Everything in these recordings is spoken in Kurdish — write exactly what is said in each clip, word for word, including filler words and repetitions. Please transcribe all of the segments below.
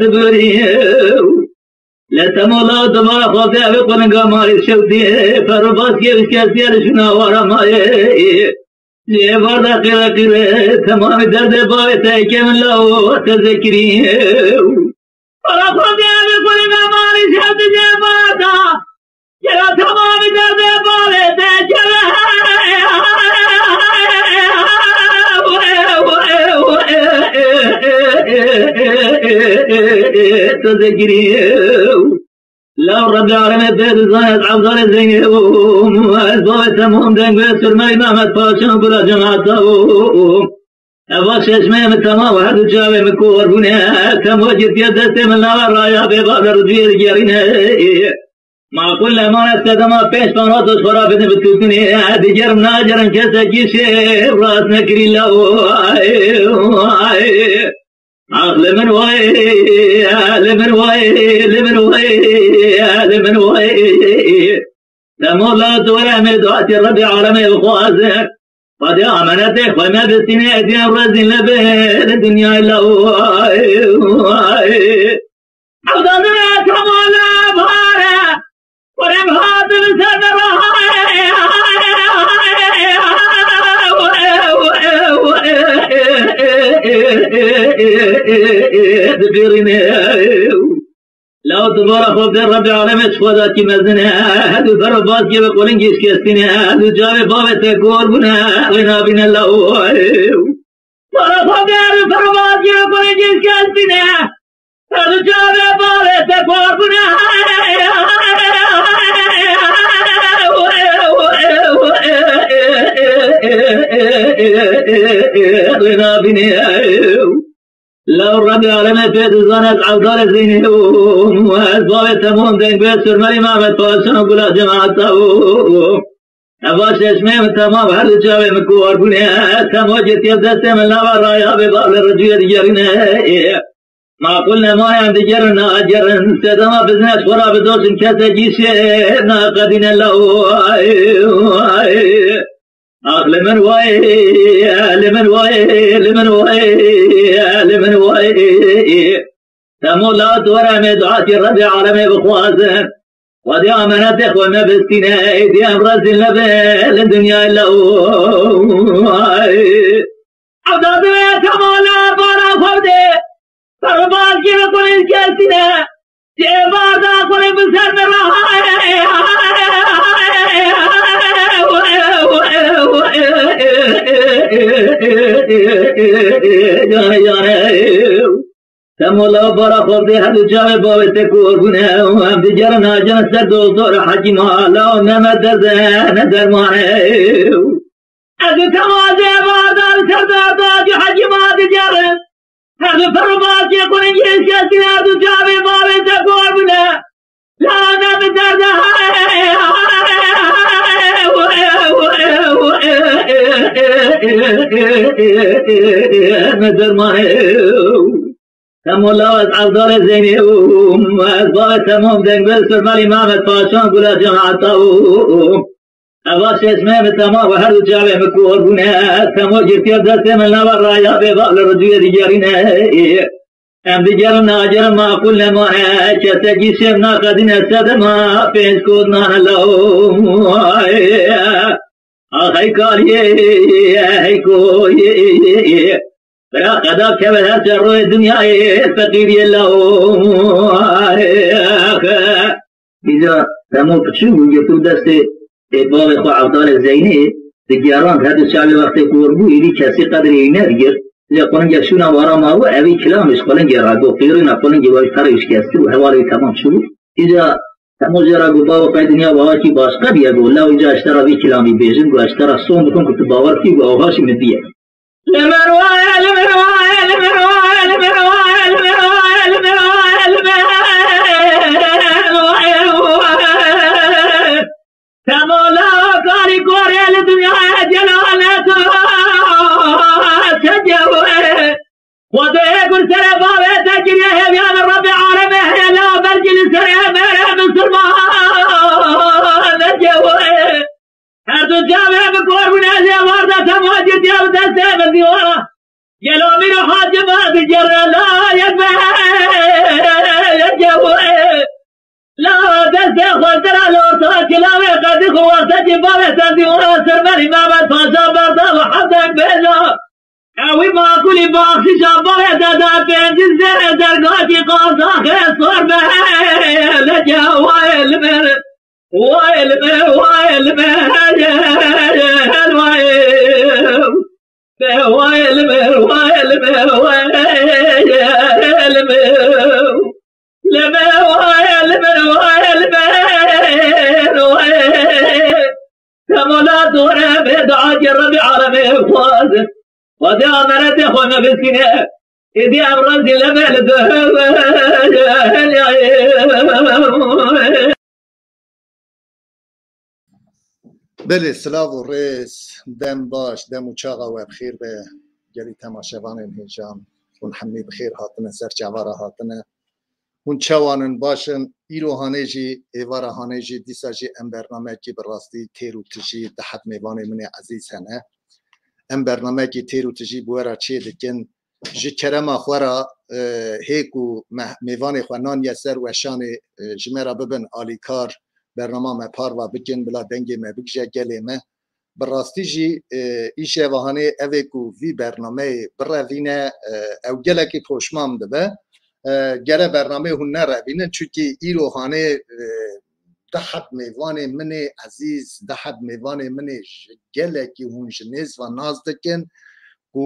Dibirî. Lê Temo la dibara xwazê ev ê qulinga marî şewtî. Ferbaskê û şikestiye li şûna wara mayê. Ji êvar de qîre qîre temamî derdê bavê te eke min lawo te zêkirî. Wara xwazê ev ê qulinga marî şewtî ji êvar de. Gera temamî derdê bavê te keve. Te zêkirî. Law Rebê alemê pê dizane ez Evdalê Zeynê û ez bavê Temam deng wê Surmeyî Mehmet Paşa Gula cemaeta û eva çeşmeyê min Temam û her du çavê min kor bûne. Temo girtiye destê min lava raya bê bavê riciyê digerîne. Maqûl nemane sedema pênc panot û xwe ra bidin bi tûtinê. Digerim nagerim kesekî şêr rast nekirî law. Ax li min wayê, li min wayê, li min wayê, li min wayê. Demo la dore me duatê Rebê alemê bixwazin. Xwedê amenetê xwe me bistîne, êdî em rezîl nebin li dinyayê law. Evdalê Temam la bare. Kurem hatin ser me rahaye. Dibirîne. Law dibara xwe de Rebê alemê ji xwe de kî mezin e. Her du ber û baskê ve qulingî şikestîne. Her du çavê bavê te kor bûne. Wê nabîne law. Bara xwe de her du ber û baskê ve qulingî şikestîne. Her du çavê bavê te kor bûne. Wê nabîne. Law Rebê alemê pê dizane ez Evdalê Zeynê û ez bavê Temam deng wê Surmeyî Mehmet Paşa Gula cemaeta û eva çeşmeyê min Temam her du çavê min kor bûne. Temo girtiye destê min lava raya bê bavê riciyê digerîne. Maqûl nemane em digerin nagerin sedema bizine ji xwe ra bidoşin kesekî şêr naqedîne law. Ax li min wayê, li min wayê, li min wayê, li min wayê. Temo la dore me duatê Rebê alemê bixwazin. Xwedê amenetê xwe me bistîne, êdî em rezîl nebin li dinyayê law. Evdalê Temam la bara xwe bide. Ferbaskê ve qulê kestîne. Cêvar da qulê bi ser me rahaye. Yane yane. Temo la bara xwe bide, her du çavê bavê te kor bûne. Em digerin nagerin ser doktor hekîma, law ne me derde ne dermane. Ez û Temam zêvar da li ser doktor hekîma digerin. Her du per û baskê qulingê şikestîne, her du çavê bavê te kor bûne. Law ne bi derde ne dermane. Temo law ez Evdalê Zeynê û ez bavê Temam deng wê Surmeyî Mehmet Paşa Gula cemaeta û eva çeşmeyê min Temam û her du çavê min kor bûne. Temo girtiye destê min lava raya bê bavê riciyê digerîne. Em digerin nagerin maqûl nemane kesekî şêr naqedîne sedema pênc kot nane law. Ax hey kaliyê, hey koyê. Bira qeda keve her çe royê dinyayê feqîriyê law. Îca Temo piçûk bû, girtibû destê ê bavê xwe Evdalê Zeynê, digerand her du çavê wextê kor bû, êdî kesî qedrê wî nedigir. Îca qulingek şûna wara mabû, evî kilamê ji qulingê re got, qîrîna qulingê wî ferê şikestibû, hevalê wî Temam çûbû. Îca Temo jê re got, bavo, qey dinya bavekî başqa bûye, got, law îca ez ji te re vî kilamî bêjim, got, ez ji te re sond dikim ku tu bawer bikî, got, ewha jî min bûye. Temo la karî korê li dinyayê celalet te cewê. Xwedê gur serê bavê te kiriye hêviya li Rebê alemê heye la bergî li serê mêrê misilman necewê. Her du çavê bi kor bûne lê war de Temo girtiye bi destê min dîwara. Gelo mîr û hacî Digere layê me, yeke wê. La destê xwe dira li orta kilavê qedî xwe wextekî bavê serdî wera serberî Mehmet Paşa berda û hemdek bêja. Ewî makulî baxşîşa bavê te da pêncî zêrê dergakî qazaxê sor be. Leke wayê li me, wayê li me, wayê li me, wayê. Kemala dore bê dua ki Rebî alemê xwaz. Xwazê ameretê xwe nivîsîne. Êdî em razî leme li Belê, silav û rêz, dem baş, dem û çaxa we bi xêr be. Gelî temaşevanên hêjan, hûn hemî bi xêr hatine, ser çava re hatine. Hûn çawan in, baş in? Îro hanê jî, êvara hanê jî, dîsa jî em bernameyekî bi rastî têr û tijî di heb mêvanê min ê ezîz hene. Em bernameyekî têr û tijî bi we re çê dikin. Ji kerema xwe re, e, hê ku meh-, mêvanê xwe naniye ser weşanê, e, ji me re bibin alîkar, bernama me parva bikin, bila dengê me bigije gelê me. Bi rastî jî, e, îşev hanê ev ê ku vî bernameyê birevîne, e, ew gelekî poşman dibe. E, gere bernameyê hûn nerevînin, çunkî îro hanê, e, di heb mêvanê min ê ezîz, di heb mêvanê min ê ji gelekî hûn ji nêz ve nas dikin, ku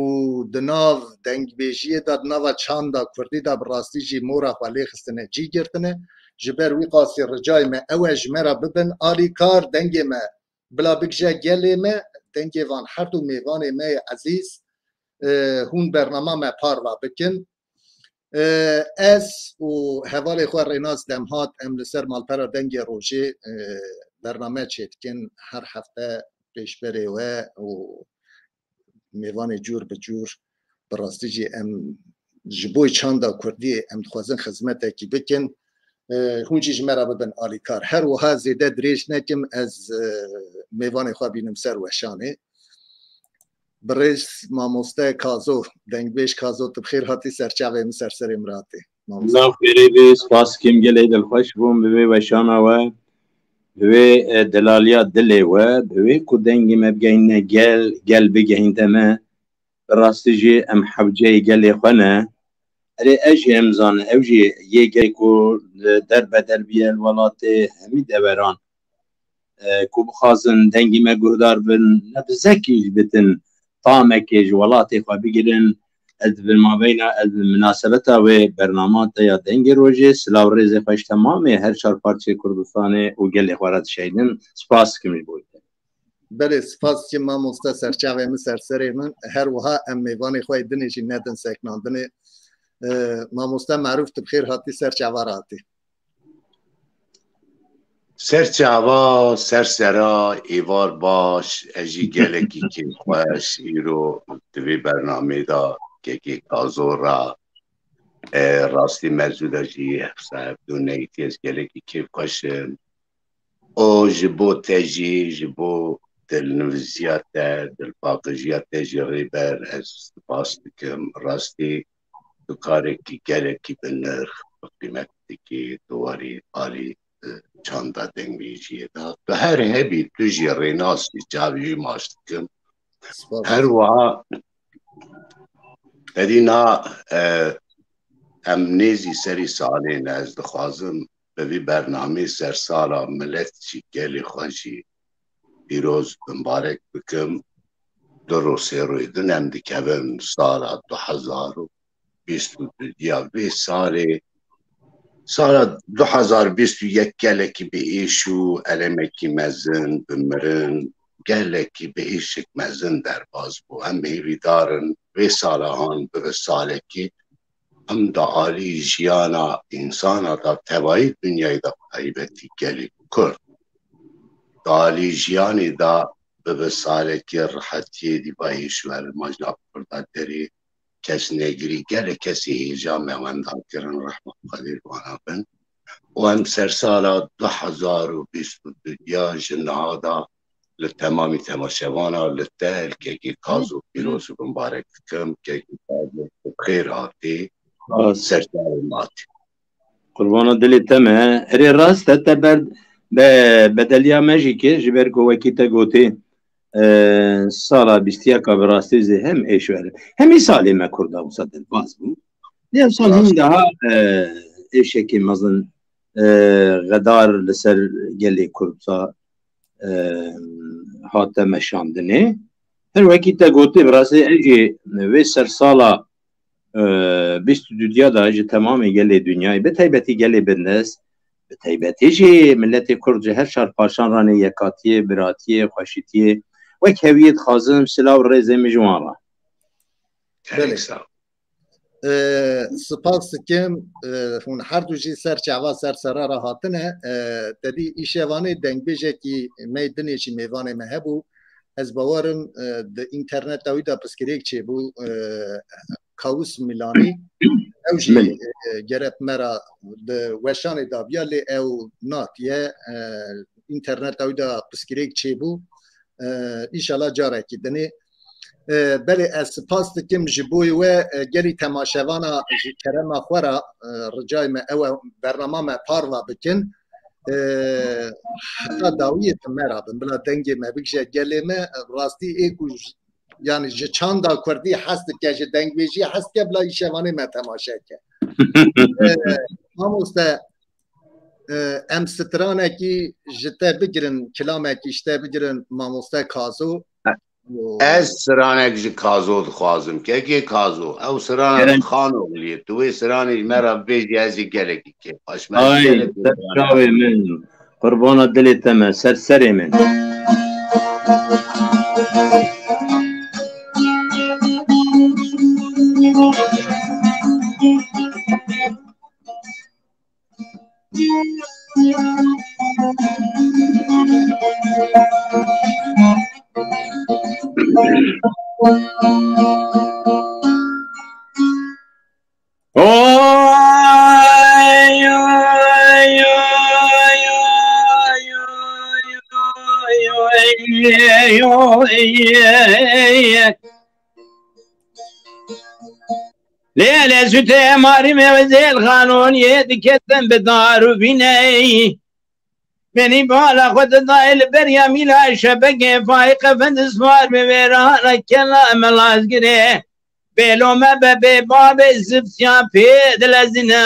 di nav dengbêjiyê de, di nava çanda kurdî de bi rastî jî mora xwe lê xistine, cî girtine. Ji ber wî qasî ricayê me ew e, ji me re bibin alîkar, dengê me bila bigije gelê me, dengê van her du mêvanê me yê ezîz, e, hûn bernama me parva bikin. E, ez û hevalê xwe Rênas Demhat em li ser malpera Dengê Rojê, e, bername çêdikin. Her hefte pêşberê we û mêvanê cûr bi cûr, bi rastî jî em ji bo çanda kurdî em dixwazin xizmetekî bikin. E, hûn jî ji me re bibin alîkar. Her wiha zêde dirêj nekim, ez, e, mêvanê xwe bînim ser weşanê. Birêz mamoste Kazo, dengbêj Kazo, tu bi xêr hatî ser çavê min, ser serê min hatî. Mamoste. Nav xêrê bê, spas kim, gelê dilxweş bûm bi vê weşana we, bi vê, e, delaliya dilê we, bi vê ku dengê me bigehîne gel, gel bigehînte me. Bi rastî jî em hewceyê gelê xwe ne. Erê, ez jî em zanin, ew jî yê gelê ku li der beder bûye li welatê hemî deveran. E, ku bixwazin dengî me guhdar bin, nebzekî jî bitin, tamekê ji welatê xwe bigirin. Ez di bin mabeyna, ez bi minasebeta wê bernama te ya Dengê Rojê, silav rêzê xwe ji temamê her çar parçeyê Kurdistanê û gelê xwe re dişeynin. Spas dikim ji bo te. Belê, spas dikim mamoste, serçavê min, ser serê min. Her wiha em mêvanê xwe yê dinê jî nedin seknandinê. E, mamoste Merûf, tu bi xêr hatî, ser çava re hatî. Ser çava, ser sera, êvar baş, ez jî gelekî kêfxweş îro di vê bernamê de kekê Kazo re, e, rastî mezû de jî hevsa hevdû neytî, ez gelekî kêfxweş im. O ji bo te jî, ji bo dilnivîziya te, dilpaqijiya te jî Rêber, ez spas dikim. Rastî tu karekî gelekî bi nirx, bi qîmet dikî, tu warî alî, e, çanda dengbêjiyê de. Tu her hebî, tu jî Rênas î, çavê wî maç dikim. Spas. Her wiha Edîna, e, em nêzî serî salê ne, ez dixwazim bi vî bernameyê sersala milet jî, gelê xwe jî pîroz bimbarek bikim. Du roj sê rojê din em dikevin sala du hezar û bîst û du ya vê salê. Sala du hezar bîst û yek gelekî bi êş û elemekî mezin, bi mirin, gelekî bi êşek mezin derbas bû. Em hêvîdar in vê sala han bibe salekî him di alî jiyana însana de, tevayî dinyayê de, bi taybetî gelê Kurd, di alî jiyanê de bibe salekî rihetiyê, dî va êş û elma ji nav Kurda derê kes negirî. Gelek kesê hêja me wenda kirin, rehma Xwedê li wana bin. Û em sersala du hezar û bîst û du ya ji niha de li temamî temaşevana, li te, li kekê Kazo pîroz û bimbarek dikim. Kekê Kazo, bi xêr hatî, ser çavê me hatî. Qurbana dilê te me. Erê rast e, te ber be-, bedeliya me jî kir, ji ber ku wekî te gotê, e, sala bîst yeka bi rastî zî hem êş wer. Hemî salê me Kurda wisa derbas bû. Diya sal Rast. hîn daha, e, êşekê mezin, e, xedar li ser gelê Kurd sa, e, hate meşandinê. Her wekî te gotê, bi rastî ez jî vê sersala, e, bîst û dudiya de ji temamê gelê dinyayê, bi taybetî gelê bindest, bi taybetî jî miletê Kurd ji her çar paşan ranê yekatiyê, biratiyê, xweşîtiyê, wek heviyê dixwazim silav û rêzê min ji wan re. Belê. Sağ ol. E, spas dikim, e, hûn her du jî ser çava ser sera re hatine. E, te dî îşevanê dengbêjekî me dinê jî mêvanê me hebû. Ez bawerim, e, di înterneta wî de piskirêk çêbû, e, Kawus Milanî. Ew jî, Belê. e, gerek me re di weşanê de biya, lê ew natiye, e, înterneta wî de piskirêk çêbû. E, îşallah carekî dinê. E, belê ez spas dikim ji bo we, e, gelî temaşevana ji kerema xwe re, e, ricayê me ew e, bernama me parva bikin. E, heta dawiyê bi me re bin, bila dengê me bigije gelê me, rastî ê ku j-, yanî ji çanda kurdî hes dike, ji dengbêjiyê hes dike, bila îşevanê me temaşe ke. E, mamoste, e, em stranekî ji te bigirin, kilamekî ji te bigirin, mamoste Kazo. Ez stranek ji Kazo dixwazim. Kekê Kazo, ew strana Kerem. Xanoğliyê. Tu wê stranê ji me re bibêjî, ez jî gelekî kêfxweş me. Ay, gelek ser çavê min. Qurbana dilê te me, ser serê min. Lê lê sütê marî me ve zêl xanoniyê diketin bi dar û bîney. Menî bala xwe didayê li beriya mîla şebekê Faîq Efendi swar bi vêrana kela me lazgirê. Bêlo me be bê babê ziftiya pê dilezîne.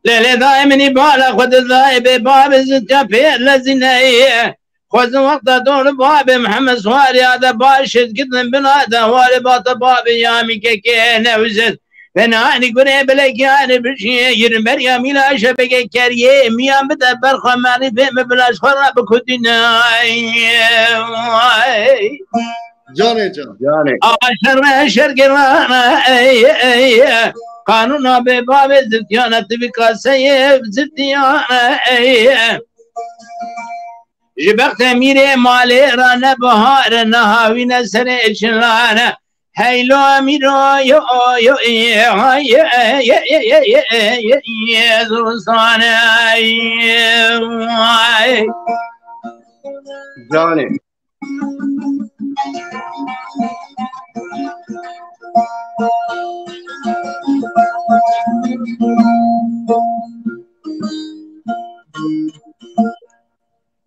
Lê lê dayê menî bala xwe didayê bê babê ziftiya pê dilezîne. Xwezin wexta dor babê Mihemed Swariya de baş et gidin bina de warê bata babê ya mîkekê newzet. Fenanî gurê belekî anê bişiyê yirin beriya mîla şebekê keriyê miyan bide berxwe merî pê me bilaş xwe re bikutîne. Canê can. Canê. Aşere şergirana ey ey. Kanuna bê babê ziftiyana tibi kaseyê ziftiyana ey. Ji bextê mîrê malê re ne bihar e, ne hawîne serê çilan e. Heylo mîro yo yo ye ye ye ye ye ye ye ye ye zostan e. Canê.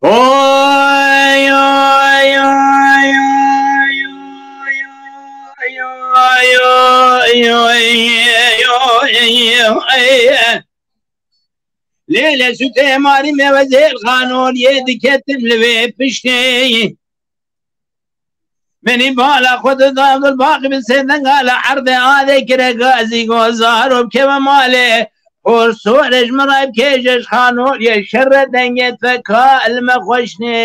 Oy, oy, oy, oy. Lê lê sütê marî me ve zêr xanoliyê diketim li vê piştê. Menî bala xwe dida gul baqî bi sêdenga li erdê adê kire gazî gozar û bikeve malê. Hor sor ji min re bikêje ji xanoliyê şerre dengê feka li me xweş nê.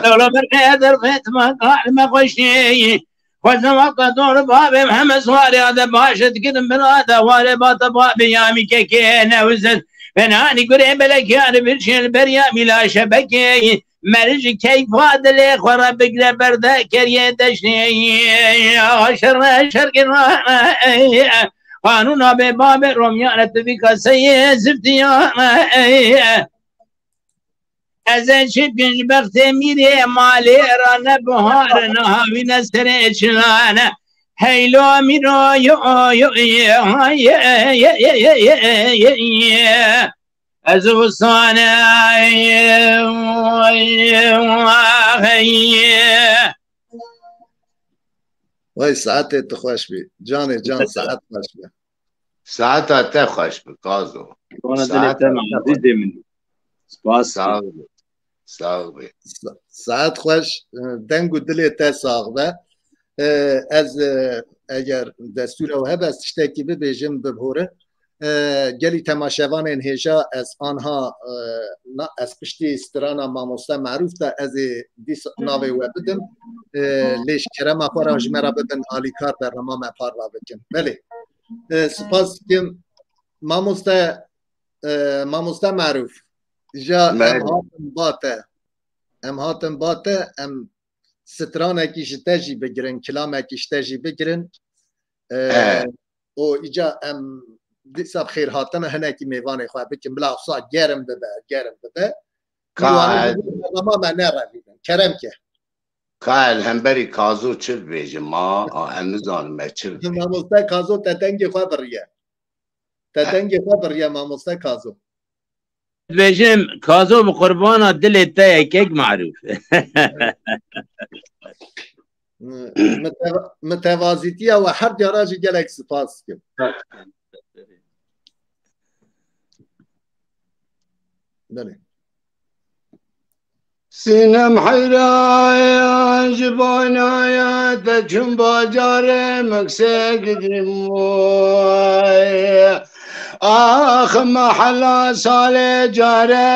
Lewla berqe derfet me kar me xweş nê. Xwezin wexta dor babê Mihemed Swariya de baş et gidin bina de warê bata babê ya mîkekê newzet. Fenanî gurê belekiyar birşên beriya mîla şebekê. Meric keyfa dilê xwe re bigre berde keriyê deşnê. Aşere şergirane. Qanûna bê babê romiyane tu vî kaseyê ziftiyane. Ez ê çi bikim ji bextê mîrê malê ra ne bihar ne havîne serê çilane. Heylo mîro yo yo ye ye ye ye ye ye ye ye. Ez wusane. Vay saetê tu xweş bî. Canê can saet xweş bî. Saeta te xweş bi Kazo. Bana dilê te azîzê min. Spas. Sağ ol. Sağ ol. Saet xweş, deng û dilê te sax be. Ez eger destûra we hebe ez tiştekî bibêjim bibhore. Gelî temaşevanên hêja ez anha ez piştî strana mamoste Merûf de ez ê dîs navê we bidim. Lê ji kerema xwe re ji me re bibin alîkar bernama me parva bikin. Belê. Spas dikim mamoste e, mamoste Merûf, ja em hatin ba te. Em hatin ba te, em stranekî ji te jî bigirin, kilamekî ji te jî bigirin. E, û îca em dîsa bi xêrhatina hinekî mêvanê xwe bikin. Bila wisa gerim bibe, gerim bibe. Ka Bernama me nerevînin. Kerem ke. Ka el hemberî Kazo çi bibêjim ma? A, em nizanim me çi bibêjim. Mamoste Kazo te dengê xwe biriye. Te dengê xwe biriye mamoste Kazo. Dibêjim Kazo bi qurbana dilê te ye kek Marûf. Miteva- Mitevazîtiya we her diyara jî gelek spas dikim. Belê. Sînem heyran ji banaya te çûm bajarê Miksê gidim way. Ax mehela salê care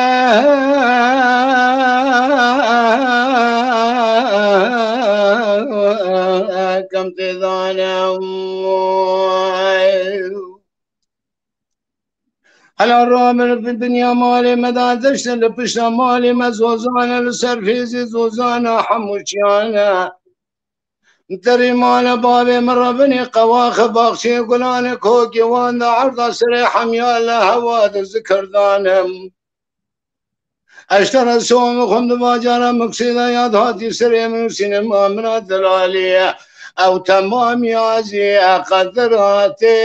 kem tê danem way. Hela ro min bi dinya malê me da deşte li pişta malê me zozane li ser fêzê zozana hemû çiyane. Derî mala bavê min re binê qewaxe baxçeyê gulane kokê wan de erda serê hemiya li hewa de zikirdanim. Eştera somi xum di bacara Miksê de yad hatî serê min û sînema min a delalî ye. Ew temamî azî ye qediratê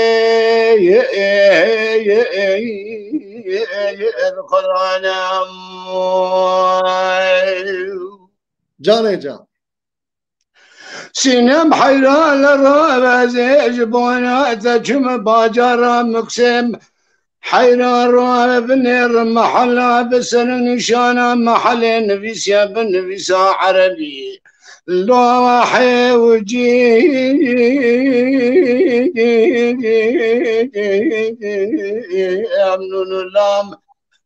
Xwedane. Canê can. Sînem heyran li ravêzê ji bona te çûme bacara Miksê. Heyran ravê binêrim mehela bi ser nîşana mehelê nivîsiya bi nivîsa erebî. Lawehê û cî emnûn û lam.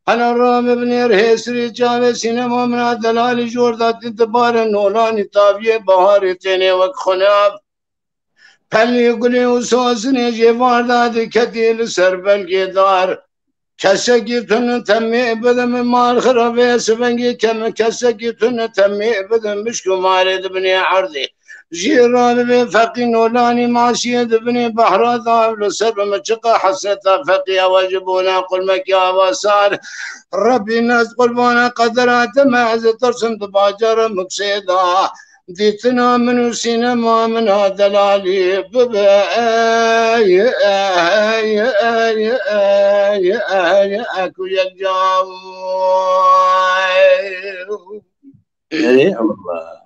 Hela ravê binêr hêsirî çavê sînema min a delalî jor da din dibare nolanî taviyê baharê tênê wek xunav. Pelî gulê û sosinê jê varda diketî li ser belgê dar. Kesekî tune temê bide min mar xirabê sivengê keme kesekî tune temê bide mişk û marê di binê erdê. Jî rabibê feqî nolanî masiyê di binê behra da ev li ser bi min çiqa hesreta feqî ew e ji bona qulmekî ava sar. Rebbî nez qurbana qedera te me ez ditirsim di bacara Miksê da. Dîtina min û sînema min a delalî bibe ey ey ey ey ey ey ku yekcan. Ey Allah.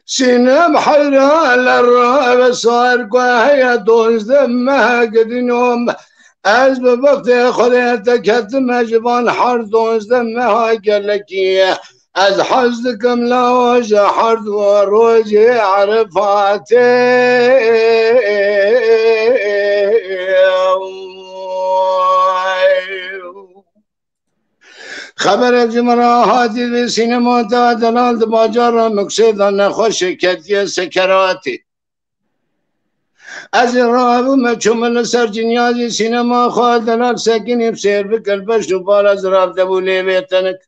Sînem heyra li rave sar ku heye dozdeh meh gidînom. Ez bi bextê Xwedê te ketime ji van her dozdeh meha gelekî. Ez hez dikim lawa ji her du rojê Erefatê. Xeberek ji min re hatî vê sînema te delal di bacara Miksê de nexweşê ketiye sekeratê. Ez ê rabûme çûme li ser cinyazî sînema xwe delal sekinî sêr bike li beş û bala zirav debû lê vê tenik.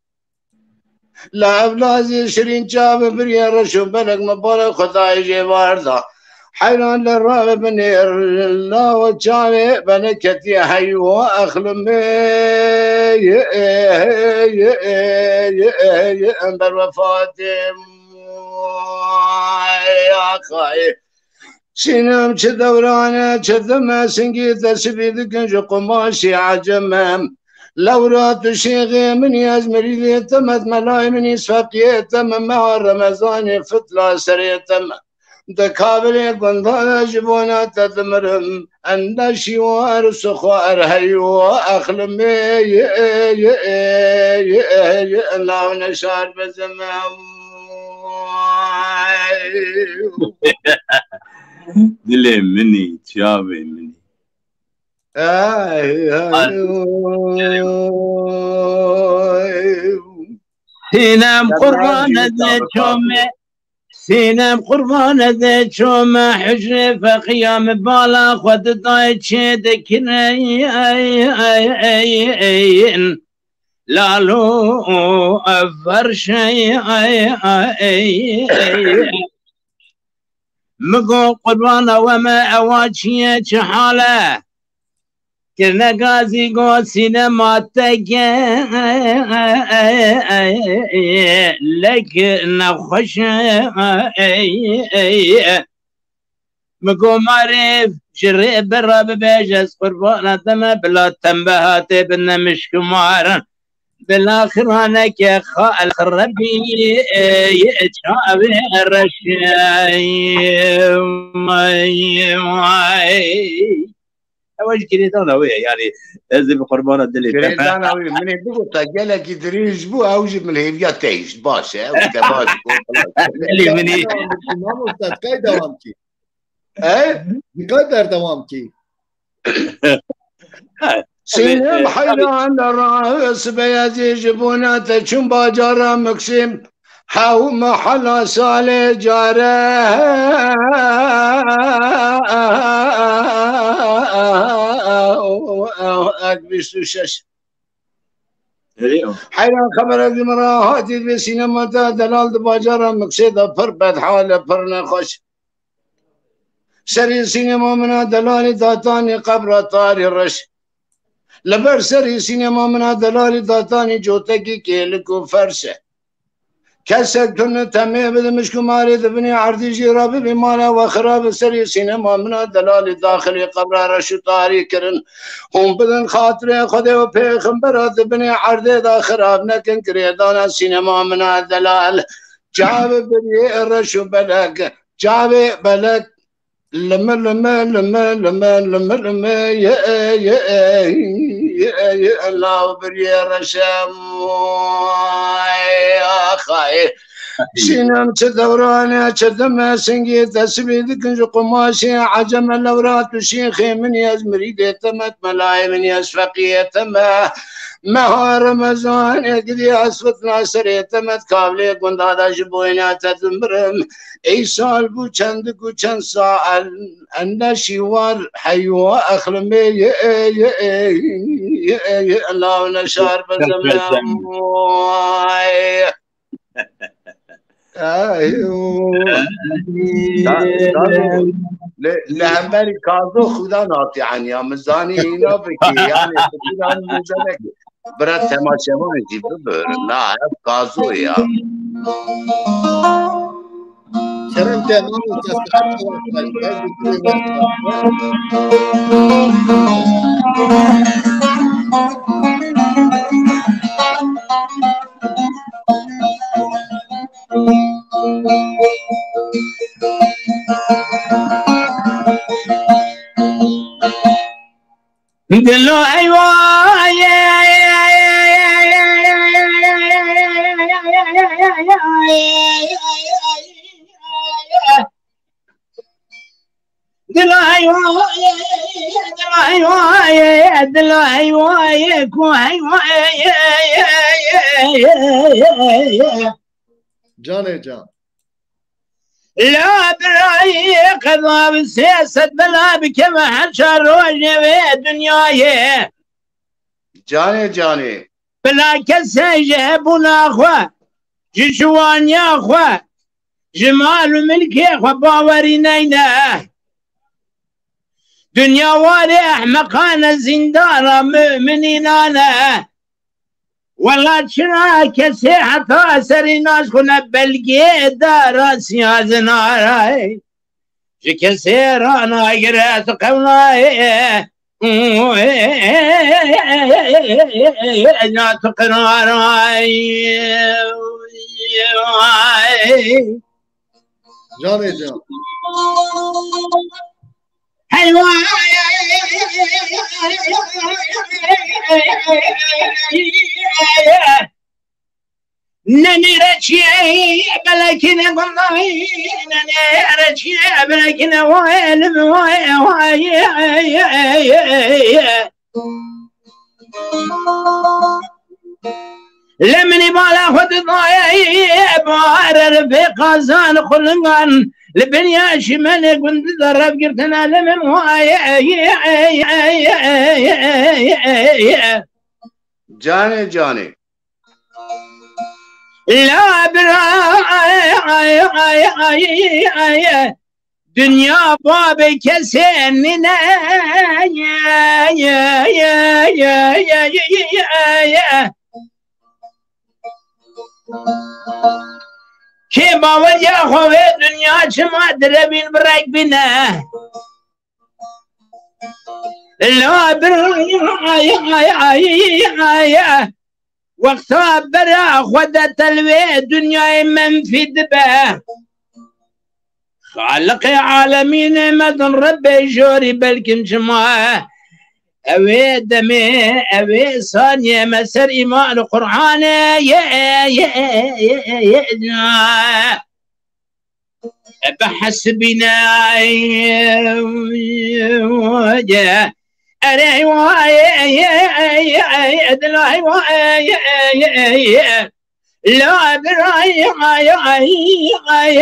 La evlazî şirîn çavi biriye reş û belek me bala Xwedayê jê varda. Heyran li rav binêr, law çavê beleketî heywa exlimê, ber wefatê. Axayê. Sînem çi dewran e, çi tim e, singî te sibî dikin ji qumaşî ecem e. Lewra tu şêxê min î, ez mirîdê te me, melayê min î, sfeqiyê te me, meha Remezanê fitla serê te me. Di kavilê gunda de ji bona te dimirim. Enda şîwar sixwar heywa exlimê, yê, yê, yê, yê, yê, law neşar bezim. Dilê min î, çavê min î. Ay, ay, ay. Sînem qurbane de çome, Sînem qurbane de çome hicrê feqiya min bala xwe didayê çê dikirê. Lalo ev verşe. Min got qurbana we me ewa çi ye, çi hal e? Kirine gazî got sînema te gelek nexweş e. Min got marê ji rê bira bibêje, ez qurbana te me, bila tembehatê bi nemişkimar. Bila xiraneke xal xirabî çavê reşe. Ew ji girêdana wê ye, yanî ez ê bi qurbana dilê te me. Girêdana wê min ê bigota gelekî dirêj bû, ew jî min hêviya te hişt. Baş e, ew te baş bû. Dilê min ê. Mamoste, qey dewam kî? E? Qey berdewam kî? Sînem heyran li ra sibê ez ê ji bona te çûm bacara Miksîm. Hew mehela salê care ek bîst û şeş. Heyran xeberek ji min re hatî, divê sînema te delal di bacara Miksê de pir bedhal e, pir nexweş. Serê sînema min a delalî datanî qebra tarî reş. Li ber serê sînema min a delalî datanî cotekî kêlik û ferş e. Kesek tune temê bide mişk û marê di binê erdî jî re bibî mala we xirab e. Serê sînema min a delalî daxilê qebra reş û tarî kirin. Hûn bidin xatirê Xwedê û pêxembera di binê erdê de xirab nekin girêdana sînema min a delal. Çavê biriyê reş û belek. Çavê belek lime, lime, lime, lime, lime, lime, ye, ye, ye, ye, law biriyê reşem. Axayê. Sînem çi dewran e, çi tim e, singê te sibî dikin ji qumaşê ecem e. Lewra tu şêxê min î, ez mirîdê te me, melayê min î, ez feqiyê te me. Meha Remezanê gidî ez fitna serê te me, di kavlê gunda de ji boyna te dimirim. Ey sal bû çendik û çend saet, enda şîwar heywa exlimê, ye, ye, ye, ye, ye, law neşar bezem. Ay, o. Ka-, Kazo, li, li hemberî Kazo xudan hatî eniya, min zanî îna bikî, yanî xudan muzenek. Bira temaşevanê jî bibirin. Na, ev Kazo ya. Kerem te, mamoste, saet çawa qal, qal, qal. Dilo eywaye. Dilo eywaye, dilo eywaye, dilo eywaye, ku eywaye. Canê can. La birayê qeda bi sê sed bela bikeve her çar rojê vê dinyayê. Canê canê. Bila kesê ji hebûna xwe, ji ciwaniya xwe, Ji mal û milkê xwe bawerî neyne. Dinya warê ehmeqan e, zîndana muminînan e. Wela çira kesê heta serî naşxune, belgê dara siya zinara. Ji kesê ranagire tu qewna ye. Na tu qirara ye. Canê can. Heywa. Nenê reçiyê belekîne gundayî, nenê reçiyê belekîne, vay elim, vay, vay. Lê minî bala xwe didaye, bare li vê qazan xulingan, li bin ya şimenê gundî de revgirtine, lê min waye. Canê canê. La bira, dinya babê kesê nîne. Kê baweriya xwe wê dinya çima direvîn, bi rek bîne. La bira, wexta bera xwe de te li wê dinyayê menfî dibe. Xaliqê alemînê me din, Rebbê jorî, belkin çima ewê demê, ewê saniyê me ser îman û Qur'anê ye, ye, ye, ye, ye, ye. Bi hesibîne ye. Erê waye, dilay waye. La biray, ay, ay, ay,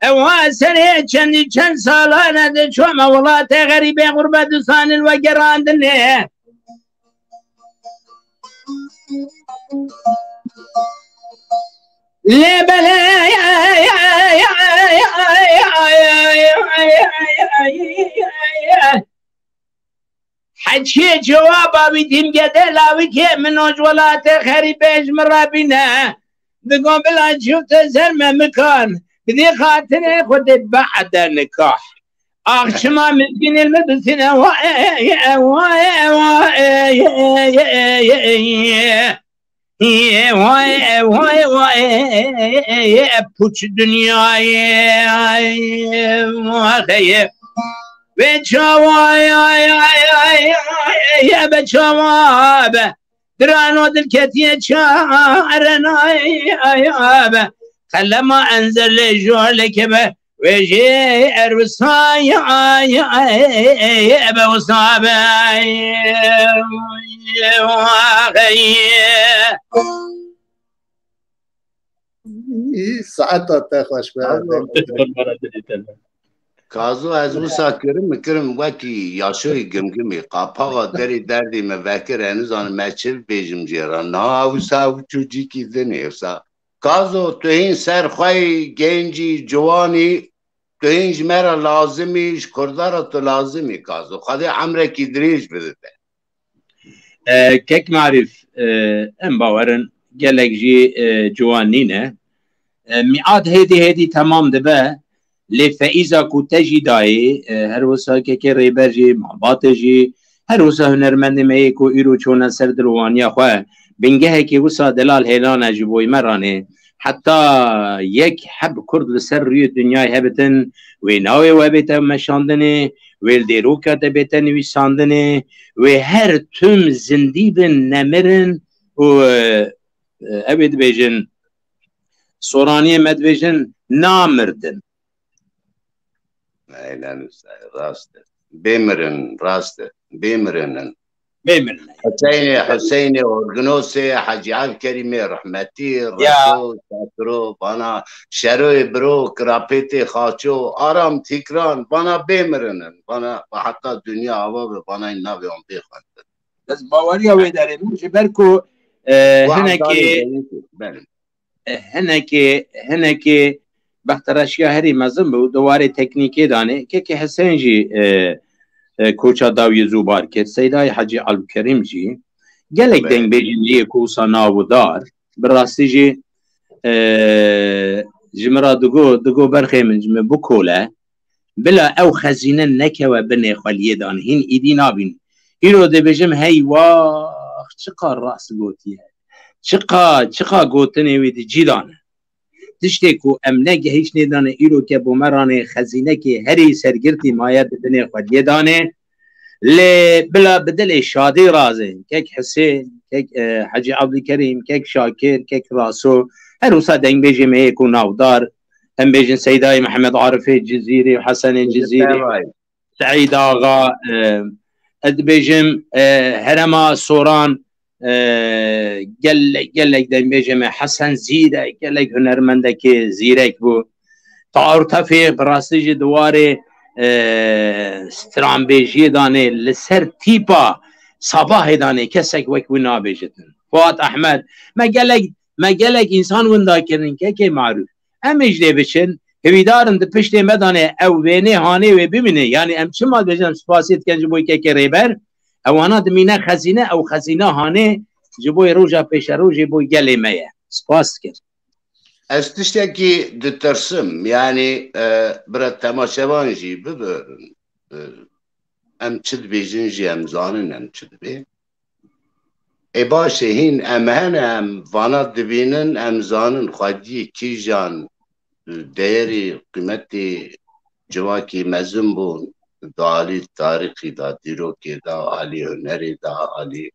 ewa serê çendî çend salane de çûme welatê xerîbê, xurbet û sanin vegerandinê. Lê belê, heçiyê cewaba wî dîm gedê lawikê min o ji welatê xerîbê ji min re bîne. Digo bila çûte ser me mikan, bidî xatirê Xwedê ba'de nikah. Ax çima miskînê li min bisîne, wa, e, e, e, wa, e, wa, e, e, e, e, e, e. Vay, vay, vay, puç dinyayê, ay, vay. Be çawa, ay, ay, ay, ay, ay, be çawa, be. Dirano dil ketiye çaren, ay, ay, ay, be. Xelema enzer lê jor leke be. Wê jê erwisa ya, ya, be wisa be. Saeta te xweş be. Kazo, ez wisa kirim, min kirim wekî Yaşoyê Gimgimî. Qapaxa derê derdê me vekir, ez nizanim me çi bêjim jê re. Niha wisa ew çû cîkî din ê wisa. Kazo, tu hîn ser xwe yî, gencî, ciwanî, tu hîn ji me re lazim î, ji Kurda re tu lazim î, Kazo. Xwedê emrekî dirêj bide te. E, Kek Marîf, e, em bawer in gelek jî, e, ciwan nîne. E, mîad hêdî hêdî temam dibe, lê feîza ku te jî dayê, e, her wisa Kekê Rêber jî, malbatê jî, her wisa hunermendê me yê ku îro çûne ser dil û waniya xwe, bingehekê wisa delal hêlan e ji bo me ranê. Heta yek heb Kurd li ser rûyê dinyayê hebitin, wê navê we bête meşandinê, wê li dêroka te bête nivîsandinê, wê her tim zindî bin, nemirin û, e, ew ê dibêjin, soraniyê me dibêjin, namirdin. Eynen, rast e. Bêmirin, rast e. Bêmirinin. Bêmirine. Hüseynê, Hüseynê Orginosê, Hecî Evkerîmê, rehmetî, Ya. Reşo, Çatiro, bana Şeroyê Biro, Kirapêtê Xaço, Aram Tîkran, bana bêmirinin. Bana heta dinya ava be, bana navê wan bêxwendin. Ez baweriya wê derê bûm, ji ber ku, e, Wa hinekê, Abdalê Zeynepê, benim. E, hinekê, hinekê bextereşiya herî mezin bû, di warê teknîkê danê. Kekê Hesên jî, e, e, koça dawiyê zû bar kir. Seydayê Hecî Elkerîm jî. Gelek Be. dengbêjên heye ku wisa nav û dar. Bi rastî jî, e, ji min re digo, digo berxê min ji min bikole. Bila ew xezîne nekewe binê xweliyê dan. Hîn îdî nabîn. Îro dibêjim hey wax çiqa rast gotiye. Çiqa, çiqa gotinê wî di cî dan e. Tiştê ku em negehîştê dane îro ke bo me ranê xezînekê herî sergirtî maye di binê xwediyê danê. Lê bila bi dilê şadî razê. Kek Hisên, kek, e, Hecî Abdulkerîm, kek Şakir, kek Raso. Her wisa dengbêjê me yê ku navdar. Em bêjin Seydayê Mihemed Arifê Cizîrî, Hesenê Cizîrî, Seîd Axa, e, ez dibêjim, e, herema Soran, e, gel-, gelek dengbêjê me, Hesen Zîrek, gelek hunermendekê zîrek bû. Taur Tefê bi rastî jî di warê, e, stranbêjiyê danê, li ser tîpa Sabahê danê kesek wek wî nabêjitin. Fuat Ehmed, me gelek, me gelek însan winda kirin, kekê Marûf. Em ê ji lê biçin, hêvîdar in di piştê me danê ew wênê hanê wê bimîne. Yanî em çima dibêjin em spasê dikin ji bo kekê Rêber? Ewana dimîne xezîne, ew xezîne hanê ji bo roja pêşerojê bo gelê me ye. Spas dikin. Ez tiştekî ditirsim, yanî, e, bira temaşevan jî bibirin. E, em çi dibêjin jî em zanin em çi dibê. Ê baş e, hîn em hene, em vana dibînin, em zanin xwediyê kîjan, e, değerî, qîmetê civakî mezin bûn, di alî tarîxî de, dîrokê de, alî hunerê de, alî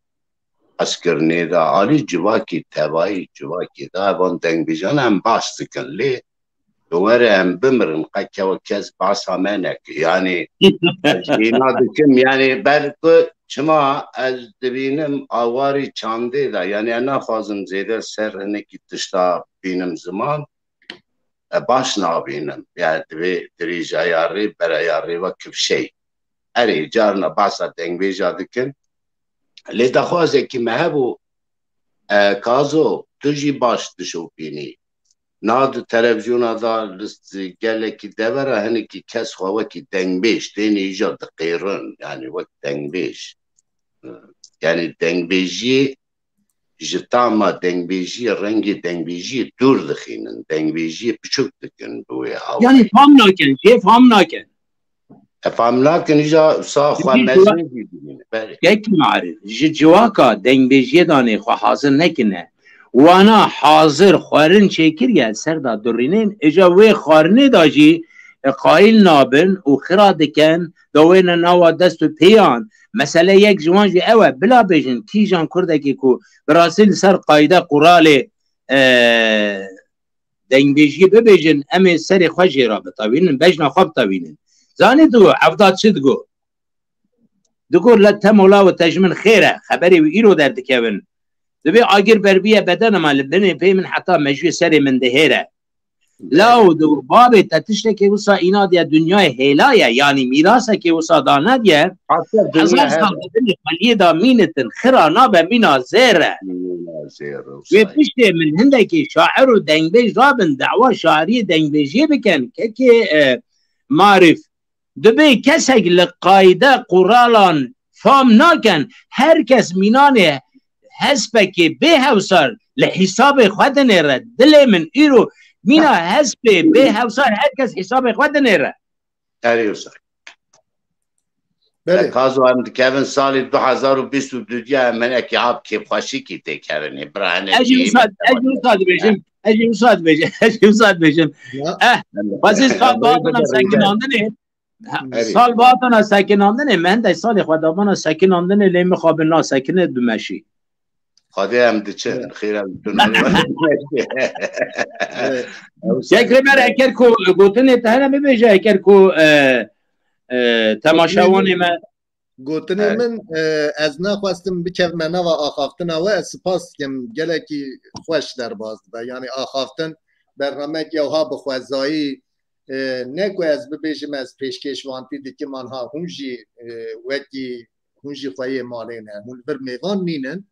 hezkirinê de, alî civakî tevayî, civakê de, evan dengbêjan em baş dikin. Lê were em bimirin, qe kewa kes basa me neke. Yanî, ez îna dikim, yanî, ber ku çima ez dibînim awarî çandê de, yanî, ez naxwazim zêde ser hinekî tişta bînim ziman, e, baş nabînim. Yanî, divê dirêjaya rê, beraya rê ve kifşey. Erê, carna basa dengbêja dikin. Lê daxwazekî me hebû, e, Kazo, tu jî baş dişopînî. Na di televizyona da li gelekî devera hinekî kes xwe wekî dengbêj tênê îja diqêrin, yanî wek dengbêj. Yanî dengbêjiyê ji tama dengbêjiyê, rengê dengbêjiyê dûr dixînin, dengbêjiyê piçûk dikin bi wê awayî. Yanî fam nakin, jê fam nakin. E, fam nakin, îja wisa xwe Jî mezin jî dibîne. Belê. Kek Marîf, ji civaka dengbêjiyê danê xwe hazir nekine. Wana hazir xwarin çêkiriye, ser da durînên, îja wê xwarinê da jî, e, qayîl nabin û xira dikin, da wêne nawa dest û pêyan. Mesele yek ji wan jî ew e, bila bêjin, kîjan kurdekî ku bi rastî li ser qayde quralê, e, dengbêjiyê bibêjin, em ê serê xwe jê re bitewînin, bejna xwe bitewînin. Zanî tu, Evdad çi digo? Digo, le temo lawo te ji min xêr e, xeberê wî îro derdikevin. Divê agir berbiye bedena me, li binê pê min heta mejûyê serê min dihêre. Law digo, babê te tiştekê wisa îna diye dinyayê hêla ye, yanî mîrasekê wisa dane diye, Hata dinya hezar sal her di binê xweliyê de mînitin, xira nabe mîna zêr e. Mîna zêr e, Wê wisa ye. Piştê min hindekî şair û dengbêj rabin, dawa şairiyê dengbêjiyê bikin. Kekê, e, Marîf, dibê kesek li qayde quralan fam nakin. Her kes mînanê hespekê bê hewsar li hîsabê xwe dinêre. Dilê min îro mîna hespê bê hewsar her kes hîsabê xwe dinêre. Erê wisa. Belê. Kazo em dikevin salê du hezar û bîst û du diya em hinekî av kêfxweşîkî têkevin. Ê bira hinek Ez jî wisa, ez jî wisa dibêjim. Ez jî wisa dibêjim. Ez jî wisa dibêjim. Ya. Eh, Belê. Xwezî sal Belê, batana belê, belê. sekinandinê. Ha, Erê. Sal batana sekinandinê, me hindek salê xwe dabana sekinandinê, lê mixabin nasekine dimeşî. Xwedê em diçin, Evet. xêr em diçin. Evet. Kek Rêber eker ku gotinê te hene bibêje, eker ku, e, e, temaşevanê me Gotinê Her. min, e, ez naxwestim bikevime nava axaftina we, ez spas dikim, gelekî xweş derbas dibe. Yanî axaftin bernameyek ya wiha bi xwezayî, e, ne ku ez bibêjim ez pêşkêşvantî dikim, anha hûn jî, e, wekî hûn jî xweyê malê ne. Hûn li vir mêvan nînin.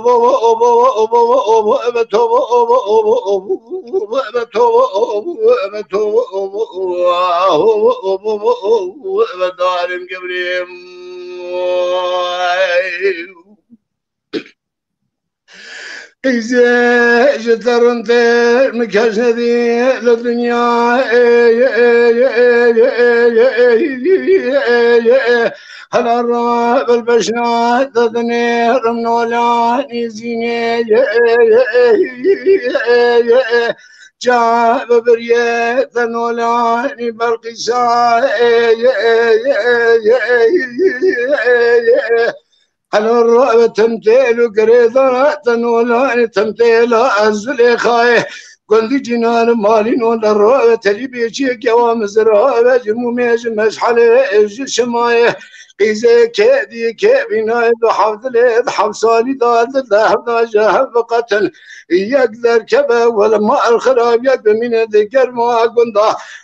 Qîzê ji te rind tê, min kes nedî li dinya. Hela re bil beşna te dinê rim nolanî zînê. Ca bibirye te nolanî Belqîsa. Helo ro ve temtêl û girêdana te nolanî temtêla ez Zulêxayê. Gundî cînan malîn û le ro ve telî bêçiyê kewa mizra ve ji mûmê ji meşhelê ji şimayê. Qîzê kê dî kê bînayê du hevdilê di hevsalî da di dehda ji hev biqetin. Yek derkeve wele ma el xirab yek bimîne di germa gunda.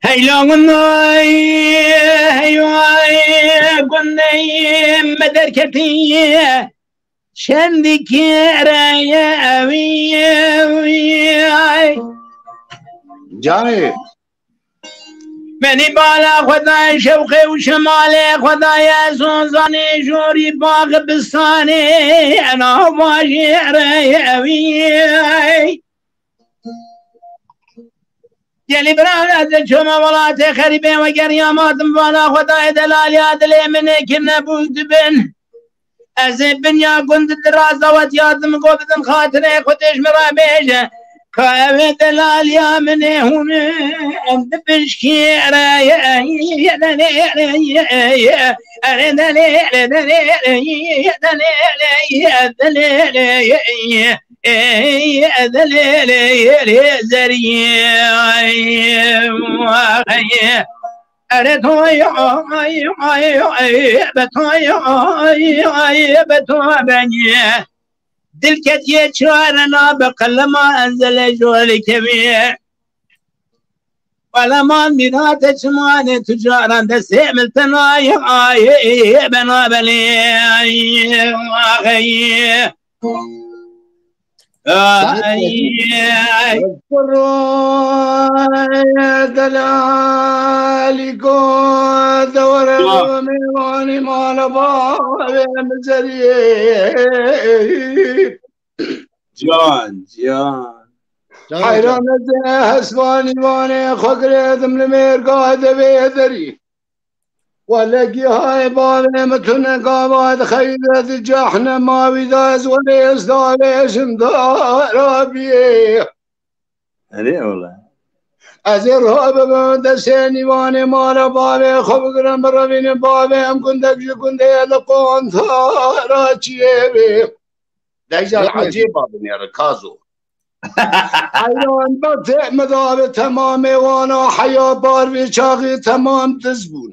Heyla gunday, heyvay gunday me derketiye. Çendî kêreye ewî, ewî. Canê. Menî bala Xwedayê şewqê û şemalê Xwedayê zozanê jorî bax bistanê ena bajêreye ewî. Gelî bira ez ê çoma welatê xerîbê we geriya matim vala Xwedayê delaliya dilê min ê kirine bûz dibin. Ez ê binya gund di raz dawetiya dim go bidin xatirê xwe têj min re bêje. Ka ev ê delaliya min ê hûn em di pişkî re ye. Erê delê re ye. Erê delê re delê re ye. Delê re ye. Delê re ye. Ey, ezelê lê, lê zeriyê, ay, ay, ere toy, ay, ay, ay, be toy, ay, ay, be to beniye. Dil ketiye çare na be qelema ezelê jolê kemiye. Weleman mîrate çimanê tu caran destê min tenayê ayê bena belê. Ay, ay. Ay, ay. Kurro delalî go dewere mêvanî mala bavê min zeriyê. Can, can. Can, Heyran can. Ez ê hesvanî vanê xwe girêdim li mêrga devê derî. Wele gîhayê bavê min tune gava dixeyde di cehnema wî de ez welê ez davêjim darabiyê. Erê ola. Ez ê rabibim destê nîvanê mala bavê xwe bigirim birevînim bavê em gundek ji gundê li qontara çiyê bê. Dejal Ecêba binêre Kazo. Heyran bextê min dabe temamê wana heya bar vê çaxê temam diz bûn.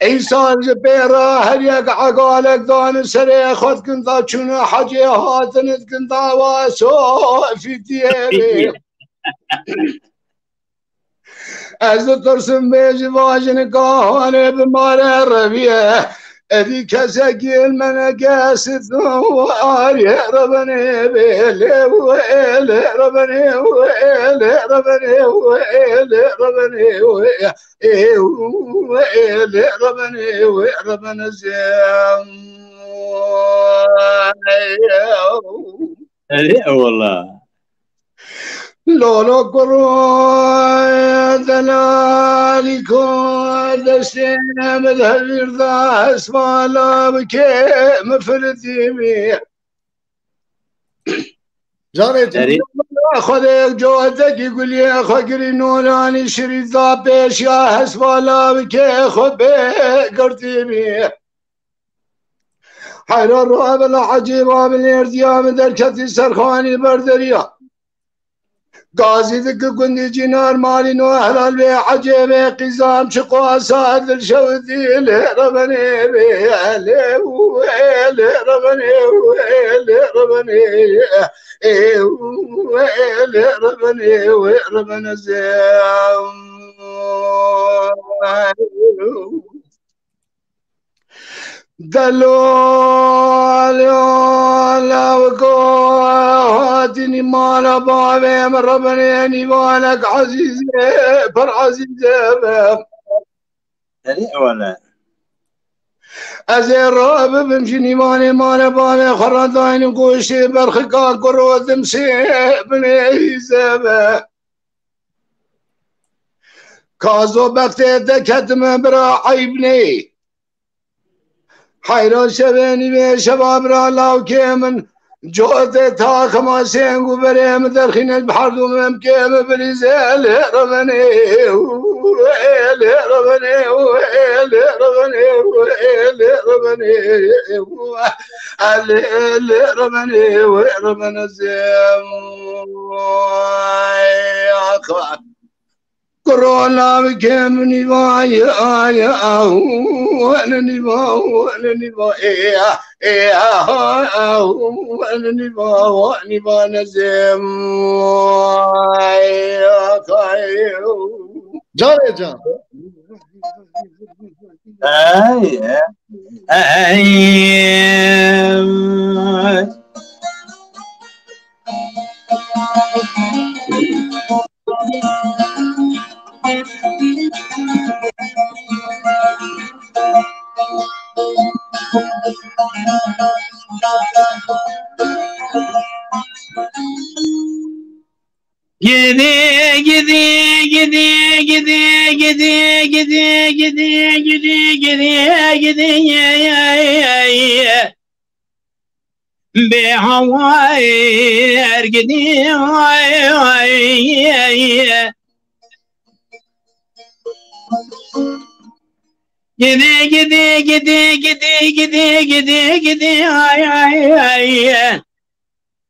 Îsal ji pê re her yek egalek dane serê xwe dikin da çûne hecê hatine dikin da wa sofîtiyê bê. Ez ditirsim vê ji va jinika hanê bi mare reviye. Evî kesekî li me nekesitin û arê rebenê wê lê wê lê rebenê wê lê rebenê wê lê rebenê wê ê wê lê rebenê wê rebene zem. Erê wala. Lolo kurro delalî ko destê min hevîr da hesvala bike min firitî bî. Canê tu. Erê. Xwedê cotekî guliyê xwe girî nolanî şirî da pêşiya hesvala bike xwe bê girtî bî. Heyra ro evela ecêba bi lêrdiya min derketî serxanî ber deriya. Gazî dike gundî cînar malî no helal bê ecêbê qîzam çi qosa dilşewitî lê rebenê bê lê wê lê rebenê wê lê rebenê ê wê lê rebenê wê rebene zem. Delo, delo, lawiko, hatinî mala bavê min, rebenê nîvanek ezîzê, pir ezîzê be. Erê, wele. Ez ê rabibim ji nîvanê mala bavê xwe re daynim goştê berxika kuro dimsê binê hîzê be. Kazo bextê te ketime bira eyb neyê. Heyran şevê nîvê şeva bira lawkê min. Cotê taxima sêng û berê min derxîne bi herdû memkê min bilîze lê revenê. Lê revenê, lê revenê, lê revenê. Lê, lê revenê, lê revenê zem. Korona bikim nîva, ya, ya, ahu, ne nîva, ne nîva, e, e, aha, ahu, ne nîva, nîva ne zem. Ay, ay. Canê can. Ay, ay. Gidê, gidê, gidê, gidê. Bê hawar gidê, ay, ay. Gidê, gidê, gidê, ay, ay, ay.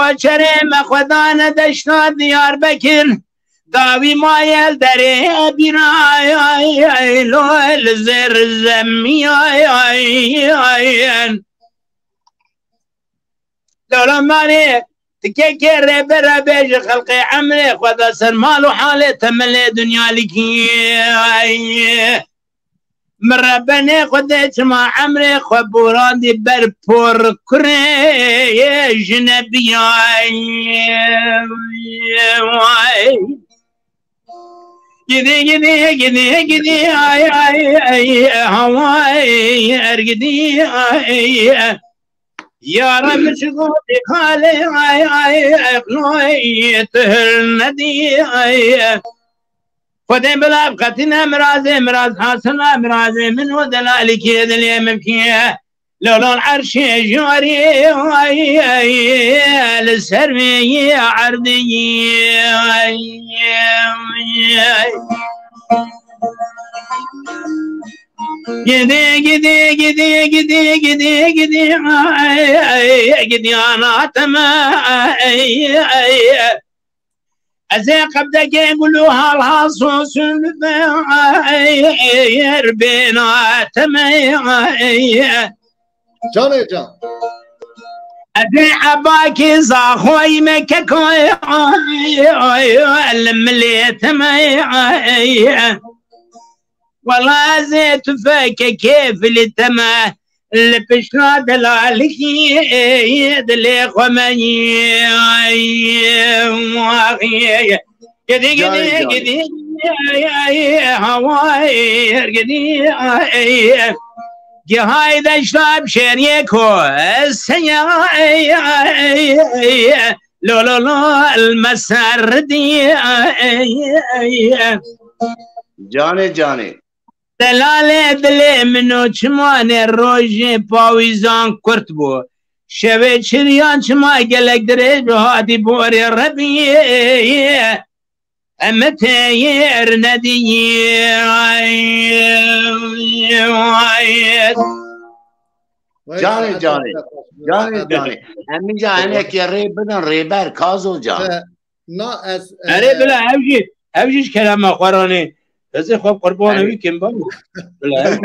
koçerê me xwe dane deşta Diyarbekir. Dawî maye li derê bîra, ay, ay, lo li zêr zemiyay, ay, ay. Lolo marê tikekê rêbera bêje xelqê emrê xwe da ser mal û halê temelê dinya likî. Ay. Min rebenê xwe de çima emrê xwe borandî ber por kurê jinebiyay. Gidî, gidî, gidî, gidî, ay, ay, ay, haway, er gidî, ay. Yara min ji gotê xalê, ay, ay, ay, qnoy, tu hil nedî, ay. Xwedê bila qetîne mirazê, miraz hasina mirazê min û delalikê dilê min kî. Lolol erşê jarê, ay, ay, li ser vê yê erdê yê, ay, ay. Gidê, gidê, gidê, gidê, gidê, gidê, ay, ay, gidiyana te me, ay, ay. Ez ê qebdekê gul û halhas û sundubê, ay, ay, bêna te me, ay. Canê can. Ez ê ebakê zaxoyî me kekoy, ay, ay, li milê te me, ay. Wela ez ê tufekekê filî te me, li pişta delalikî dilê xwe me yî. Gidî, gidî, Canê can. Gidî, ay, ay, haway, gidî, ay. Gihay deşta bi şêriyê ko, senya, ay, ay, ay, lo, lo, lo, el meser di, ay, ay, ay. Canê canê. Delalê dilê min û çimanê rojê pawîzan kurt bû. Şevê çiriyan çima gelek dirêj û hatî borê rebiyê. Em teyêr nediyê. Ay, ay. Vay Canê saet canê. Canê canê. Em îca hinekê rê bidin rêber Kazo can. Na ez, Erê e, bila ev jî, ev jî ji kerema xwe ranê. Ez ê xwe qurbanê Erê. wî kim babo. Bila ev jî.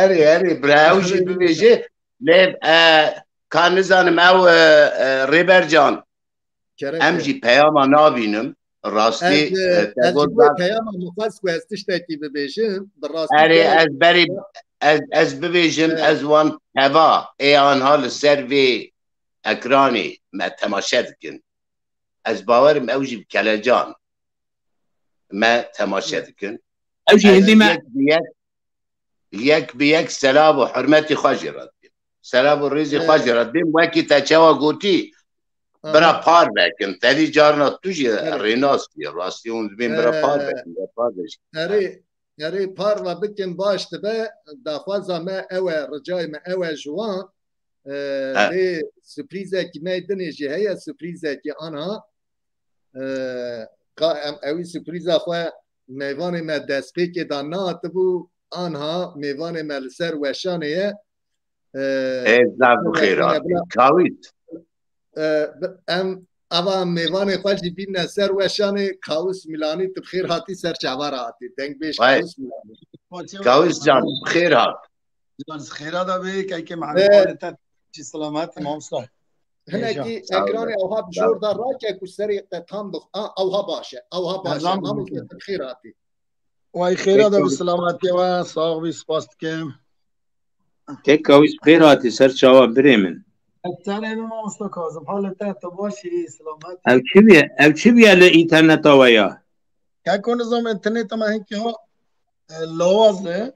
Erê, erê, bila ew jî bibêje. Lê, e, ka nizanim ew, e, e, Rêber can. Kerem Em be. jî peyama nabînim. Rastî, Ez, e, e, te ez ji got bo bak. peyama mixwest ku ez tiştekî bibêjim. Bi rastî Erê, te ez berî, ez, ez bibêjim, Evet. ez wan teva ê anha li ser vê ekranê me temaşe dikin. Ez bawerim ew jî bi kelecan me temaşe dikin. Ew jî Ez hindî me. yek bi yek, yek bi yek selav û hurmetî xwe jê re dibêm. Selav û rêzê xwe Evet. jê re dibêm. Wekî te çawa gotî, Aha. bira parve kin. Tevî carna tu jî Evet. rênas bî. Rastî hûn dibên bira Ee, parve kin, bira parve jî. Erê, Erê, parve bikin baş dibe, daxwaza me ew e, ricayê me ew e ji wan. E, He. Lê surprîzekî me dinê jî heye, surprîzekî ana. E, ka em ewî surprîza xwe mêvanê me destpêkê de nehatibû, anha mêvanê me li ser weşanê ye. E, Ê, zaf bi xêr hatî. Kawîs. E, em ava mêvanê xwe jî bînne ser weşanê. Kawis Milanî, tu bi xêr hatî, ser çava re hatî. Dengbêj Kawis Milanî. Kawis can, bi xêr hat. Can, xêra da bê, kekê Mehmet Xalid te jî selamet, mamosta. Hinekî ekranê ewha bi jor da rake ku serê te tam bix-, a, ewha baş e, ewha baş e. Mamosta, tu bi xêr hatî. Way xêra da bi selametê we, sax bî, spas dikim. Kek Kawîs, xêr hatî ser çavan birê min. Serê min mamosta Kazim, halê te, tu baş î, selamet? Ev çi bûye, ev çi bûye li înterneta we ya? Keko nizam înterneta me hinkî ha, e, lawaz e.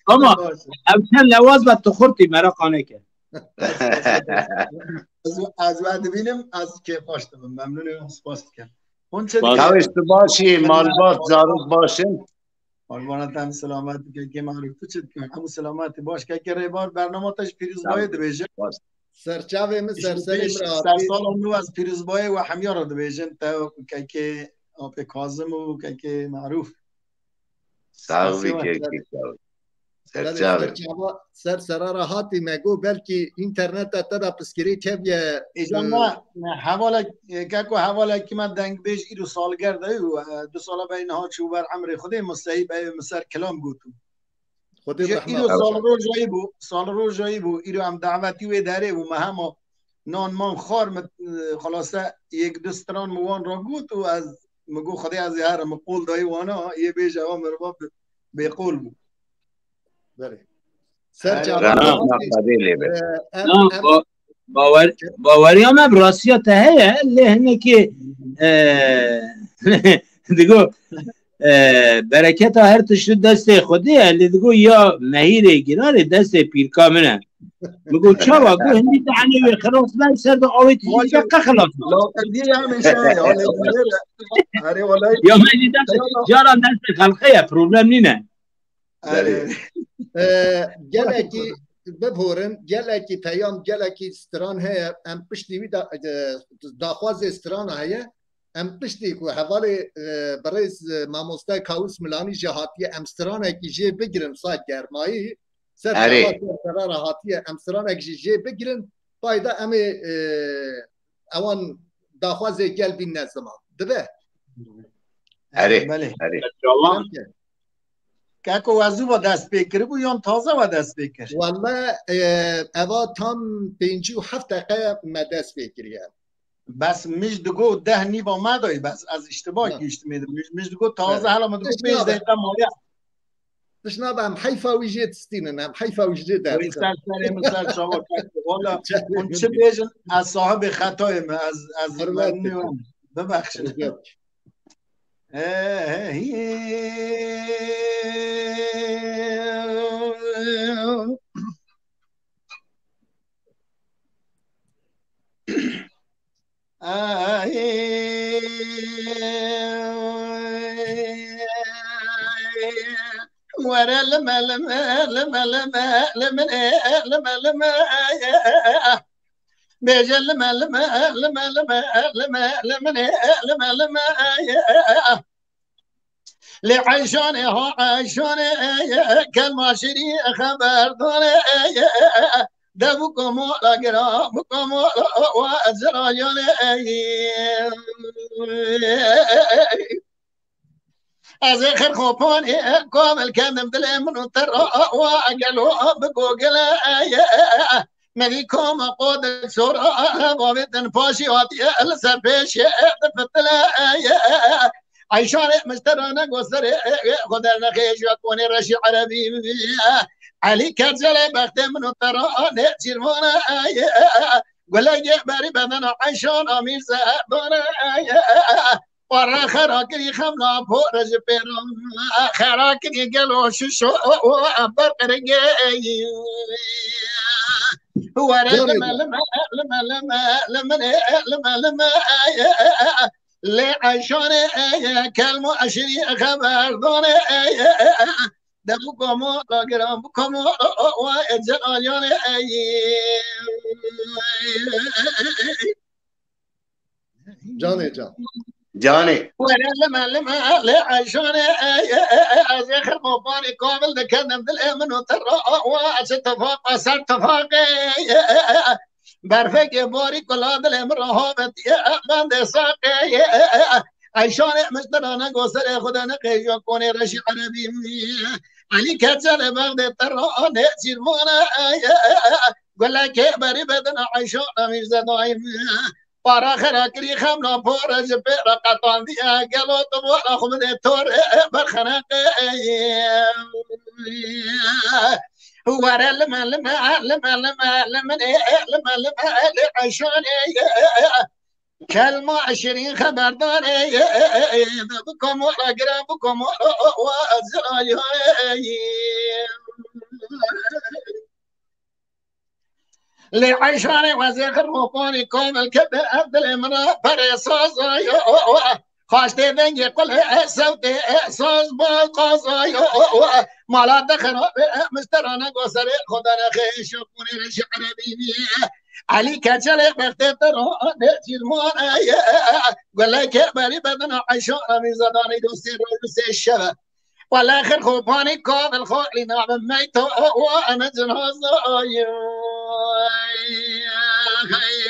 Ama ev çend lawaz be tu xurtî, mereqa neke. Ez, ez we dibînim, ez kêfxweş dibim. Memnûn im, spas dikim. Hûn çi dikin? Kawis, tu baş î, malbat, zarok baş in? Malbana te em selamet, kekê Maruf, tu çi dikin? Hemû selametî baş, kekê Rêbar, bernama te ji pîrozbayê dibêje. Serçavê min, serserê min re hatî. Sersala nû ez pîrozbayê we hemiya re dibêjim, te, kekê Apê Kazim û kekê Maruf. Sax bî kekê Kawis. Belê, serçavê. Serçava, ser sera re hatî, me got belkî înterneta te de piskirê keviye. Îca me, me hevalek, e, keko hevalekî me dengbêj îro salgerde û, e, du sala bey niha çû ber emrê Xwedê, Museyî beyê min ser kilam got û. Xwedê rehmet. Îro salrojayî bû, salrojayî bû, îro em davetî wê derê bû, me hema nan man xwar, min, e, xelase yek du stran min wan re got û ez, min got, Xwedê ez ê herim, min qol dayî wana, yê bêje ewa meriva bê, bêqol bû. Belê. Ser çava. Rehma Xwedê lê be. Em, em, ba-, bawer-, baweriya me bi rastiya te heye, lê hinekê, e, digo, e, bereketa her tişt destê Xwedê ye, lê digo ya mehîrê girarê destê pîrka min e. Min got, çawa? Got, hindî te henê wê xilas ber ser de awê tijî ke xilas. Laqediyê hemişe ye, halê dinêre. Erê, welay. Ya me jî dest, caran destê xelqê ye, problem nîne. Erê. E, gelekî, biborin, gelekî peyam, gelekî stran heye, em piştî wî da, e, daxwazê strana heye, em piştî ku hevalê, e, birêz, e, mamoste Kawis Milanî jî hatiye, em stranekî jê bigirin sa germayî, ser çava ser sera re hatiye, em stranek jî jê bigirin, payda em ê, e, ewan daxwazê gel bînne ziman. Dibe? Erê, belê. Erê. Keko, we zû ve dest pê kiribû yan taze we dest pê kir? Welle, e, eva tam pêncî û heft deqe me dest pê kiriye. Bes mij digo deh nîva me dayî, bes ez îştiba gihîştimê de. Mij, mij digo taze, hela min digo pênc deqe maye. Tişt nabe, em heyfa wî jê distînin, em heyfa wî jê derdikin. Wî ser serê min ser çava kek. Wala hûn çi bêjin, ez sahibê xetayê me, ez, ez memnûn im. Bibexşin. Were lime lime, lime lime, limine, lime lime, bêje lime lime, lime lime, lime, limine, lime lime. Lê Eyşanê ha Eyşanê, kelma şirî xeber dane, de bu komala gira, bu komala wa zirayanê. Ez ê xirxopanê komil kendim dilê min û te ra wa gelo bigogile. Merî koma qodik sor, bavê din paşî hatiye li ser pêşê difitile. Eyşanê mişterane goserê xwe dernexê ji konê reşî erebî. Elî Kercelê bextê min û te ra nê çîrvane. Gulekê berî bedena Eyşan amîr zerdane. Were xera kirî xemla pore ji pêran. Xera kirî gelo şişo berqirigê. Were lime lime, lime lime, limine, lime lime. Lê Eyşanê, kelmo eşirî xeber dane. De bu komo, la giran bu komo, wa ecel alyanê. Canê can. Canê. Were lime lime lê Eyşanê, ey, ey, ey, ey, ez ê xirmopanî kamil dikendim dilê min û te ra, wa, çi tifaq, ser tifaqê, ey, ey, ey, ey. Berfekê barî kula dilê min re havetiye, e, bendê saqê, e, e, e, e. Eyşanê miştirane go serê xwe de neqêjo konê reşî erebî. Elî Keçelê Bexdê te ra nêçîrvane, e, e, e, e, e. Gulekê berî bedina Eyşana Mîrze daîm. Para xera kirî xemna pare ji pê re qetandiye. Gelo tu wala xwe bidê tor, e, e, berxeneqê, e, e. Were lime lime lime lime lime lime lime lime lê Eyşanê, kelma şirîn xeberdar, e, e, e, e, e, bi komora gire, bi komora, o, o, o, Ezraîlê. Lê Eyşanê wezê xirmopanî kamil kete ev dilê min a perê saza, yo, o, o, o. Xaştê dengê qulê, e, sewtê, e, saz bal qaza, yo, o, o, e. Mala te xerabe, e, misterane go serê xwe de nexê şokunê reşî erebî bî, e. Elî Keçelê Bexdê te ra nêçîrvane, e, e, e. Gulekê berî bedina Eyşana Mîrze danî dostê roj û sê şeve. Wele xirxopanî kabil xalî nabin meyto, o, o, ene cinaza, ay, ay, ay.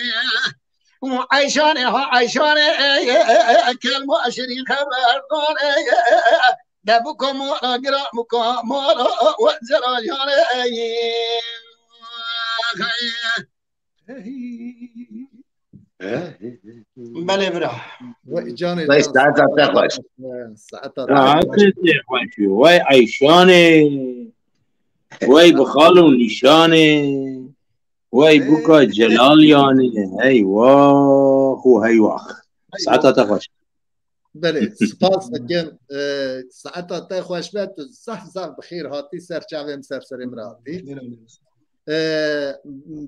Eyşanê ha Eyşanê, e, e, e, e, kelma şirîn xeberdar, e, e, e, e. De bu komara gira bu komara, e, e, Zerayanê, e, e, e. Belê bira. Vay canê Vay can. Saeta te xweş. Saeta te xweş. Saetê xweş. Vay Eyşanê. Vay bi xal û nîşanê. Wey buka Celal yani, hey wah û hey wah. Saeta te xweş. Belê, spas dikim. E, saeta te xweş be, tu zaf zaf bi xêr hatî ser çavê min, ser serê min re hatî. E,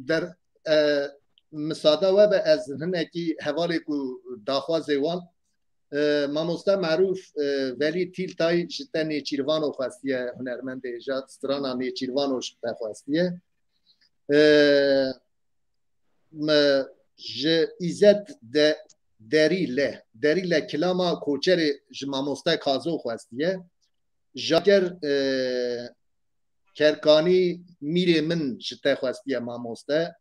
der, e, misade we be ez hinekî hevalê ku daxwazê wan. E, mamoste Merûf, e, Velî Tîltay ji te nêçîrvano xwestiye, hunermendê ja strana nêçîrvano ji te xwestiye. E, me ji Îzet de Derîle, Derîle kilama Koçerê ji mamoste Kazo xwestiye. Jaker, e, Kerkanî mîrê min ji te xwestiye mamoste.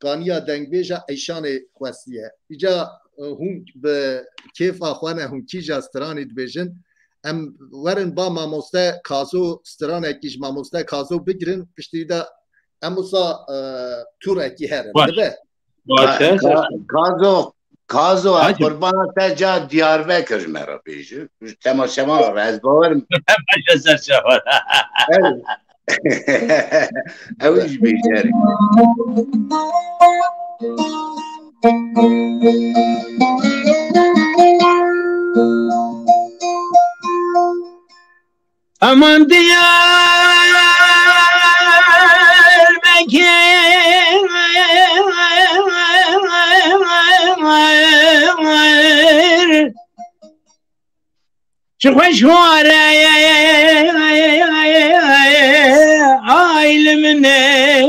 Kaniya dengbêja Eyşanê xwestiye. Îca, e, hûn bi kêfa xwe ne hûn kîja stranî dibêjin. Em werin ba mamoste Kazo stranekî ji mamoste Kazo bigirin, piştî de em wisa, e, tûrekî herin. Baş. Dibe? Baş, Ka- Ka- Kazo, Kazo, ez Hacı. Qurbana te ca Diyarbekir ji me re bêje. Ji temaşevan re ez bawerim. Paşa ser çavan. Ew, ew jî bêje. Aman Diyarbekir, çi xweş ware, ay li min ey.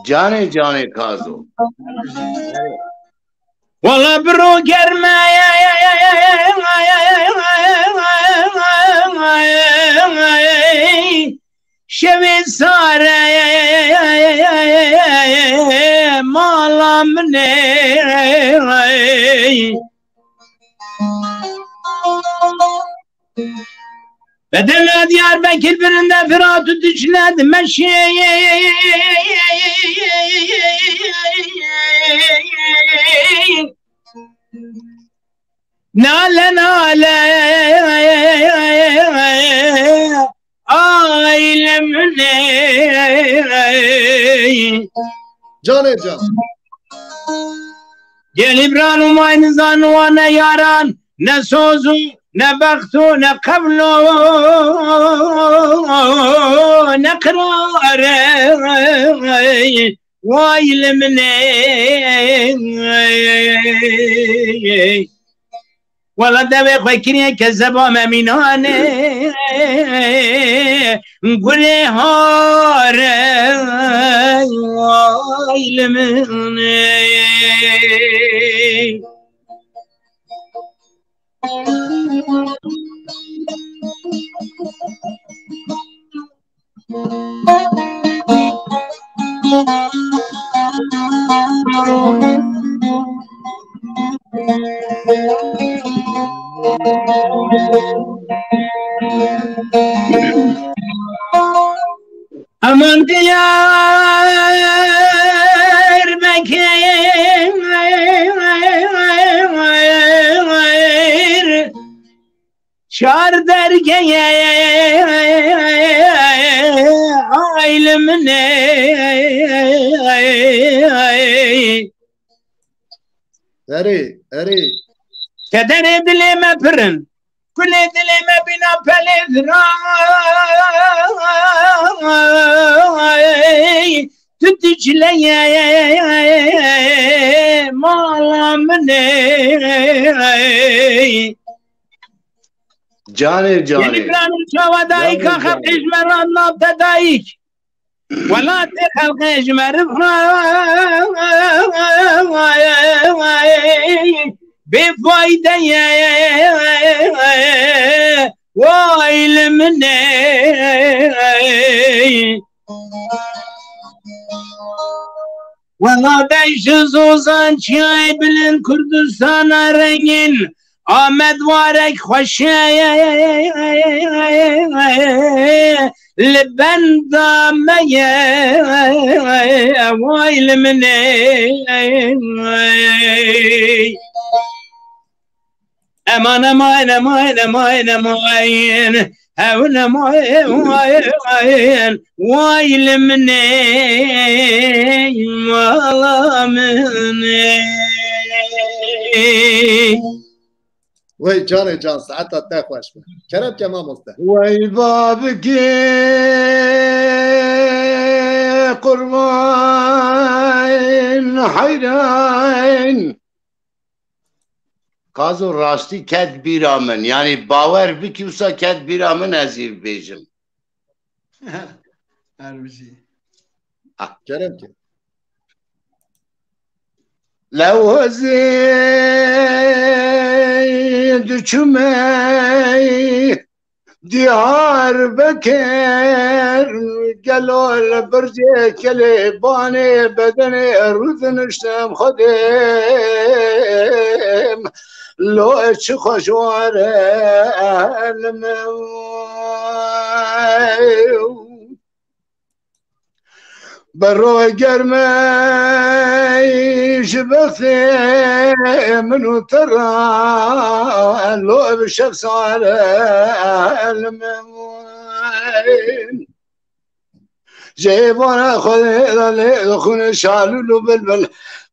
Canê canê Kazo. Wala biro germe şevê sare mala min ê. Bedela Diyarbekir birinde Firat û Dicle dimeşê. Nale nale ailem ne. Canê can. Gel İbran umayın zan wane yaran. Ne sozu, ne bexto, ne qevlo, ne qirare. Way li min ê. Wela devê xwe kiriye kezeba me mînane. Gulê hare, way li min ê. Aman Diyarbekir, çar dergeye aylê min ê. Erê, erê. Kederê dilê me pir in. Kulê dilê me bîna pelê viray, tu Dicleyê mala min ê. Canê canê. Gelî planê çawa dayîka, canê, xelqê ji me re nate dayîk. Welatê xelqê ji me re bêfayde ye, way li min ê. Wela deşt û zozan, çiyayê bilind, Kurdistana rengîn, Amed warek xweş e, li benda me ye, way li min ê. Eman, eman, eman, eman, eman. Ew ne may, may, may. Way li min ê, mala min ê. Wey canê can, saeta te xweş be. Kerem ke mamoste. Wey babikê qurban heyran. Kazo rastî ket bîra min. Yanî bawer bikî wisa ket bîra min ez ê bibêjim. Her bijî. Ah. Kerem ke. Lewezê diçûme Diyarbekir, gelo li bircê kelê banê bedenê rûdiniştim Xwedê, lo çi xweş were li min. Bi roy germê ji bextê min û te re lo bi şev sare li min. Ji êvara Xwedê de lê dixwîne şalûl û bilbil.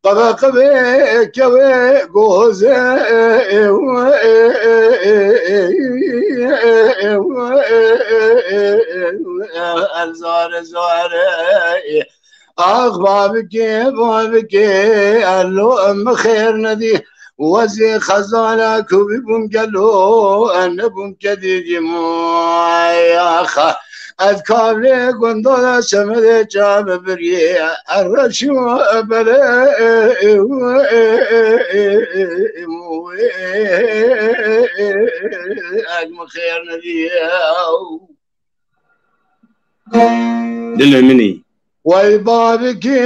Qebe qebe kewê gozê, el zare zare. Ax babikê, babikê, elo min xêr nedî. Wezê xezala ku bîbûm gelo, nebûm kedî dîm. Axa, ez kavlê gundala semedê çav biriyê. Erreşî belê, ez min xêr nedî. Dilê min î. Wey babikê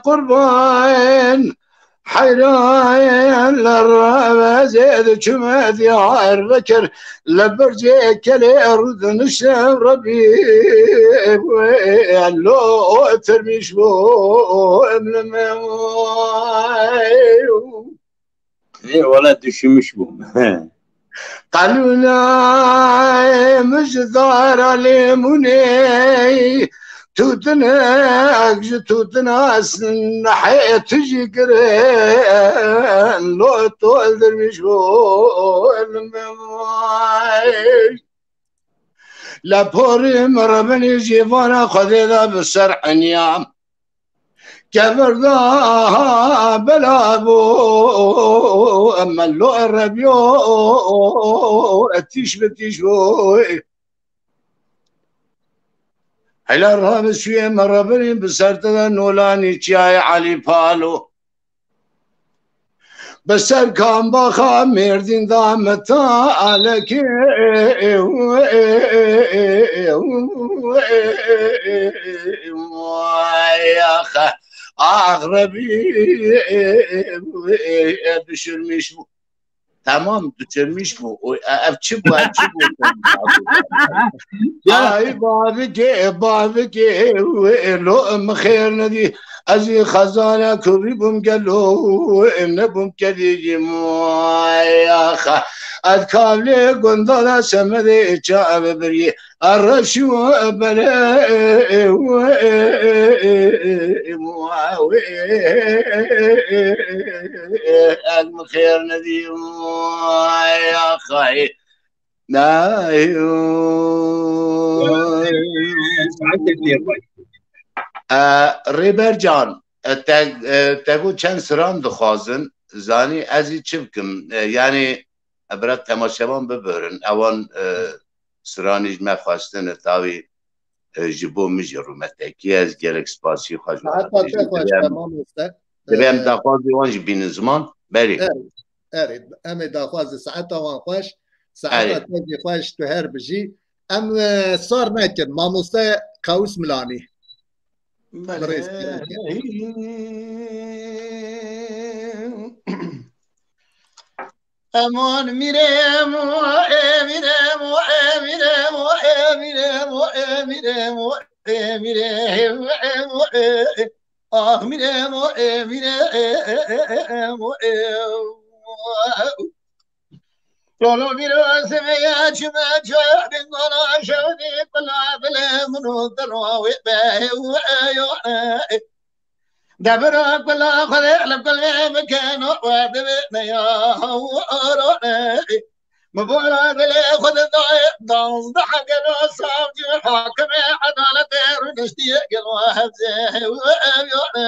qurban, heyran li revezê diçûme Diyarbekir, li bircê kelê rûdiniştim Rebî, lo tirmîş bû emlim. Ê, wele düşünmüş bûm. Qelûnê min ji dara lêmûnê, tûtinek ji tûtina sinehê tu jî girin, lo tol dirmîş bû. Li porê min rebinê jî vana Xwedê de bi ser eniya. Kevirda bela bû, emelo rebiyo, tîş bi tîş bû. Hela rabisûyê me rebirî bi ser te de nolanî çiyayê Elî Palo. Bi ser kambaxa Mêrdîn da mitalekê. Vay axe, axrebî düşürmüş bû. Tamam, düşürmüş bû. O, e, ev çi bû, ev çi bû? Ay bavikê, bavikê, lo min xêr nedî. Ez ê xezana kurî bûm gelo, nebûm kedî jî. Ay axa, ez kavlê gundana semedê çav birî. Erreş û bele, ez min xêr nedî. Ay axayê. Ay. E, Rêber can, e, te, e, te got çend siran dixwazin, zanî ez ê çi bikim? E, yanî, e, bira temaşevan bibirin, ewan, e, siranî ji me xwestine, tawî, e, ji bo min jî rûmetekî, ez gelek spasî xwe ji wan Saeta te xweş be, mamoste. Divê em, e, daxwazê wan jî bînin ziman. Belê. Erê, erê, em ê daxwazê saeta wan xweş, saeta Erê. te jî xweş, tu her bijî. Em, e, sar nekin, mamoste Qawis Milanî. Belê. Birêz. Aman mirem, e, mirem, e, mirem, e, mirem, e, mirem, e, mirem, e, ah mirem, e, mirem, e. Lolo viro seveya çime çabin gona şevdi kula bile munu delo ve be, e, yo, e. Debira kula xwedê li kulê bikeno we dibêne ya orone. Min bora dilê xwe didayê danzdeh gelo savcî hakimê edaletê rûniştiye gelo hevzê we ev yone.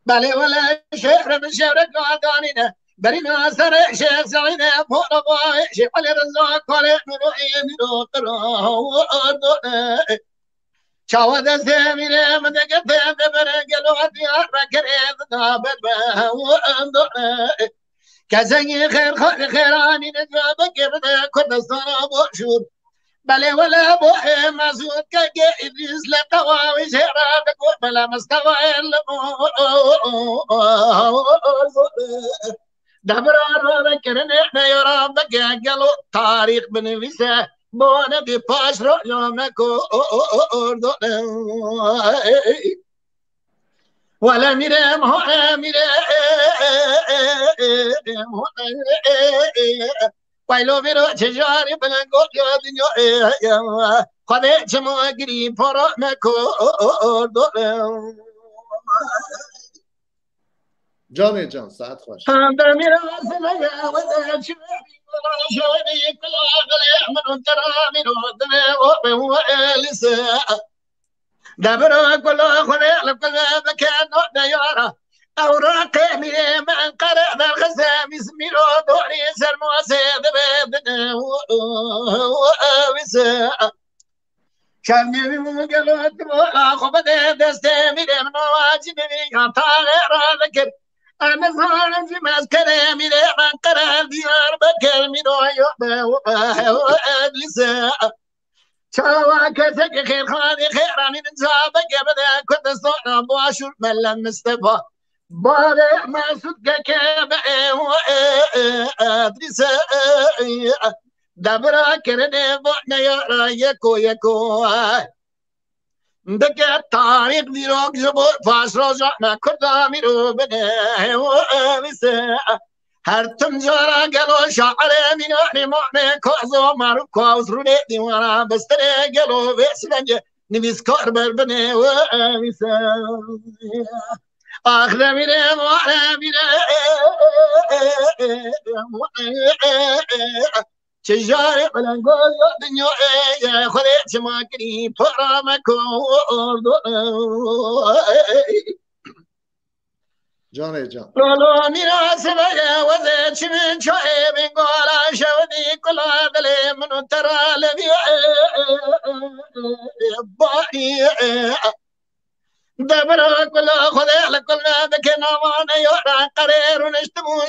Belê wele şehre min şevre kadanîne. Berîna serê şêx Zeîne pora bayê şêx Elî Reza kolê nûro ê mîro qiro ordone. Çawa destê mîrê min digirtê dibir gelo Diyarbekirê dida ber be wendone. Kesengî xêr xêranî ne cevabekê bide Kurdistana boşûr. Belê wele bo ê Mesûd kekê Îdrîs li qewa wî jêra digot bele Mistefa ê li Debra ravekirinê neyara bike gelo tarîx binivîse bo nebî paş roja me ku ordone. Wele mîrem ho mîre waylo viro çejarî bilengo ya dinya. Xwedê çimo girî poro me ku ordone. Canê can, saet xweş. Debira kula xwedê li kula bike no deyara. Ew raqê mîrê min qere derxise mîs mîro dorî sermasê dibe dine wise. Şevnî gelo tu axwe bide destê mîrê min wacî bibî ya taxê radikir. Em nizanin jî mezkerê mîrê min qere Diyarbekir mîro yo be Edlîse. Çawa kesek xêrxanî xêranî min cabeke bide Kurdistana başûr Mele Mistefa. Barê Mesûd keke be Edlîse. Debira kirinê bo neyara yeko yeko. Dike tarîx dîrok ji bo paşroja me Kurda mîro bine wise. Her tim cara gelo şairê mînanî mame kozo maru koz rûnê dîwara bistirê gelo vê silenge nivîskar ber bine wise. Ax demîrê mare mîre Çi jarê belengol ya dinyayê ye, Xwedê çima kirî para me ku ordo. Canê can. Lolo mîra sibeye weze çimin çoyê bingala şevdî kula dilê min û tera levî. Barî. Debira kula Xwedê li kul me bike navane yara qerê rûniştibûn.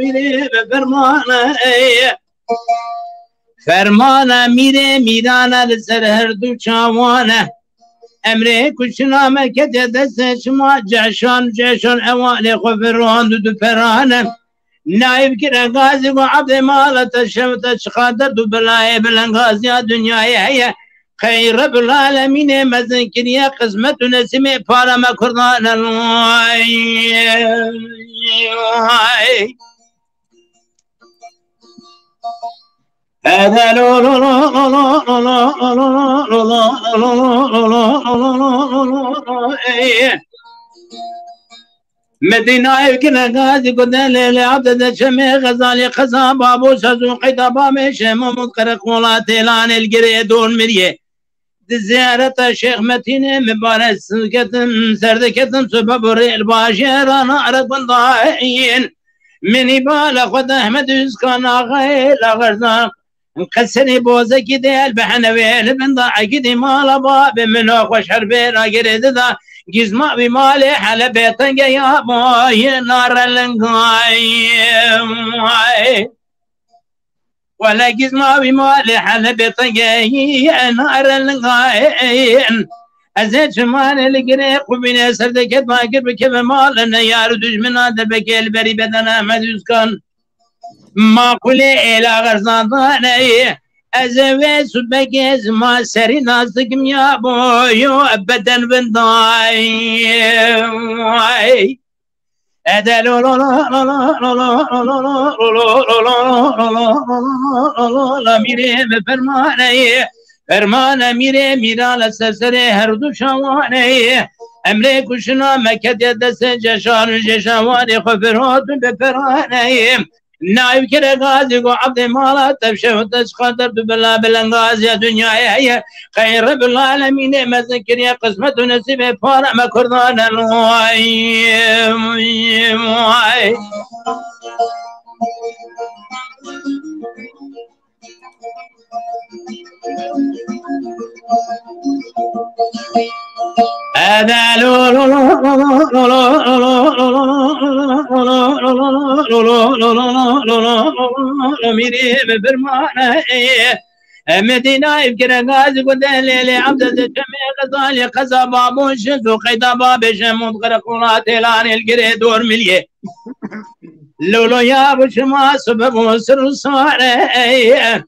Mîrê be fermane, ey. Fermana mîrê mîrana li ser her du çawane. Emrê kuştina me kete destê şima, ceşan ceşan ewanê xwe firand û du perane. Nayb kire gazî ku Ebdê mala te şev te çiqa derd û belayê bilengaziya dinyayê heye. Qey Rebil Alemînê mezin kiriye qismet û nesîbê para me kurdan e. Ay. Medînayê kine gazî ku delê lê abde de çemê Xezalî qeza babo saz û qeyda bamê şemamûd qereqola têlanê li girê don miriyê. Di ziyareta Şêx Metînê mibarek ketim, serdiketim, sobe borê li bajêra Narekundayên. Minî bala xwe de Ehmed Ûzkan axayê la xerza. Qeserê bozekî de el bi henevê li bin da egidî mala babê min o xweş herbê ragirê dida. Gizma wî malê hele bêtenge ya boyê narelingay. Wele gizma wî malê hele bêtengeyî nare lingayen. Ez ê çimanê li girê qubînê serdeket bagir bikeve malê ne yar û dijmina derbekê li berî bedena Ehmed Ûzkan. Maqulê êla xerzandaneyê. Ez ê wê subekê zima serî nazikim ya boyo beden vindayê. Mîrê bi fermaneyê, fermane mîrê mîra li ser serê her du şawaneyê. Emrê kuşina me ketiye destê ceşan û ceşawanê xwe firot û bi peraneyê. Nayb kire gazî ku Ebdê mala tevşe û te çiqa derd û bela bilengaziya dinyayê heye. Xeyr Rebil Alemînê mezin kiriye qismet û nesîbê para me kurdan e. Ay, ay. Mîrê bi firmane. Em ê dîna ev kire gazî ku de lê lê Ebdê de çemê Xezalî qeza babo şiz û qeyda babê şemûd qereqola têlanê li girê dor miliyê. Lolo ya bu şima sibe bu sir û sare.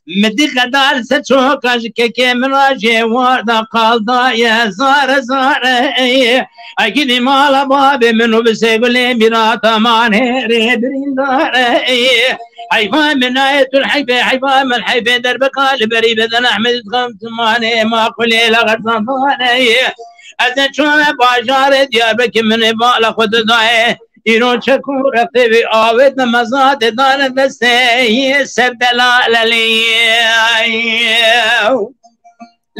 Mi di qedar ser çoka ji kekê min ra jê warda qaldaye zare zare. Egîdî mala babê min û bi sêgulê mîrata manê rê birîndare. Heyfa min ayê tu heyfê, heyfa min heyfê derbeka li berî beden Ehmed Xan Timanê maqulê la xerzandane. Ez ê çûme bajarê Diyarbekir min ê bala xwe didayê. Îro çek û rextê wî avêt me mezatê dane destê yê ser delalelê.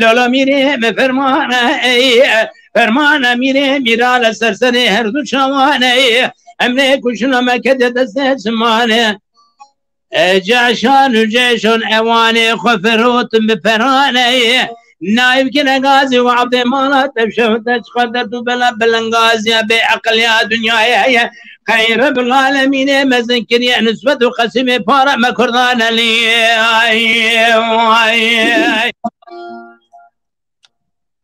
Lolo mîrê me fermane ey, Ferman emîrê mîra li ser serê her du çawanê. Emrê kuşina me kete destê çimanê. E, ceşan û ceşon ewanê xwe firotin bi peranê. Nayb kine gazî û abdê mala tevşe û te çiqa derd û bela belengazî ya bê eqiliya dinyayê heye. Qey Rebbil Alemînê mezin kiriye nisbet û qesimê para me Kurdan elî. Ay, ay, ay.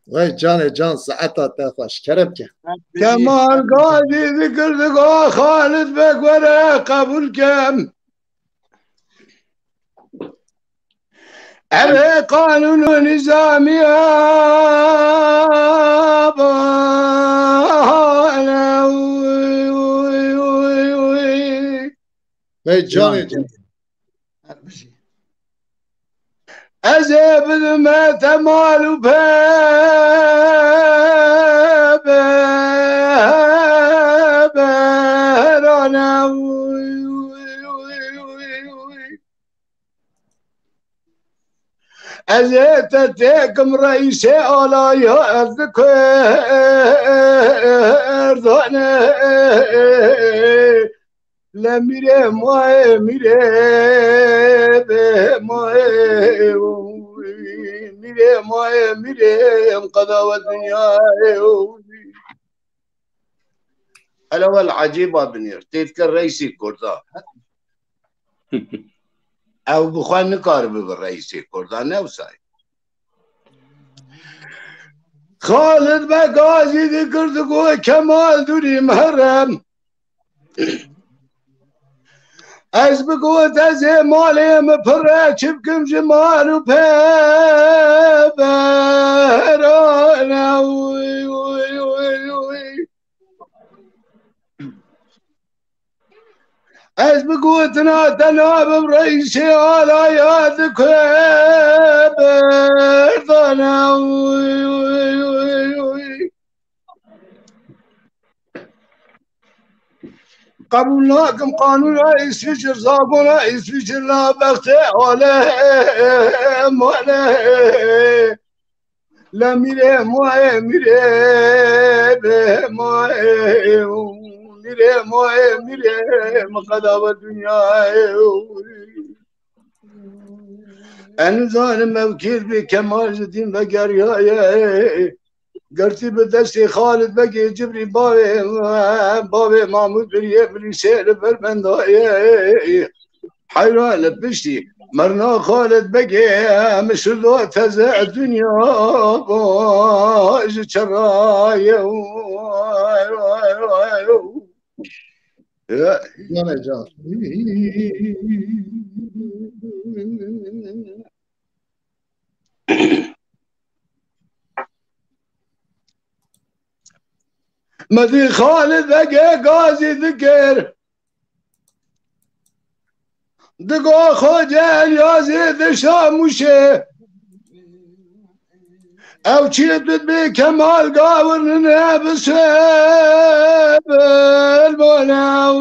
Vay canê can, saeta te xweş. Kerem ke. Kemal Gazî dikir digo Xalid Beg were qebûl kem. Ev ê qanûn û nîzamiya bane. Vay canê can. Ez ê bidime te mal û pebe berane. Ez ê te têkim reîsê alaya ez di kurdane. Le mîrê mayê mîrê be mayê mîrê mayê mîrê em qedawe dinyayê. Hele wel ecêba binêr têdike reîsê Kurda. Ew bi xwe nikaribe bi reîsê Kurda ne wisa ye. Xalid be gazî dikir digo Kemal dûrî mehrem. Ez bigot ez ê malê min pir e çi bikim ji mal û pê berane. Ez bi gotina te nabim reîsê alaya dikê berdane. Qebûl nakim qanûna Îsviçir, zakona Îsviçir la bextê alem alem. La mîrê moyê mîrê be moyê mîrê moyê mîrê miqedava dinyayê. En zalim mevkir bi Kemal Zidin ve geryaye. Girtî bi destê Xalid Begê Cibrî bavê bavê Mahmud Biriyê Bilîsê li ber bendayê. Heyra li piştî mirna Xalid Begê em şirdo teze dinya ji çerayê. Canê can. Medî Xalid Begê gazî dikir. Digo Xoce Elyazê de Şamûşê. Ew çi tu bi Kemal gawir ne bi sebel bana.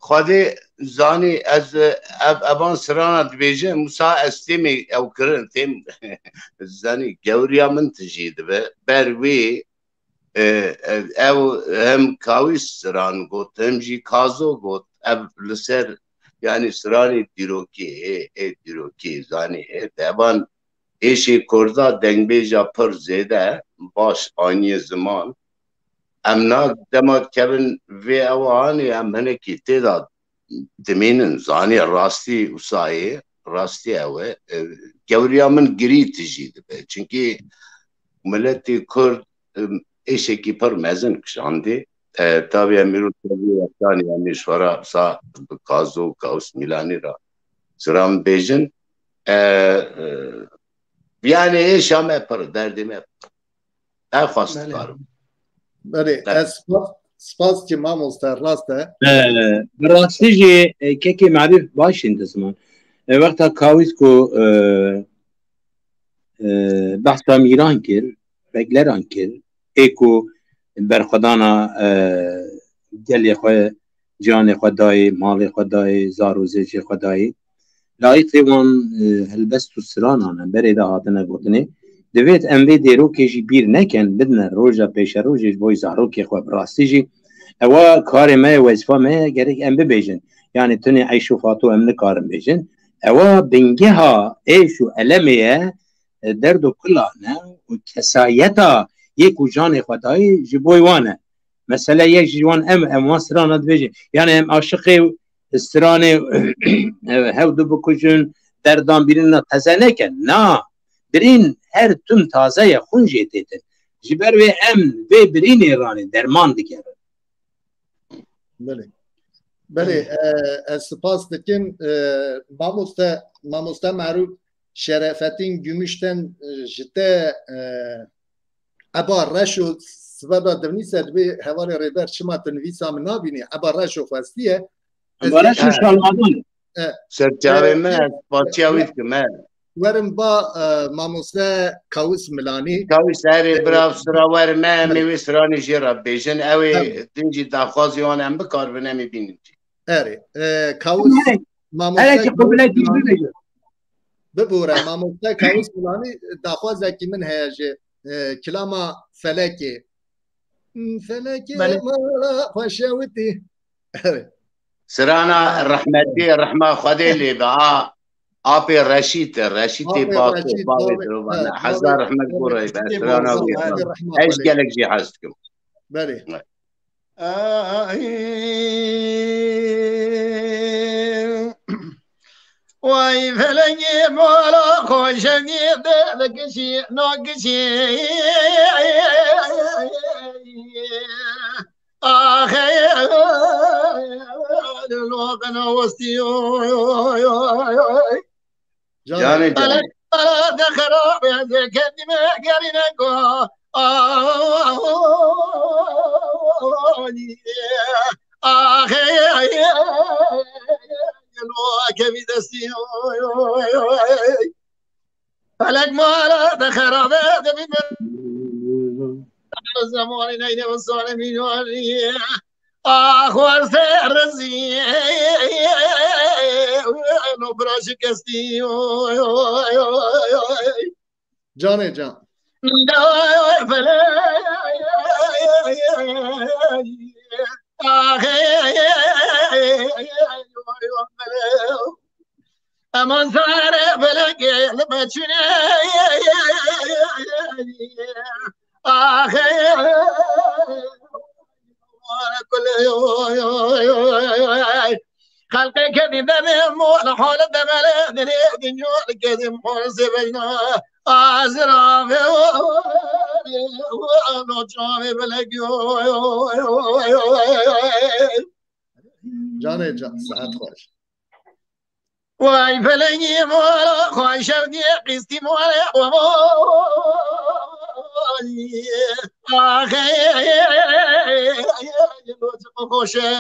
Xwedê zanî ez ev evan sirana dibêjim, wisa ez têmê ew kirin, têm zanî gewriya min tijî dibe. Ber wê e, e, ew hem Kawîs siran got, hem jî Kazo got. Ev li ser, yanî siranê dîrokê, ê, ê dîrokê, zanî, ê, evan êşê Kurda dengbêja pir zêde baş aniye ziman. Em na dema kevin vê ewa anê, em hinekî tê de dimînin, zanî rastî wisa ye, rastî ew e. E, gewriya min girî tijî dibe. Çimkî miletê Kurd, e, êşekî pir mezin kişandî. E, tabi em îro tevî wextanî em ê ji xwe re wisa bi Kazo û Kawis Mîlanî re siran bêjin. E, e, yanî êşa me pir, derdê me pir. Ev xwest dikarim. Belê, ez spas, spas ki mamoste, rast e. E, bi rastî jî, e, kekê Merîf baş in diziman. E, wexta Kawîs ku, e, e, behsa mîran kir, begleran kir, ê ku berxwedana, e, gelê xwe, ciyanê xwe dayê, malê xwe dayê, zar û zêcê xwe dayê. layîqê wan, e, helbest û stranan e, berê de hatine gotinê. Divêt em vê dêrokê jî bîr nekin, bidine roja pêşerojê ji bo zarokê xwe. Bi rastî jî ewa karê me ye, wezîfa me ye, gerek em bibêjin. Yanî tunê eyş û fato em nikarin bêjin. Ewa bingeha êş û elemê ye, e, derd û kulan e û kesayeta yê ku canê xwe dayî ji bo wan e. Mesele yek ji wan em, em wan strana dibêjin. Yanî em aşiqê stranê hev du bikujin, derdan birîna teze nekin. Na, birîn her tim taze ye, xwîn jê têtin. Ji ber wê em vê birînê ranê derman digerin. Belê. Belê, e, ez spas dikim. E, mamoste, mamoste Merûf Şerefetîn Gümüşten, e, ji te, e, eba reş û sibe de divnîse, dibê hevalê rêber çima tu nivîsa min nabînî? Eba reş û xwestiye. Ez Eba reş û şalmadan. E, Serçavê e, me, e, ez spasiya wî e, dikim, e. Werin ba, e, mamoste Kawis Milanî. Kawis, erê, bira, sira werin me, em ê wê siranê jê re bêjin. Ew ê din jî daxwazê wan em bikaribin, em ê bînin jî. Erê, e, Kawis, mamoste Kawis Milanî. Bibûre, mamoste Kawis Milanî, daxwazekî min heye ji, e, kilama Felekê. Felekê mala xwe şewitî. Sirana rehmetî, rehma Xwedê lê be. A, apê Reşît e, Reşîtê Bato, bavê Dilovan. Hezar rehmet gorayê be, sirana wî. Ez gelek jî hez dikim. Belê. Ay. Way felekê mala xweşekî te dikişî, nakişî. Axê, lo bena westî, oy, oy, oy, oy. Canê can. Ala de xerabe, de kendime gerine go. Ay, axê, lo kevî destî, oy, oy, oy. Felek mala de xerabe, de bîne. Zemanî neyne ve zalimî. Axwar se rizî, no bira şikestî. Canê can. Aman sare felekê li me çûne. Axê. Xelqê kevî demê mol hol demele dinê dinyol kedim hol zevejna. Azra ve no çavê belek. Canê can, saet xweş. Vay felekî mala xweşevdî qîstî mala. Axê, xweşe.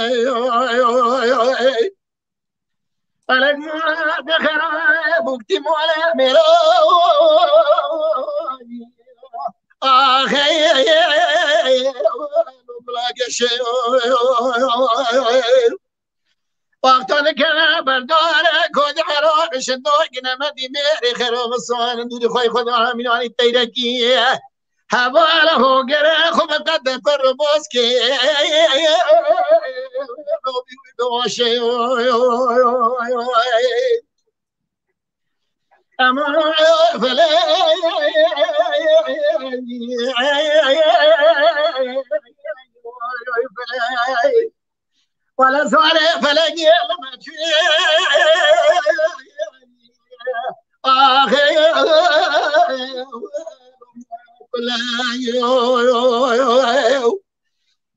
Felek mala xera, bûktî mala mêra. Axê, mala geşe. Wexta dikeve berdare, kodî Iraq, şindok, nemedî mêrê xero, misan, dûrî xwe, Xweda, mînanî teyrekî. Hevala hogere, xwe bi qede per û boskê. Robî wî biwaşe. Ama fele. Wala sare felekî. Axê.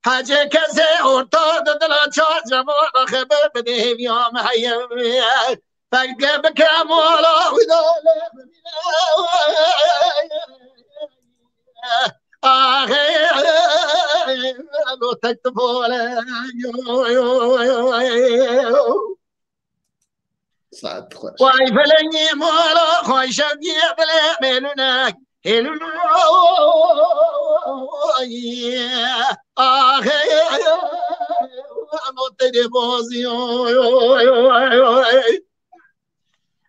Hecê kesê orta di dila çar cemala xeber bide hêviya me heye. Feke bike mala wî de lê bimîne. Axê lo tek tu bole. Saet xweş. Vay felengî mala xweşe diye bile mêlûnek. Hêlûn. Axê lo te de bozî.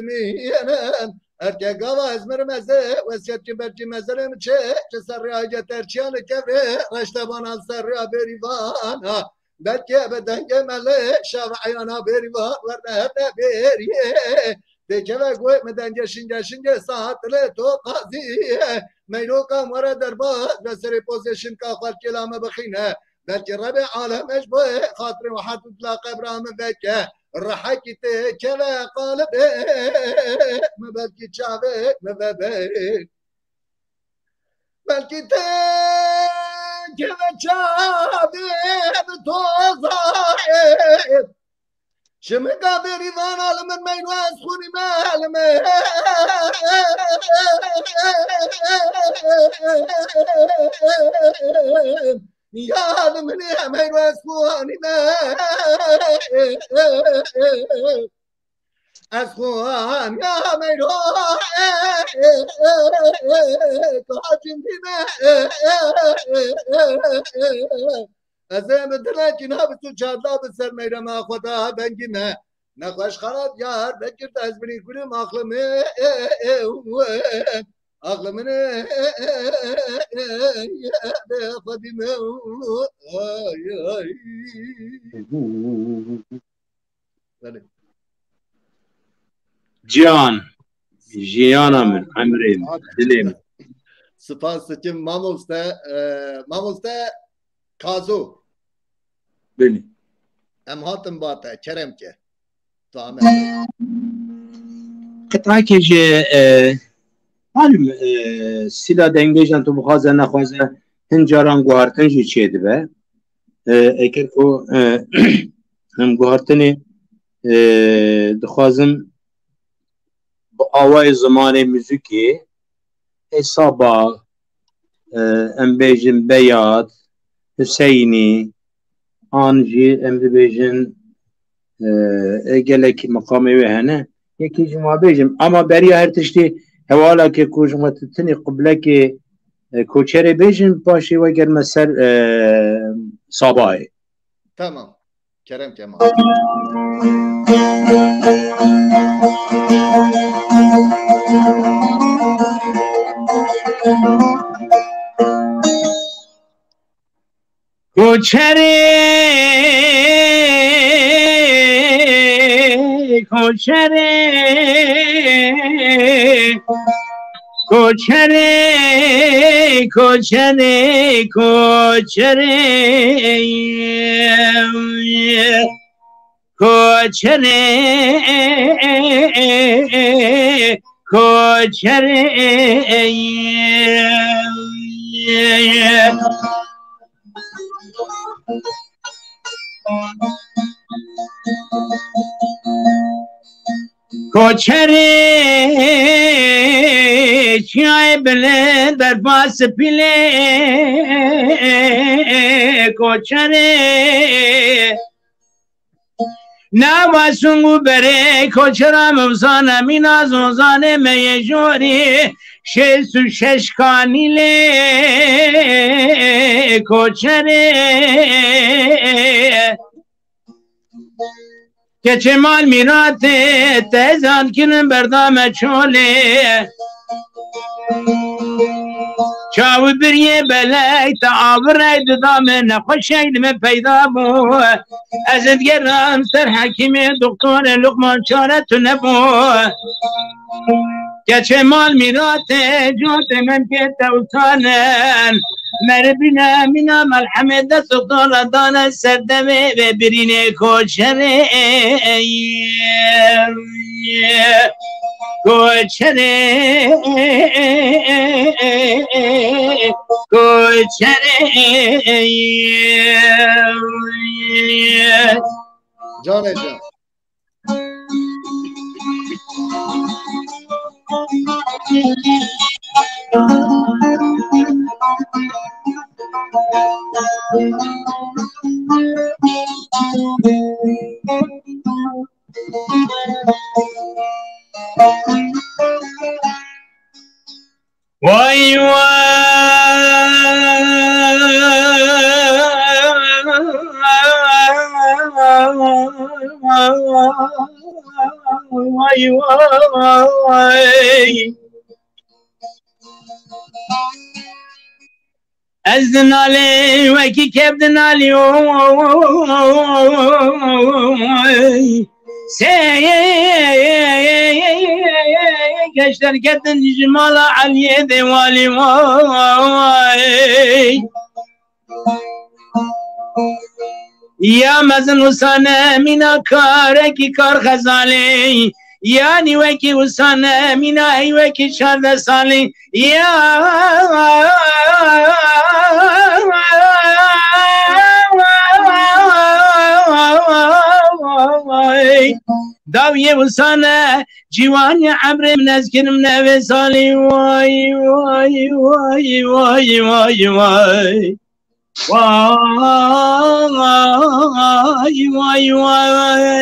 dimînin. Erke gava ez mirim ez ê wesiyet kim belkî mezelê min çê, çi ser rêya geterçiyan li kevrê reştebanan ser rêya bêrîvana. Belkî bi dengê me lê şaveeyana bêrîvan werne hevne bêriyê. Têkeve guhê min dengê şinge şinge saetilê to qazî. Meyloka were derbas ve serê pozê şinka xwe kêla me bixîne. Belkî Rebê alem ez bo xatirê we herd û dila qebra min veke. Rehekî têkeve qalibê min belkî çavê min vebe. Belkî têkeve çavê min tozayê. Şimika bêrîvana li min meyno ez xûnî me li min. Ya li min meyno ez xûnî me. Ez xûn ya meyno. Kacindî me. Ez ê bi dilekî nabis û çadla bi ser meyrema xwe de bengî me. Nexweş xelat yar vekird ez binî gulim axlimi. Axlimi ne Xwedî me. Ay, ay. Belê. Cihan, jiyana min, emrê min, dilê min. Spas dikim mamoste, e, mamoste Kazo. Belê. Em hatin ba te, kerem ke. Tu ame. Qitayekê ji, e, malum, e, stîla dengbêjan tu bixwaze nexwaze hin caran guhartin jî çêdibe. E, eger ku, e, em guhartinê, e, dixwazin bi awayê zimanê muzîkê, ê Saba, e, em bêjin Beyat, Huseynî, an jî em dibêjin, e, ê gelekî meqamê wê hene. Yekî ji ma bêjim. Ama beriya her tiştî hewaleke ku ji me tu tinî qiblekê, e, koçerê bêjin, paşê we germe ser, e, Sabayê. Tamam. Kerem Kemal. Koçerê, koçerê, koçerê, koçerê, koçerê. Koçerê, koçerê. Koçerê, çiyayê bilind, berfa spî lê, koçerê. Nava sung û berê koçera mevzana mîna zozanê me yê jorî şêst û şeş kanî lê koçerê. Keçê mal mîratê te zan kirin berda me çolê. Çawi biriyê belek te avirey dida me nexweşek li me peyda bû. Ez ê digerim ser hekîmê doktorê Luqman çare tu nebû. Keçê mal mîratê cotê memkê te utanin. Meribîne mîna melhemê dest doktora dane ser devê vê birînê koçerê. Koçerê, koçerê. Canê can. Vay vay, vay vay. Ez dinalî wekî kev dinalî oy. Sê geş derketin ji mala Eliyê Dêwalî oy. Ya mezin wisane mîna karekî kar xezalê. Yanî wekî wisane mîna heyvekî çardeh salî. Ya dawiyê wisane ciwanî emrê min ez kirim nevê salî. Vay vay vay vay vay vay. Vay vay vay.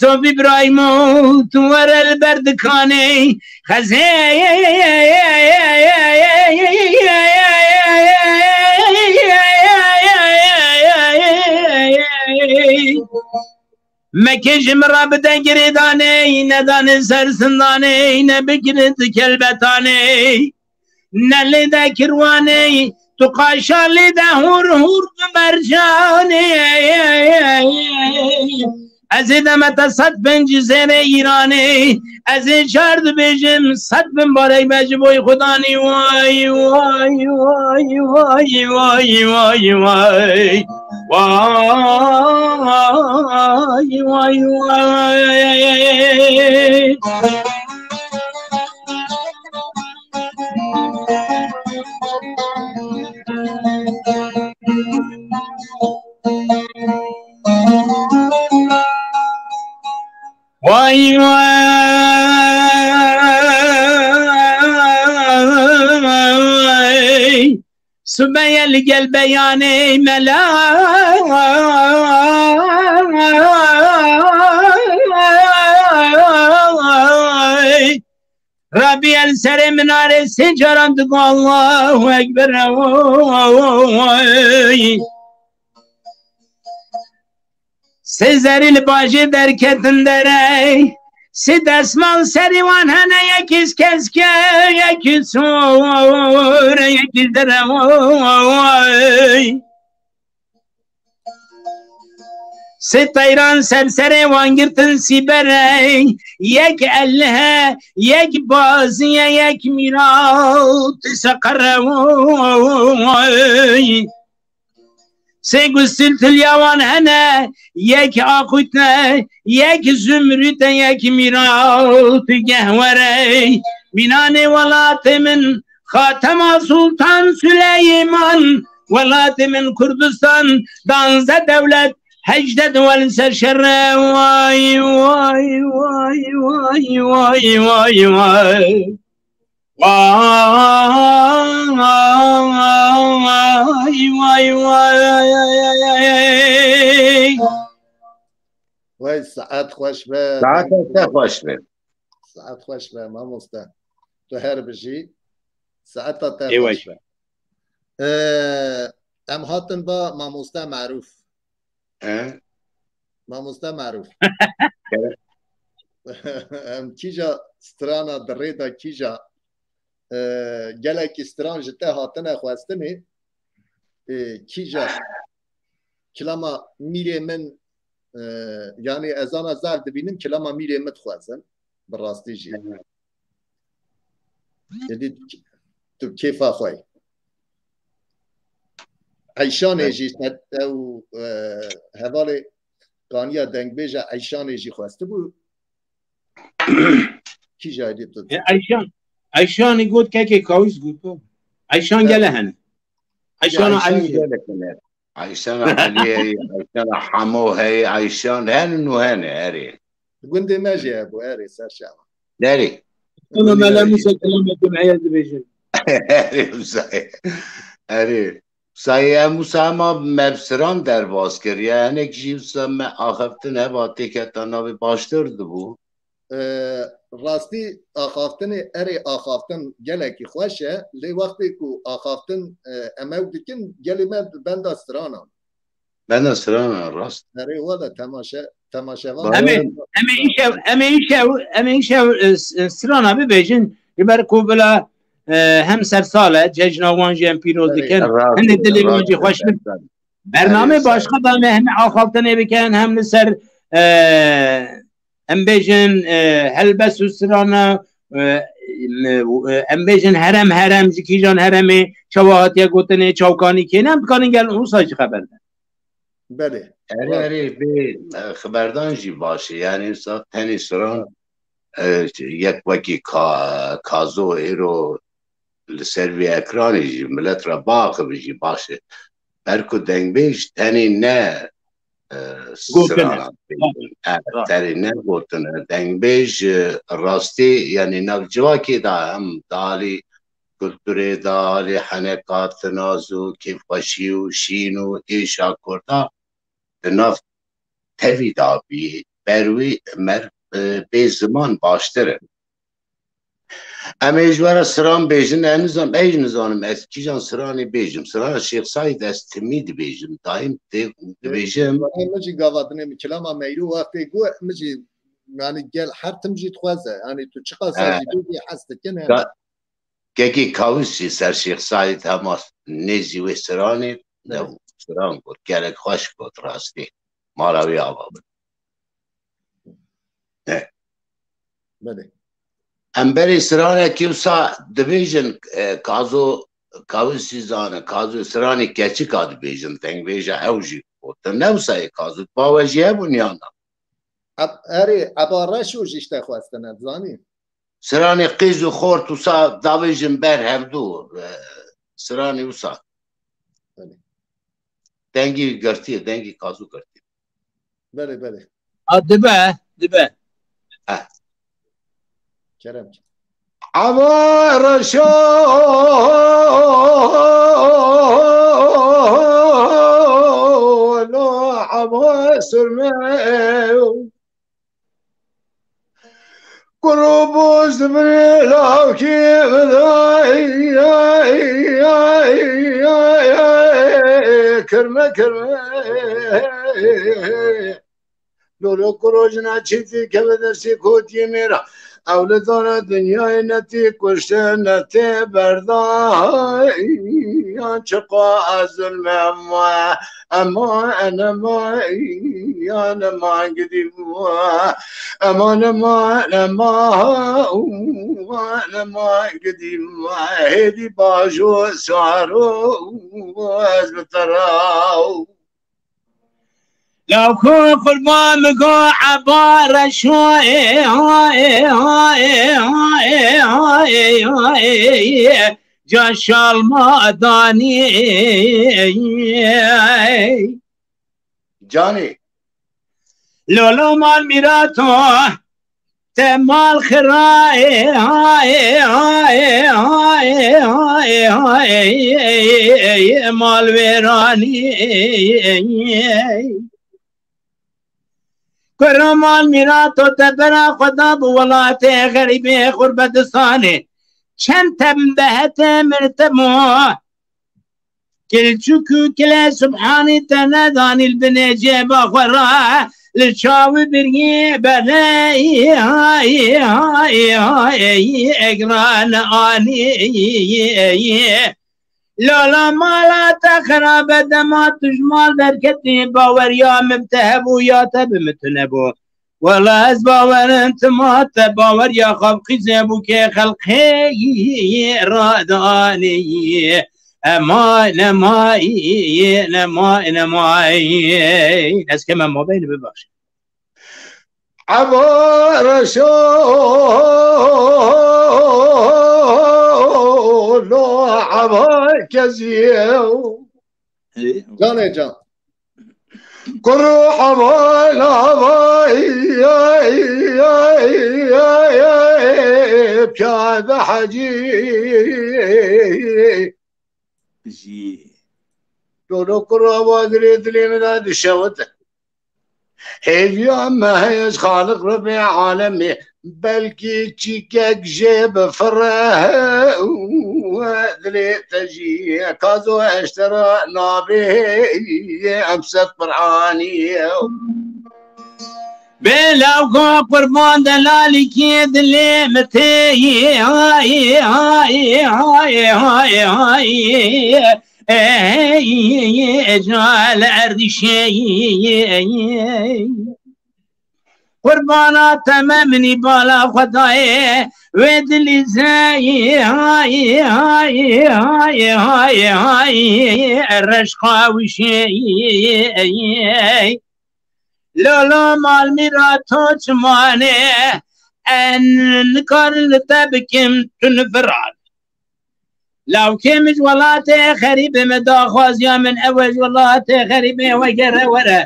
Şof Îbrahîmo, tu were li ber dikanê xezê. Mekê ji min re bide girêdanê, ne danê ser sindanê, ne bigire di kelbetanê. Ne lê de kirwanê, tu qaşa lê de hûr hûr bi mercanê. Ez ê deme te sed pêncî zêrê Îranê, ez ê çar dibêjim sed bin barek be ji bo Xudanî. Way, way, way, way, way, way, way. Way, way, way. Way, way. Subeye li gel beyanê mela. Rabî el serê minarê sê caran digo Allahu Ekber. Sê zerî li bajê derketin derey. Sê desmal serî wan hene, yekî keske, yekî sor, yekî derewey. Sê teyran ser serê wan girtin sîberey. Yek elhe, yek baziye, yek mîrat seqerewey. Sê gustil tilya wan hene, yek axûtne, yek zumrûte, yek mîrat gehwere. Mînanê welatê min, Xatema Sultan Süleyman, welatê min Kurdistan, danze dewlet, hejdeh duwel ser şerre. Way, way, way, way, way, way, way. Way, way, way. Wey saet xweş be. Saeta te xweş be. Saet xweş be mamoste. Tu her bijî. Saeta te Ê xweş weş. Be. Ee, em hatin ba mamoste Maruf. He? Mamoste Maruf. Em kîja strana di rê de kîja, e, gelekî stran ji te hatine xwestinê, e, kîja kilama mîrê min, e, yanî ez ana zaf dibînim kilama mîrê min dixwezin. Bi rastî jî. Hı hı. Êdî tu kêfa xwe yî. Eyşanê Evet. Jî te-, ew, e, hevalê qaniya dengbêja Eyşanê jî xwestibû. Kî jayî tu? E, Eyşan, Eyşanî got kekê Kawîs got. Eyşan Evet. Gele hene. Eyşana Eyşan Elî. Gelek hene. Eyşana Elî heye, Eyşana Hemo heye, Eyşan hene nû hene erê. Gundê me jî hebû erê ser şeva. Nerê? Ona Gundê Mele me jî. Musa kelametun heye dibêjin. Erê Musa. Erê. Sayê em wisa hema mevsiran derbas kiriye. Hinek jî wisa me axaftin heva têketa navê baştir dibû. E, rastî axaftinê, erê axaftin gelekî xweş e. Lê wextê ku axaftin, e, em ew dikin, gelê me benda strana. Benda strana, rast. Erê wele temaşe, temaşevan. Em ê, em ê îşev, em ê îşev, em ê îşev, e, s-, e, strana bibêjin. Ji ber ku bila, e, hem sersal e, cejna wan jî em pîroz Erê. Dikin. Rast, Hindê dilê wan rast, jî xweş bin. Rast. Bername Erê, başka da me hem axaftinê bikin, hem li ser, e, em bêjin, e, helbest û strana, e, e, em bêjin herem, herem ji kîjan heremê, çawa hatiye gotinê, çawkanî kê ne, em dikarin gel wisa jî xeber de. Belê. Erê, Rast. Erê, bê, e, xeberdan jî baş e. Yanî wisa tenê stran, e, yek wekî ka-, kazo êro li ser vê ekranê jî milet re biaxive jî baş e. Ber ku dengbêj tenê ne, e, Gotin e. Strana, e, Rast. Tenê ne gotin e. Dengbêj, e, rastî, yanî nav civakê de em di alî kulturê de, alî heneka tinaz û kêfxweşî û şîn û êşa Kurda di nav tevî de bî. merwî, mer, e, bê ziman baştir e. Em ê ji we re siran bêjin, ez nizam, ez jî nizanim ez kîjan siranê bêjim. Sirana Şêx Saîd ez timî dibêjim, daîm tê-, dibêjim. Min jî gava dinê min kilama Meyrû wextê got, min jî, yani gel her tim jî dixwaze. Yani tu çiqas He. jî bêjî hez dikin, he. Ga-, Kekê Kawis jî ser Şêx Saîd hema nêzî wê siranê, ne, Evet. siran got, gelek xweş got rastî. Mala wî ava bin. Ne. Belê. Em berê siranekî wisa dibêjin, e, Kazo, Kawis jî zane, Kazo siranê keçika dibêjin, dengbêja ew jî gotin. Ne wisa yê Kazo, bawe jî hebûn yan na? Eb-, erê, Eba Reşo jî işte xwestine, zanî? Siranê qîz û xort wisa davêjin ber hevdû, e, siranê wisa. Belê. Dengî girtiye, dengî Kazo girtiye. Belê, belê. A, dibe, dibe. Heh. Kerem. Ava Reşo, lo ava surme. Kuro boz dibirê lavkî bidayî, kirme, kirme. Lolo kuro jina çîtî keve destî kotiyê mêra. Ew li dana dinyayê netî kuştin, netê berdan, çiqa ez zulmem we. Eman, eman, ya neman gidî we. Eman, eman, eman, neman gidî we. Hêdî bajo saro ez bi te re. Lawko qurban min go Eba Reşo, e, ha, e, ha, e, ha, e, ha, e, ha, e, e, ca şalma danî. Canê. Lolo mal mîrato. Te mal xira, e, ha, e, ha, e, ha, e, ha, e, ha, e, e, e, e, mal wêranî. Kura mal mîrato te bera xwe da bi welatê xerîbê Xurbetistanê. Çend te bi hete mirtebo. Kilçuk û kile subhanî te nedanî li binê cêba xwe re li çawi birî bere egran anî. Lala mala te xerabe dema tu ji mal derketî baweriya min bi te hebû ya te bi min tunebû. Wela ez bawerim tima te baweriya xwe bi qîzê bûkê xelqê radanî. Ema nemayî, nema, nemayî. Ez keme mabeyni bibexşe. Eva Reşo, lo eva kezî. Canê can. Kuro heval havay, ay, ay, ay, ay, piyade hacî. Jî. Dolo kuro hava dilê dilê min de dişewite. Hêviya me heye ji Xaliq Rebê alemê. Belkî çîkek jê bifire dilê te jî. Kazo eştera nabê em sed Qur'anî. Bê lawko qurban delalikê dilê min tê. Ay, ay, ay, ay, ay, ay. Ey, ecel erdişê. Qurbana te me minî bala Xwedayê, wê dilî zey, hay, hay, hay, hay, hay, reşqa wişê. Lolo mal mîra to çimane, en nikarin li te bikim tu nifiran. Lawkê min ji welatê xerîbê me daxwaziya min ew e, ji welatê xerîbê wegere were.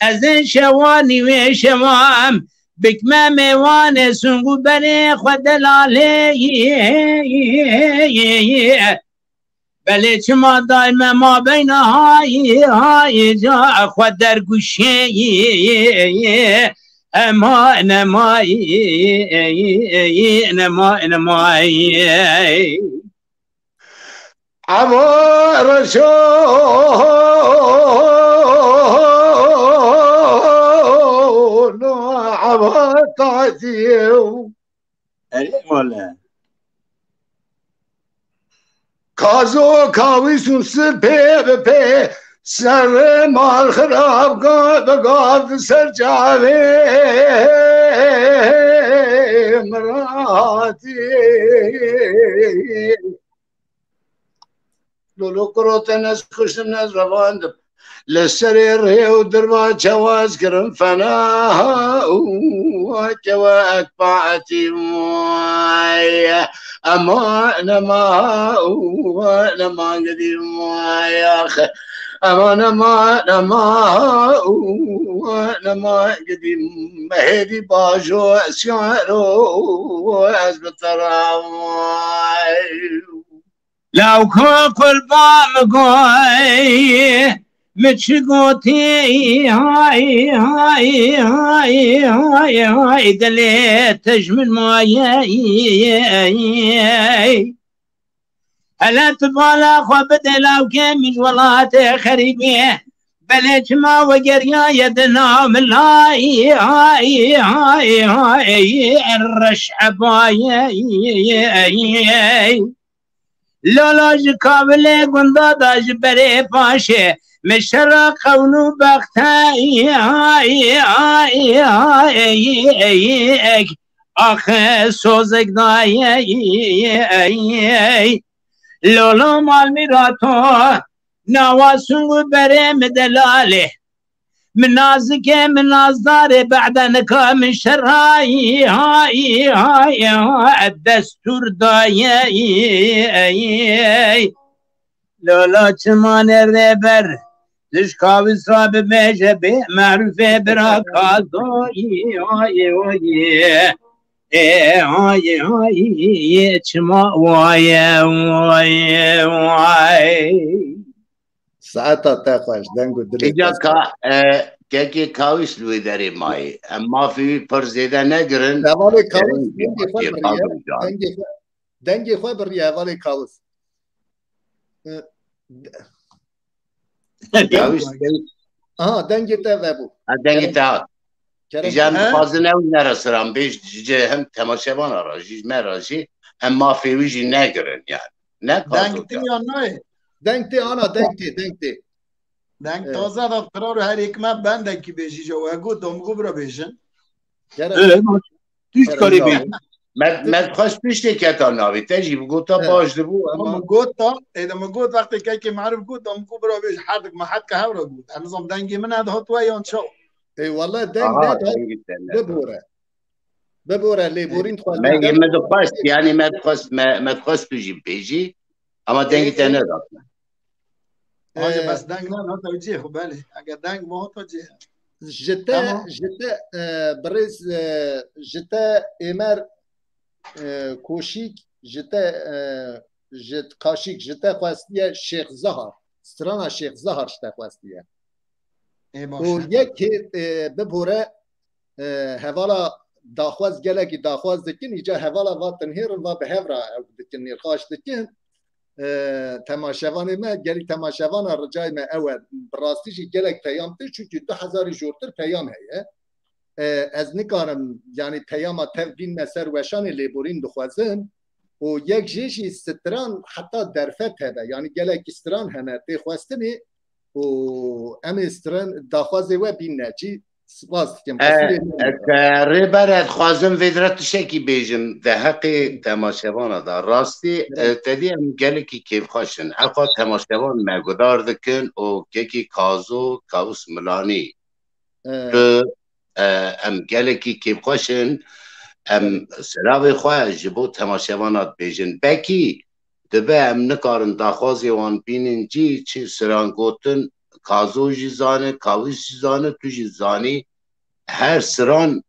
Ez ê şewanî wê şewan bikme mêwanê sung û berê xwe delalê. Belê çima dayme mabeyna hayî, hayî ca xwe derguşê. Ema nema, nema, nema. Ema reşo no ema tatiyew. Erê male. Kazo kawîs û sipê bi pê serê mal xirab ga bi gav di ser çavê miratî. Lolo kuro te ne kuştim ne revandim. Li serê rê û dirva çewaz kirin fena û kewe ek paetî vay. Ema nema û nema gidî vay ax. Ema nema nema û nema gidî mehêdî bajo siyaro ez bi te re vay. Lawka qurba mi goy, mi çi gotî, hay, hay, hay, hay, hay, dilê te ji min maye. Hele tu bala xwe bide lawkê min ji welatê xerîbê. Belê çima we geriyaye di nav min layî, hay, hay, hay, reş ebaye. Lala ji kavilê gunda da ji berê paşê min şera qewn û bexte, ax sozek daye. Lala mal mîrato nawa sung û berê min delalê. Min nazikê, min nazdarê, beda nika min şerayî, hayî, hayî, hayî, destûr dayê. Lala çimanê rêber, tu ji kawis ra bibêje bê merûfê bira kazoyî, hayî, hayî. Ê, hayî, hayî, çima waye, waye, waye. Saeta te xweş, deng û dilê Îca te ka, e, kekê Kawîs li wê derê mayî. Em mafê wî pir zêde negirin. Hevalê Kawîs, Kerem dengê xwe Kawîs biriye, Can. Dengê xwe, dengê xwe biriye, hevalê Kawîs. E, de-, Kawîs, Kawîs. Aha, dengê te vebû. Ha, dengê Kerem. Te hat. Kerem. Îca em He? dixwazin ew nere siran bêj ji hem temaşevana re jî, ji me re jî, em mafê wî jî negirin yani. Ne Deng kazo tê ya. Ya nayê? Deng tê ana, deng tê, deng tê. Deng Evet. taze da qiraro her yek me bendekî bêjî je we got, dom got bira bêjin. Kerem. Evet, baş. Tu ji Kerem karê ya. bêjî. Me, me dixwest tu ji tê keta navê, te jî bigota Evet. baş dibû, Ama ama min got da, ê de min got wextê kekê merûf got, dom got bira bêj, her dik me hetka hev re got. Em nizam dengê min nedihat we yan çaw? Ê, wele deng Aha, nedihat, dengê te nedihat. bibore. Bibore, lêborîn dixwazin Me, dem me dixwest, yani me dixwest, me, me dixwest tu jî bêjî, ama dengê te Ê, ê. nedat me. Ancak Ee, bes deng ne, hata cihê xwe, belê. Eger deng bu hata cihê. Ji te, Tamam. ji te, e, birêz, e, ji te Êmer, e, Koşîk, ji te, e, ji Kaşîk, ji te xwestiye Şêx Zahar. Strana Şêx Zahar ji te xwestiye. Ê, baş Û e. yek hê, e, bibore, e, hevala daxwaz, gelekî daxwaz dikin, îca hevala va tinhêrin, va bi hev re ew dikin, nêrxaş dikin. E, temaşevanê me, gelî temaşevana ricayê me ew e, bi rastî jî gelek peyam tê, çunkî du hezarî jortir peyam heye. E, ez nikarim, yanî peyama tev bînme ser weşanê lêborîn dixwazim. Û yek jê jî stran heta derfet hebe, yanî gelekî stran hene tê xwestinê. Û em ê stran daxwazê we bînne cî. Spas dikim. E, Qisûrê min e, e. Rêber, ez dixwazim vê dire tiştekî bêjim de heqê temaşevana da. Rastî, e, Evet. te dî em gelekî kêfxweş in. Heqa temaşevan me guhdar dikin û kekî Kazo, Kawis Milanî. Evet. Tu, e, em gelekî kêfxweş in. Em Evet. silavê xwe ji bo temaşevana dibêjin. Belkî dibe em nikarin daxwazê wan bînin cî, çi siran gotin, Kazo jî zane, Kawis jî zane, tu jî zanî, her siran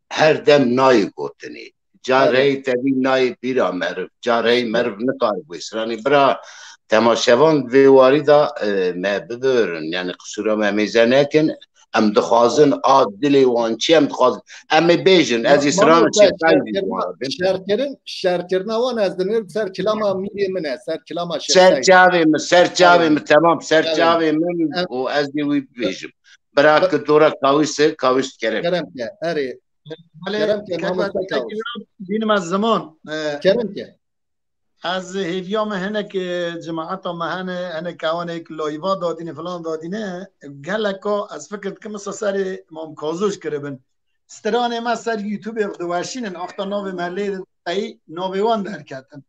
her dem nayê gotinê. Carey Evet. tevî nayê bîra meriv, carey meriv nikare wê siranî. Bira temaşevan vê warî da, e, me bibirin, yani qisûra me mêze nekin. Em dixwazin a dilê wan çi em dixwazin. Em ê bêjin, ez ê strana Mamoste, Şêxtayî jî ji wan re bêm. Şerkirin, şerkirina wan ez dinêrim ser kilama mîrê min e, ser kilama Şêxtayî. Ser çavê min, ser çavê min, temam, ser çavê min û ez ê wî bibêjim. Bira ki dora kawîs e, kawîs kerem. Kerem ke, erê. Kerem ke, mamoste kawîs. Bînim ez ziman. Kerem ke. Ez hêviya me hinek, e, cemaeta me hene, hinek ewanek layva dadîne, filan dadîne, geleka ez fikir dikim, misa serê Mam Kazoş kiribin. Stranê me ser YouTube-ê diweşînin, axta navê me lê de tey navê wan derketin.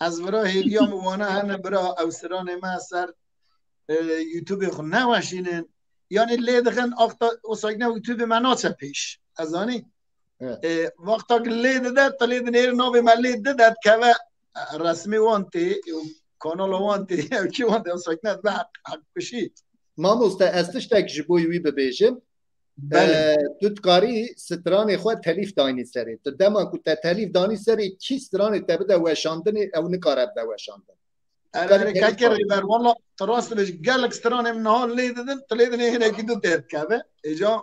Ez vira hêviya min wana hene bira ew stranê me ser, e, YouTube-ê xwe neweşînin. Yanî lê dixin axta o sakne YouTube-ê me naçe pêş. Ez zanî. Evet. E, wexta ki lê dide, tu lê dinêrî navê me lê dide dikeve, e, resmê wan tê, û kanala wan tê, ew kî wan tê, ew sakne dibe heq, heqkuşî. Mamoste, ez tiştek ji bo wî bibêjim. Belê. E, tu dikarî stranê xwe telîf danî serê. Tu dema ku te telîf danî serê, kî stranê te bide weşandinê, ew nikare bide weşandin. Erê, erê, kekê Rêber, wala tu rast dibêjî, gelek stranê min niha lê didin, tu lê dinê hinekî du tê dikeve. Êca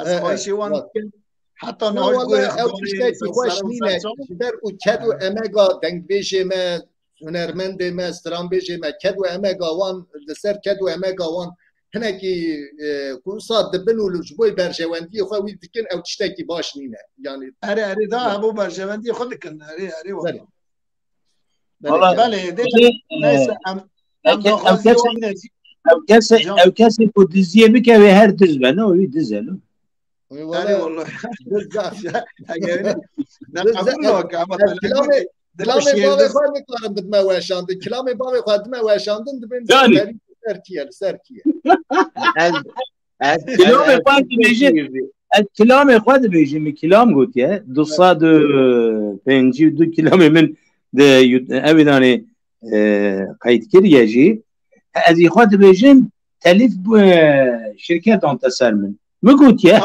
ez xwayişê wan dikim. Heta niha ji bo yê ew tiştekî xweş nîne. Ji ber ku ked û emega dengbêjê me, hunermendê me, stranbêjê me, ked û emega wan, li ser ked û emega wan hinekî, e, ku wisa dibin û ji bo berjewendiyê xwe wî dikin, ew tiştekî baş nîne. Yanî Erê, erê, da hebo berjewendiyê xwe dikin. Erê, erê, wala. Belê, belê, neyse, em, em daxwaziyê wan ne. Ew kesê, ew kesê ku diziyê bike wê her diz be, ne? Wî diz e, ne? Erê, wala. Kilamê bavê xwe nikarim bidime weşandin. Kilamê bavê xwe dime weşandin, dibên ser kî ye, li ser kî ye. Kilamê xwe dibêjim. Ez kilamê xwe dibêjim, min kilam gotiye. Du sed û pêncî û du kilamê min di ew danê, e, qeyd kiriye jî. Ez ê xwe dibêjim, telîf, e, şirket dante ser min. Min gotiye.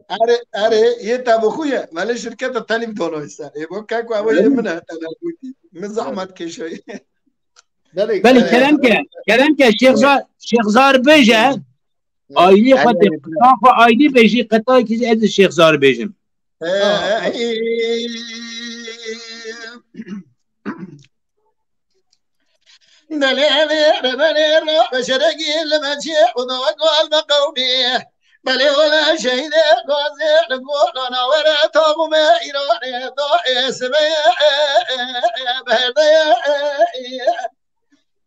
Erê, erê, yê te bi xwe ye. Belê şirketa telîf danoyê ser. Ê bo keko ew yê min e, te gotî. Min zehmet keşeyê. Belê, kerem ke, kerem ke Şêxzar, Şêxzar bêje, ailî xwe de, xwe ailî bêjî, qetayekî ez Şêxzar bêjim. Belê, belê, belê, belê, beşerekî li me çê û da gol me qewmî. Belê wele şehîdê gazê li gorana were taxûmê Îranê da ê sibê berdê.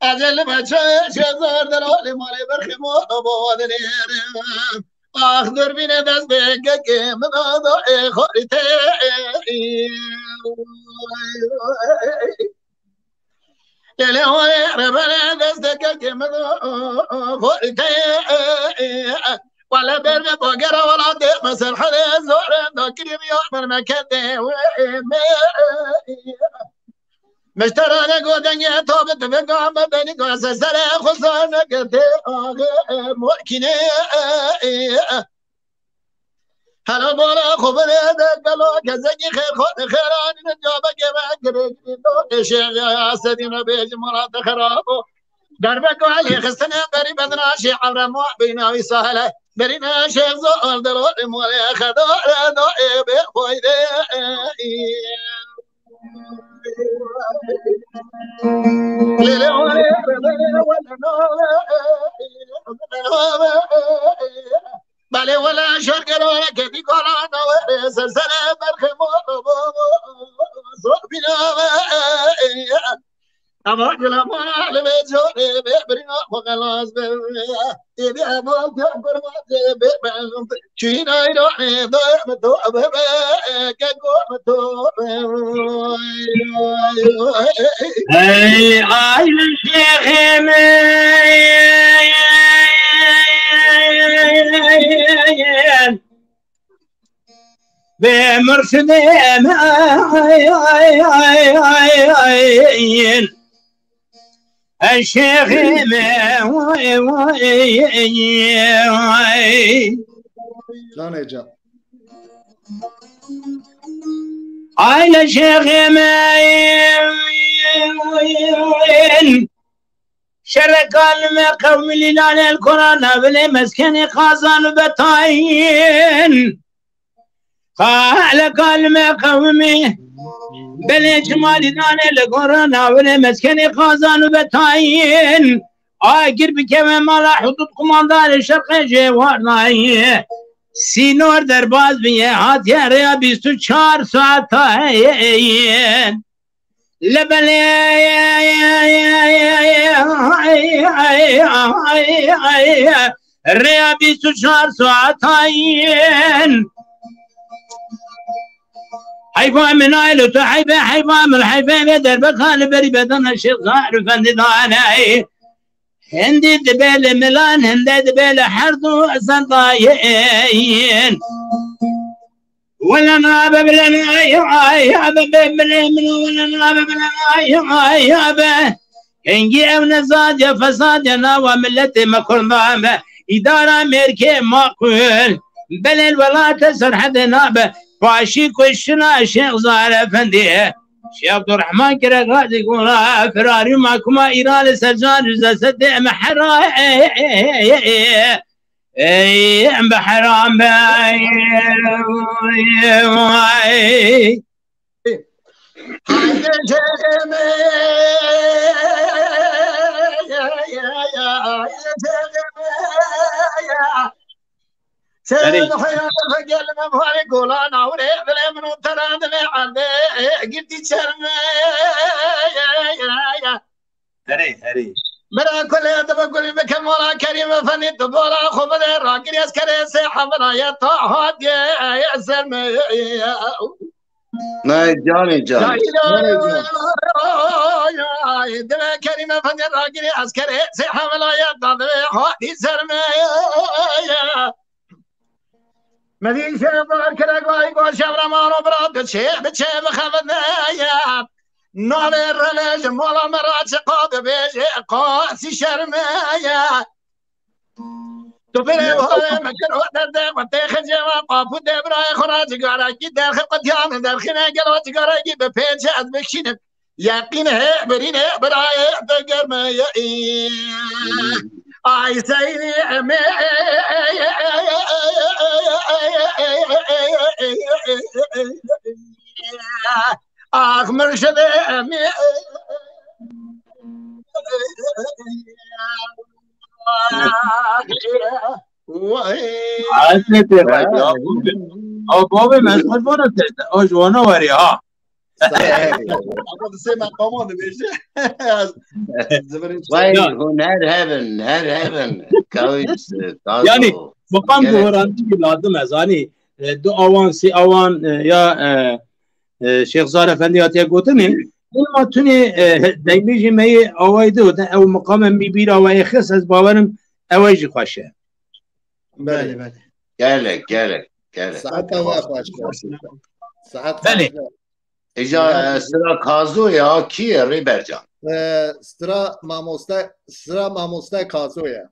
Ecel me çayê şezar delalê malê berxê mo bo dinêrim. Ax durbîne dest bê kekê min da ê xorî tê. Lê lê wê rebere desteke ke min xwe te. Wele ber ve bagera welatê me ser herê zore da kirî ya mermeketê wê me. Meşterane go denge tabi divê gam be beni go sesere xuzane gete ağe mokine. Hela bala xwe bide de gelo gezekî xêr xwe xêran min ya be geve girê girê do eşe ya sedî me bêjim wela te xerabo. Derbe ku elê xistine berî bedna şê evre ma bîna wî sahele. Berîne şêx zor delo mole xeda re do ê bê xoyde. Lê lê wale wale wale. Belê wele şergero kedî kola nawe sersere berxemo. Sobina. Ama gila mona lebe jore be brina xo xelas be. Ebe ama gel kurma be be. Çin ayra be do be be ke go do. Hey ay şehim. Be murşidim ay ay ay ay ay. Eşeğime vay vay vay. Lan heyecan. Aile şehime. Şereka li me qewmî lîlanê li kora navilê meskenê qazan û betayîn. Qale kalime qewimî belê çima lîlanê li kora navilê meskenê qazan û betayîn. Agir bikeve mala hudud kumandarê şerqê jêwarnayî. Sînor derbaz biye hatiye rêya bîst û çar saetayî. Lebelê rêya bîst û çar saetayîn. Heyfa min aylo tu heyfe, heyfa min heyfe ve derbeka li berî bedena Şêx Zahir Efendî dane. Hindî dibe li milan, hinde dibe li her du serdayên. Wele nabe bile nayabe, bile min wele nabe bile nayabe. Hingî ew nezadiya fesadya nawa miletê me kurda me. Îdara mêrkê maqul. Belê welate serhedê nabe. Paşî kuştina Şêx Zahir Efendî. Şêx Abdurrahman Kiregazî gora firarî makuma Îranê sercan ji destê me hera. Ey, em behram be. Serê Erê. Xeyal gelme vare golan avre bile min û teran dime erde girdi çerme. Herê, herê. Bira kulê dibe kulî bike mola Kerîm Efendî, tu bola xwe bide ragirî ez kerê sê hevila ye ta hatiye ye ser me. Ne canê can. Canê can. Dibe Kerîm Efendî ragirî ez kerê sê hevila ye ta dibe hatî ser me. Medîşe bar kire gayî go şevreman û bira diçê biçê bixebitneye. Navê rele ji mala me ra çiqa dibêje qasî şermeye. Tu birê vare me kir û derdê xwe tê xicê me qapû dê birayê xwe ra cigarekî derxi qutiyan derxîne gelo cigarekî bi pêçe ez bikşînim. Yeqîn hê birînê birayê digermeye. Ay seyrî emê. Ah mirşidê emê. Eslê pê xwe ya. Ew bavê me ez xwe vana te, ew ji wana werê ha. Ama di sê meqaman dibêje. Zivirîn Vay, çiçek. Hûn her hevin, her hevin. Kawî, e, tazo. Yani, maqam Gelek. Guhorandî lazim e, zanî, e, du awan, sê awan, e, ya, e, e, Şêx Zar Efendî hatiye gotinê, ema tunê, e, dengbêjê me yê awayî de, ew miqamên bî bîra we yê xist, ez bawerim ew jî xweş e. Belê, belê. Gelek, gelek, gelek. Saeta we xweş be. Saet Belê. Xweş be. Îja, e, sira Kazo ya kî ye, Rêber can? E, sira mamoste, sira mamoste Kazo ye.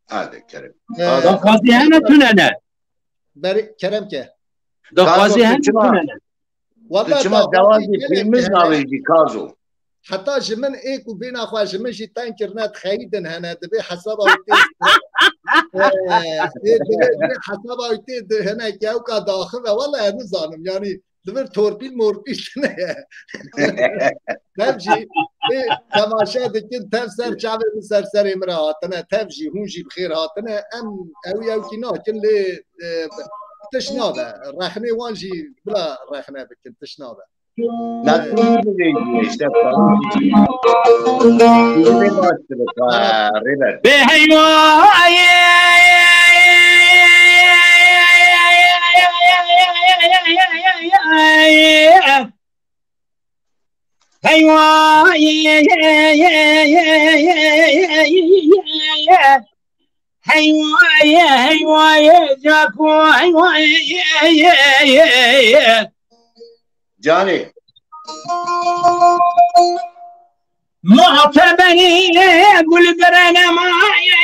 Hadi kerem. E, Kazo. Da qazî hene tune ne? Berî kerem ke. Da Kazo, qazî tu hene çima, tune ne? Tu Walla çima dewazî pîrmiz navêjî Kazo? Heta ji min ê ku bêna xwe ji min jî teng kirine dixeyîdin hene, divê hesaba wî tê, e, ê, divê, divê hesaba wî tê di hinek ewka daxive. Walla ez nizanim, yanî li vir torpîl morpîl tune ye. Tev jî ê temaşe dikin, tev ser çavê min ser serê min re hatine, tev jî hûn jî bi xêr hatine. Em ew ewkî nakin lê, e, tişt nabe. Rexnê wan jî bila rexne bikin, tişt nabe. Nasıl bir işte, Bê heywa, heywa, heywa, heywa, caku, heywa. Canê. Muhteberî gul birene maye.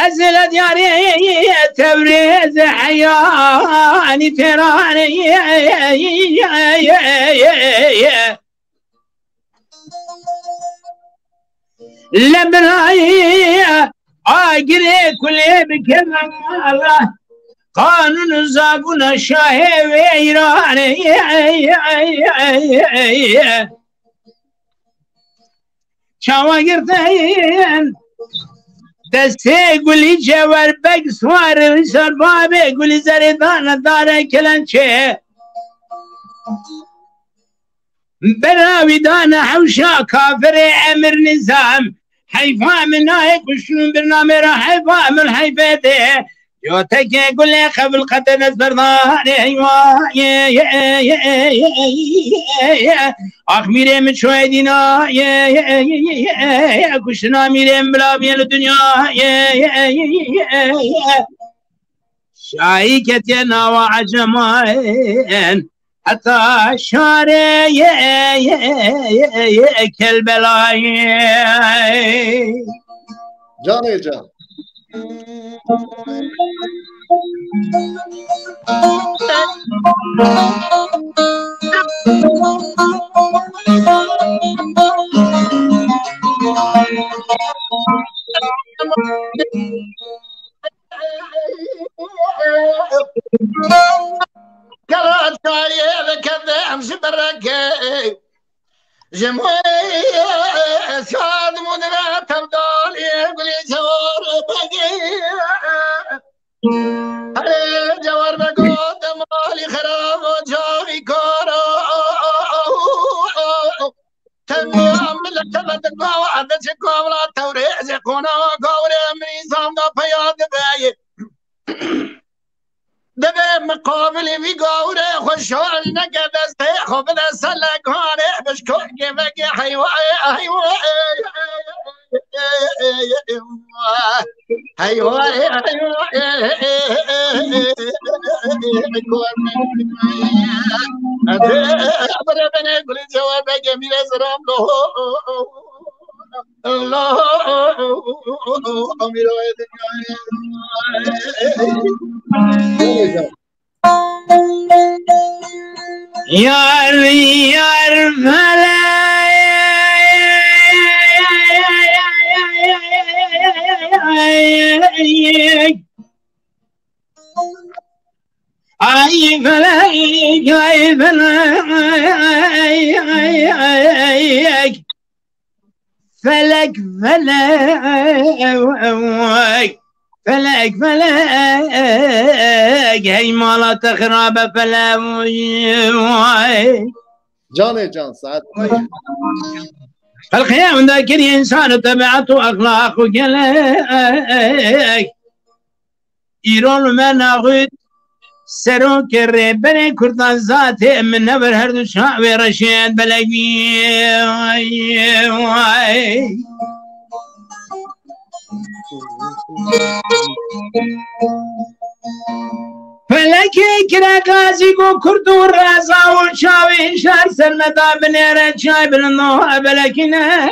Ez li diyarê Tewrêz heyanî têranê. Li birayê agirê kulê bike mala, qanûn û zabûna şahê wê Îranê. Çawa girtin destê Gulî Cewer Beg swar Rîşar babê Gulî Zerê dane dare kelençê. Bera wî dane hewşa kafirê Emir Nizam. Heyfa min nayê kuştin birnamê ra heyfa min heyfê tê. Yo teke gulê xevil qete dest berdanê heywa. Ax mîrê min çoyê dîna. Kuştina mîrê min bila biyê li dinya. Şahî ketiye nawa ecemayên heta şarê Kelbelayê. Canê can. Kara çayê dikeve em ji berekê. Ji moyê şad mûdine tevdalê gulê cewar begê. Herê cewar bego demalî xerab û çavî kara. Tevî em milete ve dikava erdê çi kavla tewrê ez ê qona gawrê min îsam da peya dibe. Divê miqabilê vî gawrê xwe şal neke destê xwe bide ser lekanê bişko gevekê heywa heywa. Heywa heywa. Bire bine gulê cewabeke mîre ziram lo. Yar yar felek. Ay felek, ay felek. Felek, felek, felek, felek, hey mala te xirabe felek. Canê can, saet. Xelqê hunda kiriye însan û tebiat û exlaq û gelek. Îro li me naxwit serokê rêberê Kurdan zatê min never her du çavê reşên belek bî. Felekê kire gazî ku kurd û reza û çavê şar ser me da binêre çay bilindo ebelekîne.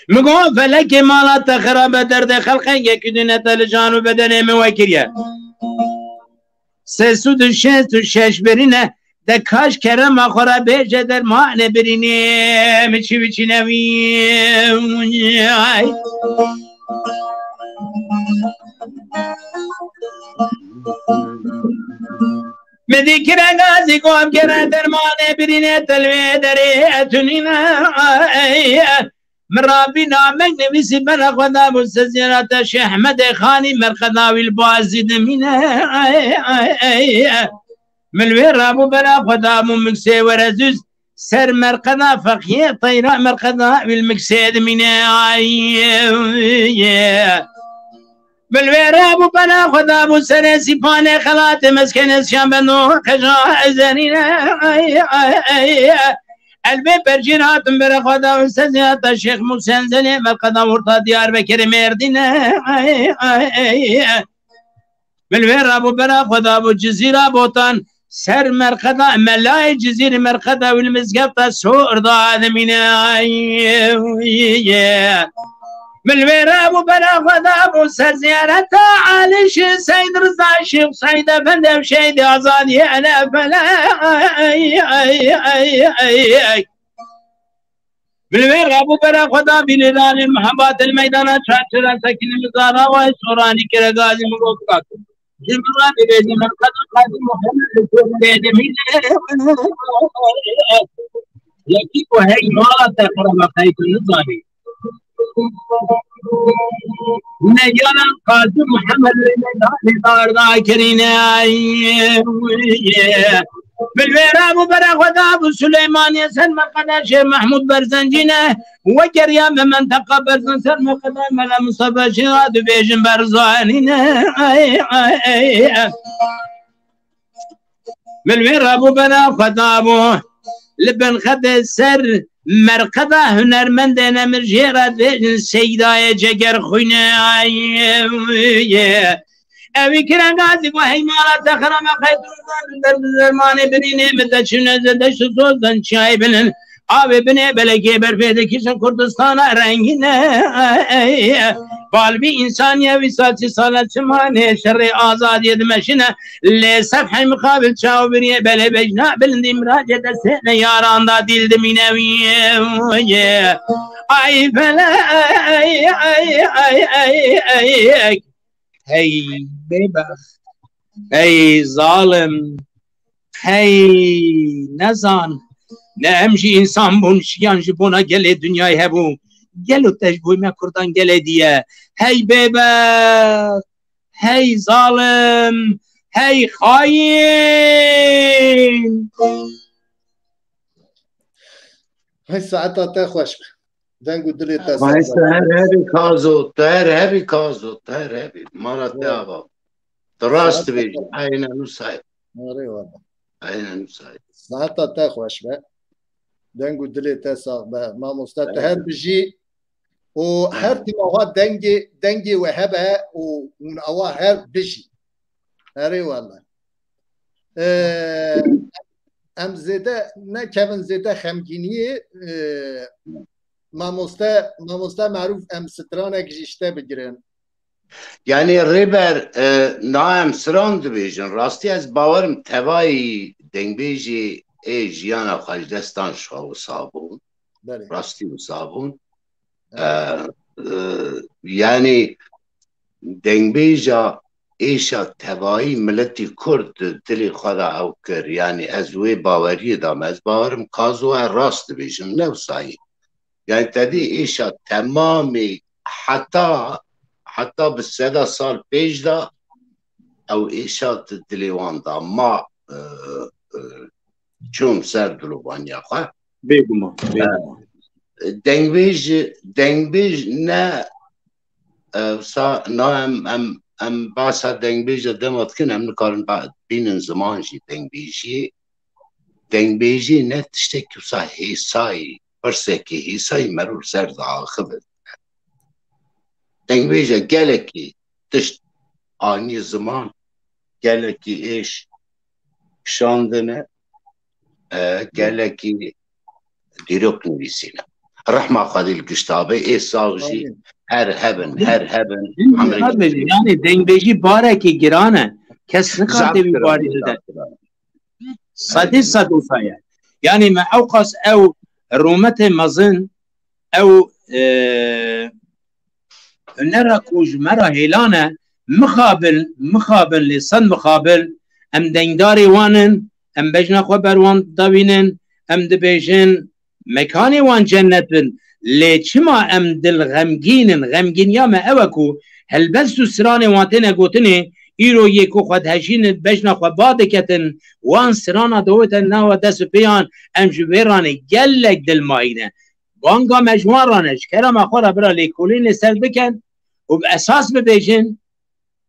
Min got, felekê mala te xirabe derdê xelqê yekî dîne te li can û bedenê min wekiriye. Sê sed û şêst û şeş birîne de kaş kerema xwe re bêje dermanê birînê min çi biçîne wî. Ay. Min dî kire gazî ku em kere dermanê birînê telvê derê tunîne. Min rabî nameng nivîsî bera xwe da bû se ziyareta Şêh Ehmedê Xanî merqeda wî li bazî dimîne. Min li wê rabû bera xwe da bû miksê were zûz. Ser merqeda feqiyê teyra merqeda wî li miksê dimîne. Ay. Min li wê rabû bera xwe da bû serê sîpanê xelatê meskenê şan beno qeja ezerîne. Ay, ay, ay. Elbê percîn hatim bere xwe da û seziyata Şêx Musen Zelê merqeda orta Diyarbekirê Mêrdîne. Ay, ay, ay. Min li wê rabû bera xwe da bû Cizîra Botan ser merqeda Melayê Cizîrê merqeda wî li mizgefta sor da dimîne. Ay, min li wê rabû bera xwe da bû ser ziyareta Alî Şî Seyd Riza Şîx Seyd Efendi ev şehîdê azadiyê ele fele. Ay, ay, ay, ay, ay. Bilvê rabû bera xwe da bînê danê mihebat il meydana çarçira sekinî mizara we soranî kire gazî min got kat. Ji min re dibêjin min qeda qazî Muhammed li Kurd bêjim hîne. Yekî ku hey mala te xiraba qey tu nizanî. Necaran Qazî Muhammed li meydanê darda kirîne. Bilvê rabû bera xwe da bû Suleymaniyê ser meqeda Şêx Mehmûd Berzencî ne. Wekeriya me menteqa Berzan ser meqeda Mela Mustafa Şêxa dibêjin Berzanî ne. Min wê rabû bera xwe dabû. Li bin xetê ser merqeda hunermendê nemir jê re dibêjin Seydayê Cegerxwîne. Ewî kirengazî ku heymala te xirame qey tu zan dermanê birînê min te çûne ze deşt û sozdan çiyayê binin. Avê binê belekê berfê dikişin Kurdistana rengîne. Balbî însanî ye wî sal çi sale çima nê şerê azadiyê dimeşine. Lê sefhey mixabil çaw biriyê belê bejna bilindî miracê destê neyaran da dîl dimîne wî. Ay felek, ay, ay, ay, ay, ay. Hey bêbext, hey zalim, hey nezan. Ne em jî însan bûn şiyan ji bona gelê dinyayê hebû. Gelo te ji bo me Kurdan gelê diye. Hey bêbext, hey zalim, hey xayîn. Hey saeta te xweş be. Deng û dilê te Vay te her hebî Kazo, te her hebî Kazo, te her hebî. Mara te ava. Tu rast dibêjî. Aynen wisa ye. Arê wala. Aynen wisa ye. Saeta te xweş be. Deng û dilê te sax be. Mamoste te her bijî. Û her tim awa dengê, dengê we hebe û hûn awa her bijî. Erê wala. Ee, em zêde nekevin zêde xemgîniyê. Ee, mamoste, mamoste Merûf em stranek jî ji te bigirin. Yanî rêber e, na em siran dibêjin. Rastî ez bawerim tevayî dengbêjê ê jiyana xwe ji destan şaw sabûn. Belê. Rastî wisa bûn. E, e, yanî dengbêja êşa tevayî miletî Kurd dilê xwe de ew kir. Yanî ez wê baweriyê de me. Ez bawerim Kazo e rast dibêjin. Ne wisa ye. Yanî te dî êşa temamê heta heta bi seda sal pêş de ew êşa di dilê wan de ma e, e, çûn ser dilovaniya xwe. Bêguman, bêguman. Dengbêj, dengbêj ne e, sa na em em em basa dengbêja dema dikin em nikarin ba- bînin ziman jî dengbêjiyê. Dengbêjî ne tiştekî wisa hêsayî, pirsekî hêsayî merû li ser diaxivin. Dengbêja gelekî tişt anî ziman, gelekî êş kişandine, e, gelekî dîrok nivîsîne. Rehma Xwedî li gişta be, ê sax jî her hebin, her hebin. Yanî dengbêjî barekî giran e. Kes nikare wî barî bide. Sedê sed wisa ye. Yanî me ewqas ew rûmetê mezin, ew e, hunera ku ji me re hêlan e, mixabin, mixabin, lê sed mixabin, em dengdarê wan in, em bejna xwe ber wan davînin, em dibêjin, mekanê wan cennet bin. Lê çima em dil xemgîn in? Xemgîniya me ew e ku helbest û stranê wan têne gotinê, îro yê ku xwe dihejînin, bejna xwe ba diketin, wan strana dawete nawa dest û pêyan, em ji vê ranê gelek dilmayî ne. Banga me ji wan re ne, ji kerema xwe re bira lêkolînê ser bikin û bi esas bibêjin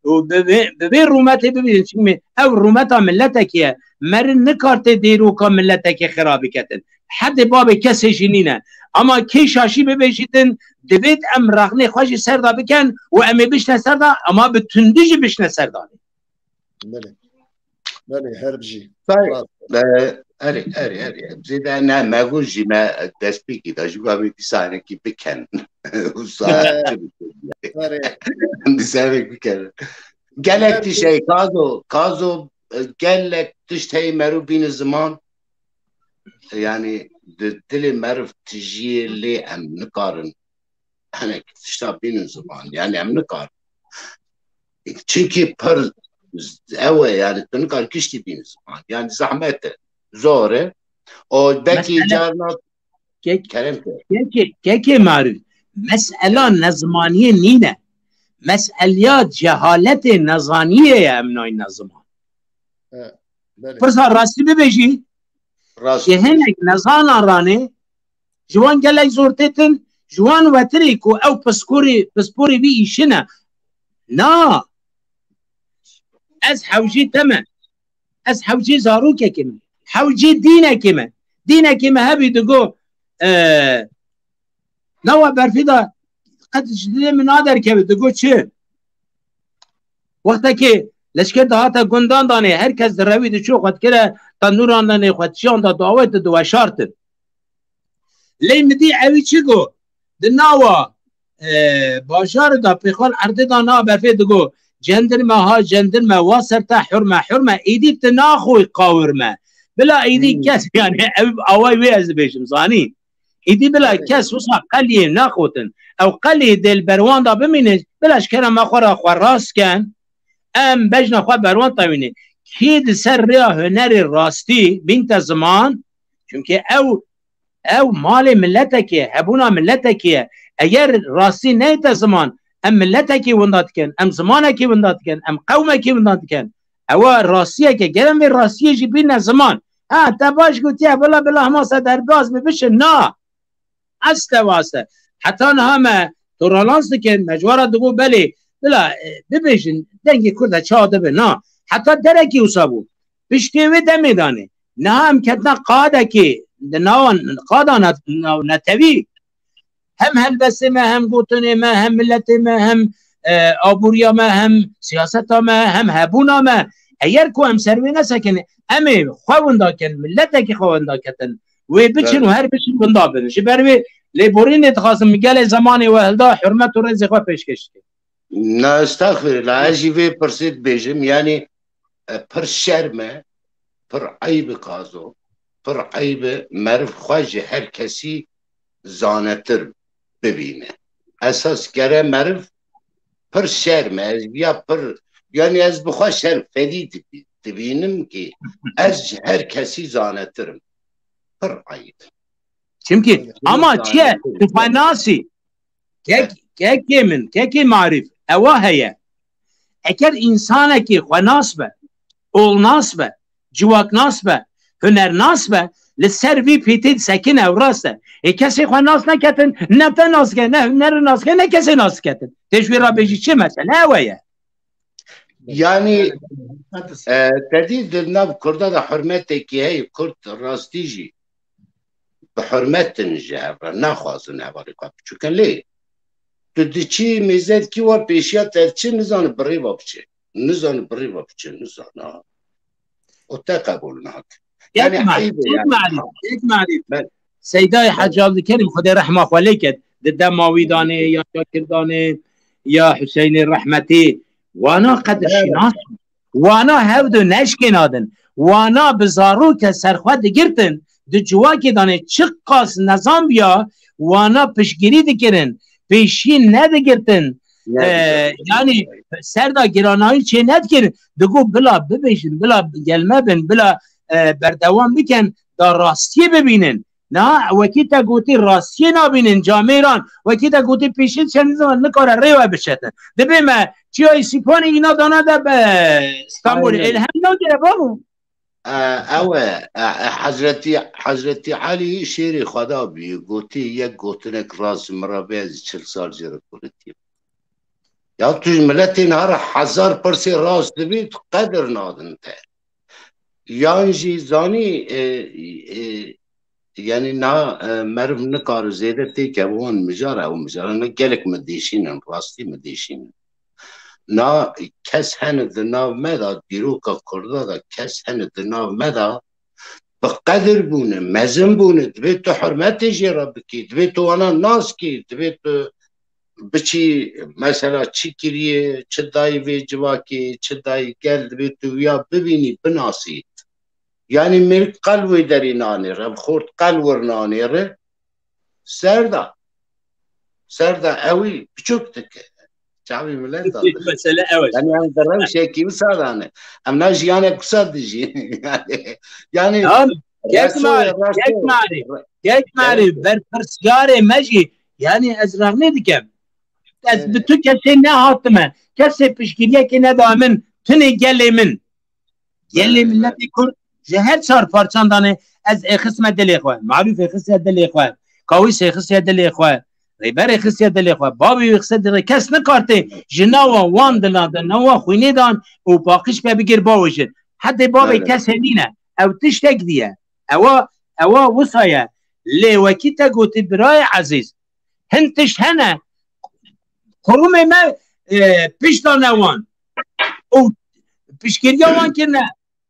û bi vê, bi vê rûmetê bibêjin. Çimkî ew rûmeta miletekê ye. Meri nikar tê dêroka miletekê xira biketin. Hedê babê kesê jî nîne. Ama kê şaşî bibêjîtin, divêt em rexnê xwe jî ser de bikin û em ê bişne ser de, ama bi tundî jî bişne ser danê. Belê. Belê, her bijî. Say, e, erê, erê, erê. Zêde ne, me got jî me destpêkî da, ji gavê dîsanekî bikin. Wisa Erê. dîsanek bikin. Gelek tişt hey, Kazo, Kazo, e, gelek tişt hey merû bîne ziman. Yanî di dilê meriv tijiyê lê em nikarin hinek tişta bînin ziman. Yani em nikarin. Çimkî pir ew e, yani tu nikar giştî bînin ziman. Yani zehmet e, zor e. O belkî Mesele carna kek-, kerem ke. Kekê, kekê Marif, mesela nezmaniyê nîne. Meseleya cehaletê nezaniyê ye em nayne ziman. Evet, belê. Pirsa rastî bibêjî, Rast. Ji hinek nezanan ranê, ji wan gelek zor têtin, ji wan wetirê ku ew piskorê, pisporê vî îşine. Na. Ez hewcî te me. Ez hewcî zarokekê me. Hewcî dînekê me. Dînekê me hebî digo, e, nawa berfî de qet ji dilê min naderkeve, digo çi? Wextekê leşker dihate gundan danê, her kes direwî diçû xwe dikire tenûran danê, xwe çiyan da dawet di diweşartin. Lê min dî ewî çi got? Di nawa, e, bajarê de pêxal erdê da na berfê digo, cendirme ha, cendirme, wa ser te hurme, hurme, îdî tu naxoy qawirme. Bila îdî Hmm. kes, yani ew away wê ez dibêjim, zanî. Îdî bila Evet. kes wisa qeliyê naxotin. Ew qeliyê dê li berwan da bimîne, bila ji kerema xwe re xwe rast ken, em bejna xwe berwan tewîne. Kî di ser rêya hunerê rastî bînte ziman, çimkî ew, ew malê miletekê, hebûna miletekê ye. Eger rastî neyte ziman, em miletekî winda dikin, em zimanekî winda dikin, em qewmekî winda dikin. Ewa rastiyeke, gerem vê rastiyê jî bîne ziman. Ha, te baş gotiye, bila, bila, hema se derbaz bi, bişin, na. Este waste. Heta niha me tolerans dikin, me ji we re digo, belê, bila, e, bibêjin, dengê Kurd e, çawa dibe, na. Heta derekî wisa bû. Piştê wê demê danê. Niha em ketine qadekê, di nawan, qada ne-, na-, netewî, hem helbestê me, hem gotinê me, hem miletê me, hem, e, aboriya me, hem siyaseta me, hem hebûna me. Eger ku em ser wê nesekinê, em ê xwe winda kin, miletekî xwe winda ketin. Wê biçin û Evet. her biçin winda bin. Ji ber wê lêborînê dixwazim, min gelê zemanê we hilda, hurmet û rêzê xwe pêşkêş dikim. Na, estexfirullah, ez jî vê pirsê dibêjim, yani, e, pir şerm e, pir eyb e kazo, pir eyb e, meriv xwe ji her kesî zanetir bibîne. Esas gere meriv pir şerm e, ez ya pir, yani ez bi xwe şermfedî dibi-, dibînim ki ez ji her kesî zanetir im. Pir eyb. Çimkî, ama çi ye? Tu xwe nasî. Kek, kekê min, kekê Marîf, ewa heye. Eger însanekî xwenas be, olnas be, civaknas be, hunernas be, li ser vî pîtê disekine, ew rast e. Ê kesê xwe nas neketin, ne te nas ke, ne hunerî nas ke, ne kesê nas ketin. Tê ji wê re bêjî çi mesele ewe ye? Yani, e, te dî di nav Kurda de hurmetekî heye, Kurd rastî jî bi hurmet din ji hev re, naxwazin hevalê xwe biçûkin. Lê tu diçî mêze dikî, wa pêşiya te diçe, nizane bi rê ve biçe. Nizane bi rê ve biçe, nizane. Û te qebûl nake. Kek Yani, Marîf, eyb e kek yani. Marîf, kek Marîf. Ben Seydayê Hecî Abdulkerim, Xwedê rehma xwe lê ket, di dema wî danê, ya Şakir danê, ya Hüseyinê Rehmetî, wana qedirşînas, wana hevdu neşkênadin, wana bi zaroke serxwe digirtin, di civakê danê çiqas nezan biya, wana piştgirî dikirin, pêşî nedigirtin. Ne Ee, güzel. Yani ser de giranayî çê nedikirin. Digo bila bibêjin, bila gelme bin, bila, e, berdewam bikin, da rastiyê bibînin. Na, wekî te gotî rastiyê nabînin camêran, wekî te gotî pêşî çend zaman nikare rê we bişetin. Dibê me çiyayê Sîpanê îna dana de be Stenbolê. Aynen. Elhem nagire babo. E, ew e, e, e, Hezretî, Hezretî Elî şêrê Xweda bûye, gotî, yek gotinek rast ji min re bê, ez çil sal jê re kuritîm. Ya tu ji miletê niha re hezar pirsê rast dibî, tu qedir nadin te. Yan jî zanî, e, e, yani niha, e, meriv nikare zêde têkeve wan mijara, ew mijara ne gelek min dêşînin, rastî min dêşînin. Na kes hene di nav me de, dîroka Kurda de kes hene di nav me de bi qedir bûne, mezin bûne, divê tu hurmetê jê re bikî, divê tu wana nas kî, divê tu biçî, mesela çi kiriye, çi dayî vê civakê, çi dayî gel, divê tu wiya bibînî, binasî. Yanî mêrik qel wê derî nanêre, xort qel wir nanêre, ser da. Ser da ewî piçûk dike. Çavî milet da. Mesele ew e. Yanî em di rewşekî wisa da ne. Em na jiyanek wisa dijîn. Yanî, yanî Tamam. Kek reso, Marî, reso. Kek Marî, Kek Marî, berpirsiyarê me jî, yanî ez rexnê dikim. Ez bi tu kesê nehatime. Kesê piştgiriyekê neda min, tunê gelê min. Gelê miletê Kurd ji her çar parçan dane, ez êxisme dilê xwe. Marûf êxistiye dilê xwe. Kawîs êxistiye dilê xwe. Rêber êxistiye dilê xwe. Bavê wî êxistiye dilê xwe. Kes nikartê ji nava wan dila de, nava xwînê dan û paqij ke bigir bawêjin. Hedê bavê Belê. Kesê nîne. Ew tiştek diye. Ewa, ewa wisa ye. Lê wekî te gotî birayê ezîz. Hin tişt hene. Kurumê me, e, pişta ne wan. Û piştgiriya wan kirine.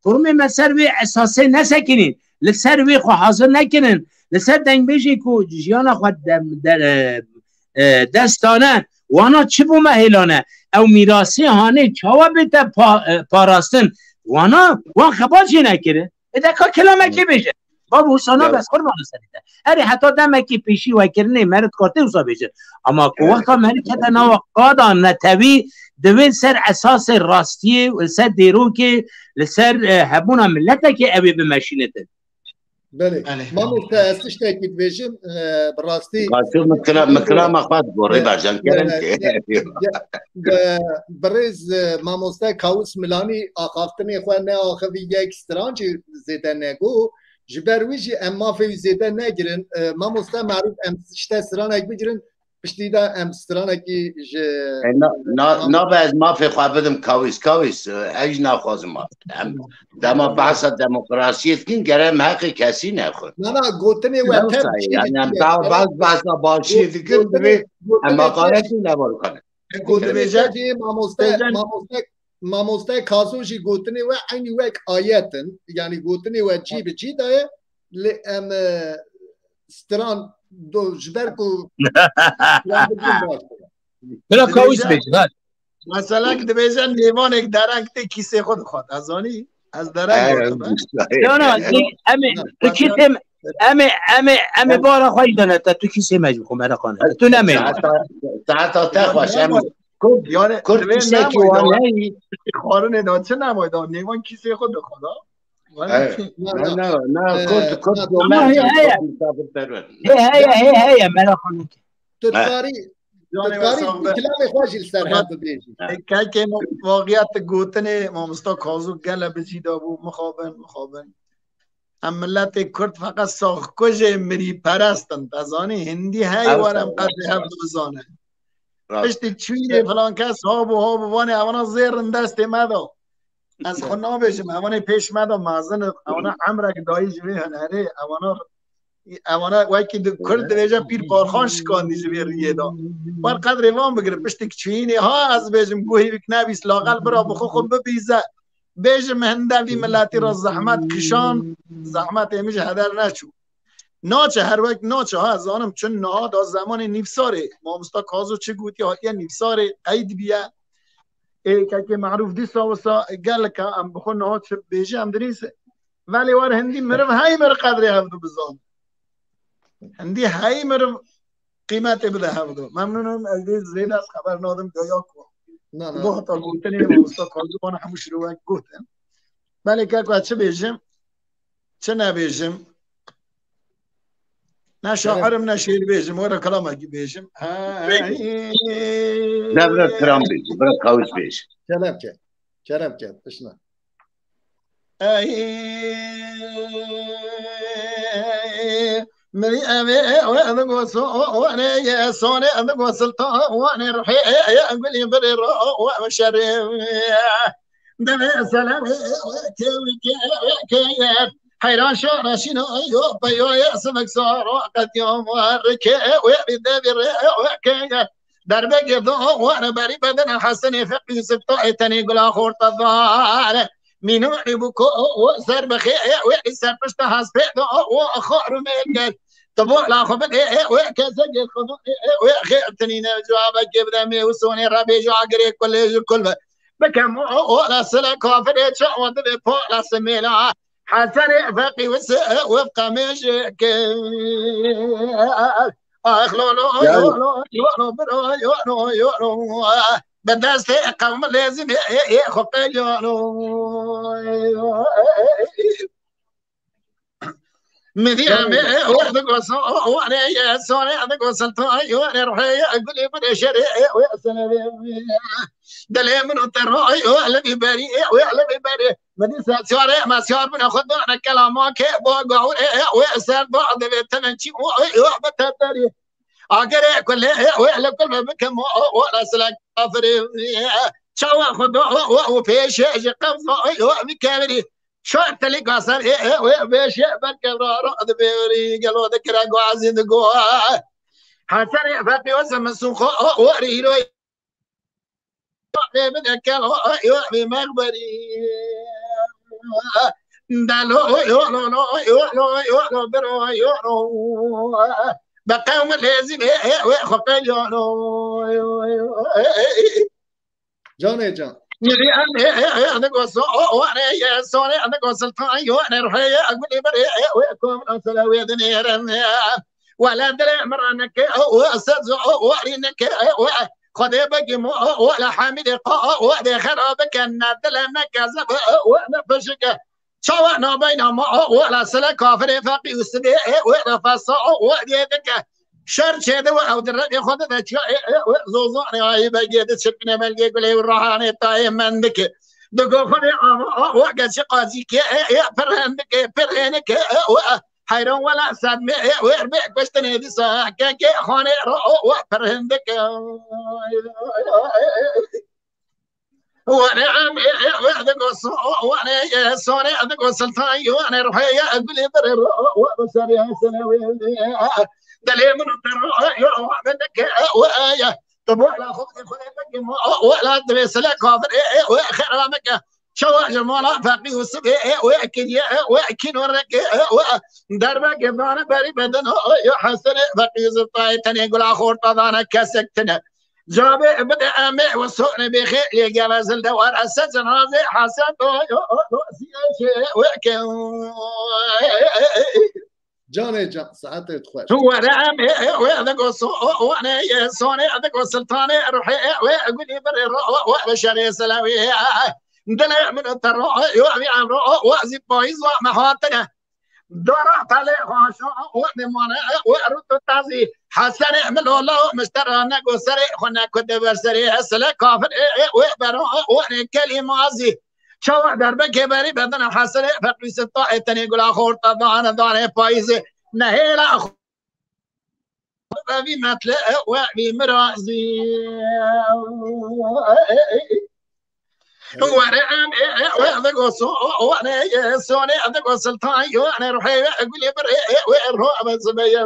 Kurumê me ser wê esasê nesekinîn. Li ser wê xwe hazir nekirin. Li ser dengbêjê ku jiyana xwe dem-, de-, e, e, dest dane. Wana çi bû me hêlane? Ew mîrasê hanê çawa bête pa-, e, parastin? Wana, wan xebat jê nekirin. Ê de ka kelamekê bêje. Bab Husana Ya. bes qurban serî te. Erê heta demekî pêşî wekirinê meriv kartê wisa bêje. Ama ku Ya. wexta meriv kete nava qada netewî, divê ser esasê rastiyê, li ser dêrokê, li ser, e, hebûna miletekê ew ê bimeşînitin. Belê. Belê. Mamoste, ez tiştekî dibêjim, e, bi rastî Kaço min kira-, min kirama xwe digo, E, rêber can, kerem e, ke. e, e, bi rêz, e, mamoste Kawis Milanî axaftinê xwe neaxivî yek stran jî zêde nego. Ji ber wî jî em mafê wî zêde negirin. E, mamoste Merûf, em ji te stranek bigirin. Piştî de em stranekî ji E, na, na, nabe ez mafê xwe bidim Kawis. Kawis, e, ez jî naxwazim maf. Em dema behsa demokrasiyê dikin, gere em heqê kesî nexwin. Na, na, gotinê we Lewsa tev ye, çi yani em dikir? Daha baz, bazda başiyê dikin, Gotinê, divê em gotinê maqalekî nebar kane. Gotinê Dibêje, te jî mamoste, dibêje mamoste, mamoste Kazo jî gotinê we eynî wek ayet in. Yani gotinê we cî bi cî de ye. Lê em, e, stran do ji ber ku Bila Kawis bêjin, ha. Mesela ki dibêje nêvanek dereng tê kîsê xwe dixwat. Ez zanî, ez dereng He, gotim, he. Yo, no, tu, em ê, tu kîsê, em ê, em ê, em ê bara xwe jî dane te, tu kîsê me jî xwe mereqane. Tu nemê. Saeta, saeta te xweş, em Kurd, Yani, Kurd divê tiştekî nemaye wan da, heyî. Xwarinê da, çi nemaye da, nêvan kîsê xwe dixwe da. Wan Evet. çi- Na, na, na, na, Ee, Kurd, Kurd na, domen Ama he, sen, he. Kurd misafirperver. He, he, he, he, mereqane. Tu He. dikarî, tu Canê we dikarî sax be. Kilamê xwe jî li ser Fakat hev bibêjî. E, kekê min, vaxiyet gotinê mamosta Kazû gele bi cî de bû, mixabin, mixabin. Em miletê Kurd feqet saxkujê mirîperest in. Te zanî, hindî heyî Rast were em e, qedrê rast e. Hev dibizane. Rast. Piştî çûyînê filan kes habû, habû, vanê ewana zêr in destê me de. Ez xwe nabêjim, ewanê pêş me de mezin in, ewana emrek dayî ji vê hunerê, ewana, ewana wekî di Kurd dibêje pîr parxan şikandî ji vê riyê de. Wer qedrê van bigire, piştî çûyînê ha ez bêjim guhî wî nebîst, laqel bira bi xwe xwe bibîze. Bêjim hinde vî miletî re zehmet kişand, zehmetê min ji heder neçû. Naçe, her wek naçe, ha, zanim çi niha da zemanê nîvsarê, mamosta Kazo çi gotiye, hatiye nîvsarê qeyd biye. Ê, kekê Merûf dîsa wisa gelek e, em bi xwe niha çi bêje, em dinîse. Velê wer hindî miriv hey mir qedrê hev dibizan. Hindî hey miriv qîmetê bide hev do. Memnûn im, ez dê zêde ez xeber nadim, gaya ku. Na, na. Bo heta gotinê mamosta Kazo bana hemû şirowek gotin. Belê keko, ez çi bêjim? Çi nebêjim? Ne şair im, ne şêr bêjim, were kilamekî bêjim. Hey. Ne bira kiram bêjim, bira kawis bêjim. Kerem ke. Kerem ke, tişna. Ey, mirî evê we digo sowanê ye, sonê digo siltanê ruhê ye, gulî birê ro we şerê. Demê selamê we kewkê we keye. Heyran şara şîna yo peyo ye, sivik saro qetiyam we rikê we bi devî rê we keye. Derbekê do were berî bedena Hesenê Feqî Yusuf to ê tenê gula xorta dare. Mînûrî bû ko o ser bixê wê ser pişta hespê do o xor û mêl ker. Tu bo la xwe bidê wê kesekê xwe wê xê tinîne cewabekê bide mê û sonê re bêje agirê kulê ji kul be. Bikem o o la sile kafirê çawa dibê po la simêla. Hesenê Feqî wis wifqa mêjê ke. Ax lo lo, yo lo, yo lo, biro, yo lo, yo lo. Bi destê qewm lêzimê, ê, ê, xwe qel yo lo. Mirî em ê, ê, wê digoso, o, o, ne, ye, sore, digoso, to, yo, ne, rohe, ye, gulê, gulê, şerê, ê, wê, senevê, dilê min û te ro, yo, li vî berî, ê, wê, li vî berî. Min dîsa siyarê, me siyar bûne xwe dane kelama ke bo gawrê, e, wê ser bo divê tevin çî, o, e, o, bi te derî. Agere kulê, e, wê li kul me bikim, o, o, o, la silek kafirê, e, çawa xwe do, o, o, o, pêşê ji qevza, o, o, bi kevirî. Şo telî gaser, e, e, wê, wê şê ber kevra ro, divê rî, gelo dikire guazî digo. Hesenê Feqî wis min sûxo, o, o, rî, îro, Lê bide kel, o, o, yo, vê mexberî. Delo, o, yo, lo, lo, o, yo, lo, o, yo, lo, biro, o, yo, lo. Be qewm lêzî vê, e, wê xwe qel yo, lo, yo, yo, e, e, e. Canê can. Yürü em, e, e, e, ne goso, o, o, ne, ye, sore, ne goso, tan, yo, ne, rohe, ye, gulê bere, e, wê kom, asala, wê dinêrem, e. Wele dilê min re neke, o, o, sez, o, o, o, rî neke, o, o, Xwedê bigî mo, o, o, le Hamîdê, o, o, o, dê xera bikin, ne dile, ne kezib, o, o, o, ne pişike. Çawa nabeyna mo, o, o, le sile kafirê Feqî Yusufê, e, o, le fesa, o, o, dê dike. Şer çêdi we ew di revê xwe de de çiya, e, e, o, zozanê ayî begê di çirpine belgê gulê û rahanê tayê mendike. Digo xwedê ama, o, o, geçi qazî ke, e, e, pir hendike, pir hênike, e, o, e. Heyran wela sedmê, e, wê be kuştinê dîsa kekê xanê ro, o, we pir hindik. Were em, e, e, wê digo so, o, were, e, sore digo sultan, yo, ne rohe, e, gulê bere ro, o, we bi serê sene wê, e, dilê min û te ro, e, yo, we bi neke, e, we, e, ye. Tu bo la xwe, xwe, xwe, xwe, o, o, la divê sile kafir, e, e, we, xera meke. Çawa ji mala Feqî Yusufê, e, we kiriye, e, we kînoreke, e, we derbeke dane berî bedin, o, o, yo Hesenê Feqî Yusuf tayê tenê gula xorta dane kesek tine. Cabê bide emê we sone bêxê lê geve zil de war ese cenazê Hesen do, yo, o, do, siye, şê, we ke, o, e, e, e, e. Canê can, saetê xweş. Tu were em, e, e, wê digo so, o, o, ne, e, sone, e, digo sultanê ruhê, e, wê gulî birê ro, o, o, bi şerê selewê, e, e. Dilê min te ro, e, yo, evî em ro, o, o, zî payîz wa me hatine. Dora pelê xaşo, o, o, ne mane, e, o, rût û tazî. Hesenê min ola, o, miştera ne go serê, xwe ne ku de ber serê, e, sile kafir, e, e, wê bero, o, o, ne kelî mazî. Çawa derbekê berî bedina Hesenê Feqî Yusuf tayê tenê gula xorta dane, dane payîzê. Nehêla xwe vî metle, e, we vî mirazî. Were em, e, e, we digo so, o, o, ne, e, sone, e, digo sultan, yo, ne, ruhê, e, gulê birê, e, we, ro, e, zibeye.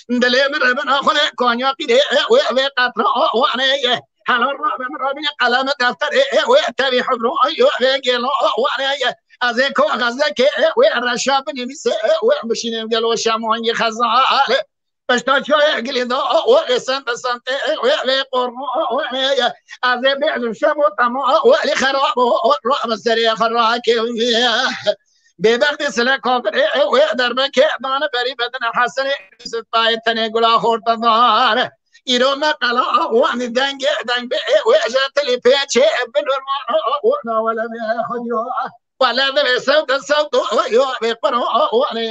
Dilê min re bin, a xwe ne, konya qîrê, e, we, we qatra, o, o, ne, e. Helal rabe min rabîne qeleme defterê, e, wê tevî hibro, ay, yo, vê gêlo, o, o, ne, ye. Ez ê ko xezekê, e, wê reşa binivîse, e, wê bişînim gelo şemon yê xezale. Pişta çiyayê gilê da, o, o, vê semte semte, e, wê, vê qormo, o, o, ne, ye. Ez ê bêjim şemo temo, o, o, lê xerab, o, o, ro, bi serê xwe rakê, e. Bêbextê sile kafir, e, e, wê derbekê dane berî bedine Hesenê Yusuf tayê tenê gula xorta dane. Îro me qela, a, wanî dengê, deng be, e, wê je tilî pêçê, e, bin urma, a, a, o, na wele be, e, xwediyo, a, wele de be, sewt, sewt, o, o, yo, be, quro, a, o, ne.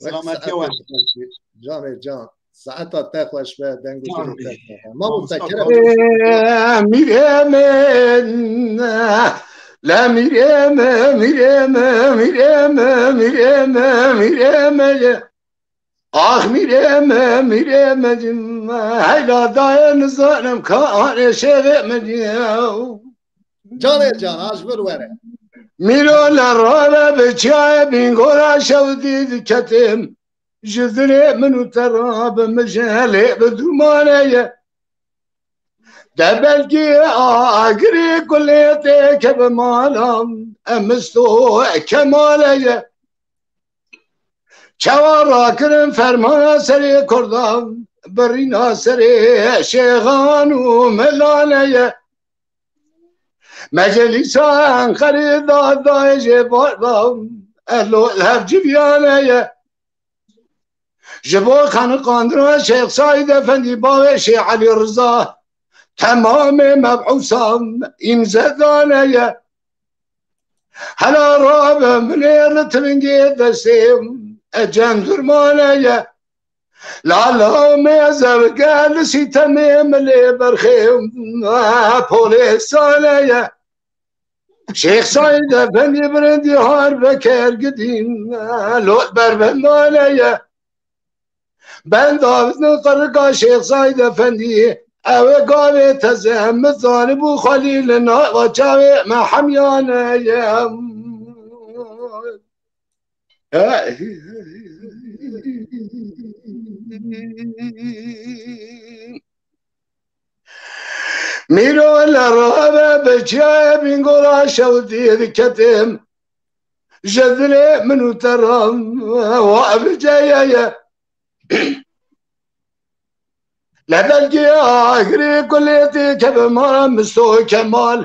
Wek Selametî saetê we. Xweş be, canê can. Saeta te xweş be, deng û dilê te xweş be. Mamoste, kerem. Mirê min, la mirê min, mirê min, mirê min, mirê min, mirê min. Ax mirê me, mirê me, heyla dayê nizanim ka anê şêrê me diyew. Canê can, ha ji vir were. Mîro le rave bi çiyayê Bîngora şewdî diketim. Ji dilê min û te rabe mijelê bi dûmane ye. De belkî agirê kulê tê keve malam, em misto kemale ye. Çawa rakirin fermana serê kurdan, birîna serê şêxan û melane ye. Meclîsa Enqerê da dayê jê bardan, elo hevciviyane ye. Ji bo xeniqandina Şêx Saîd Efendî bavê Şêx Elî Riza, temamê meb'ûsan îmze dane ye. Hela rabe min ê li tivingê destê e cendurmane ye. Lala me zevge li sîtemê milê berxê polêsane ye. Şêx Saîd Efendî birindî har veker gidîn, lot berbendane ye. Benda qirika Şêx Saîd Efendî, ew ê gavê teze min zanibû xwelî li nava çavê me hemiyane ye. Mîro li rave bi çiyayê Bîngola şewitî diketim. Ji dilê min û te re wa bi ceye ye. Li belgê agirê kulê tê keve mara Misto Kemal.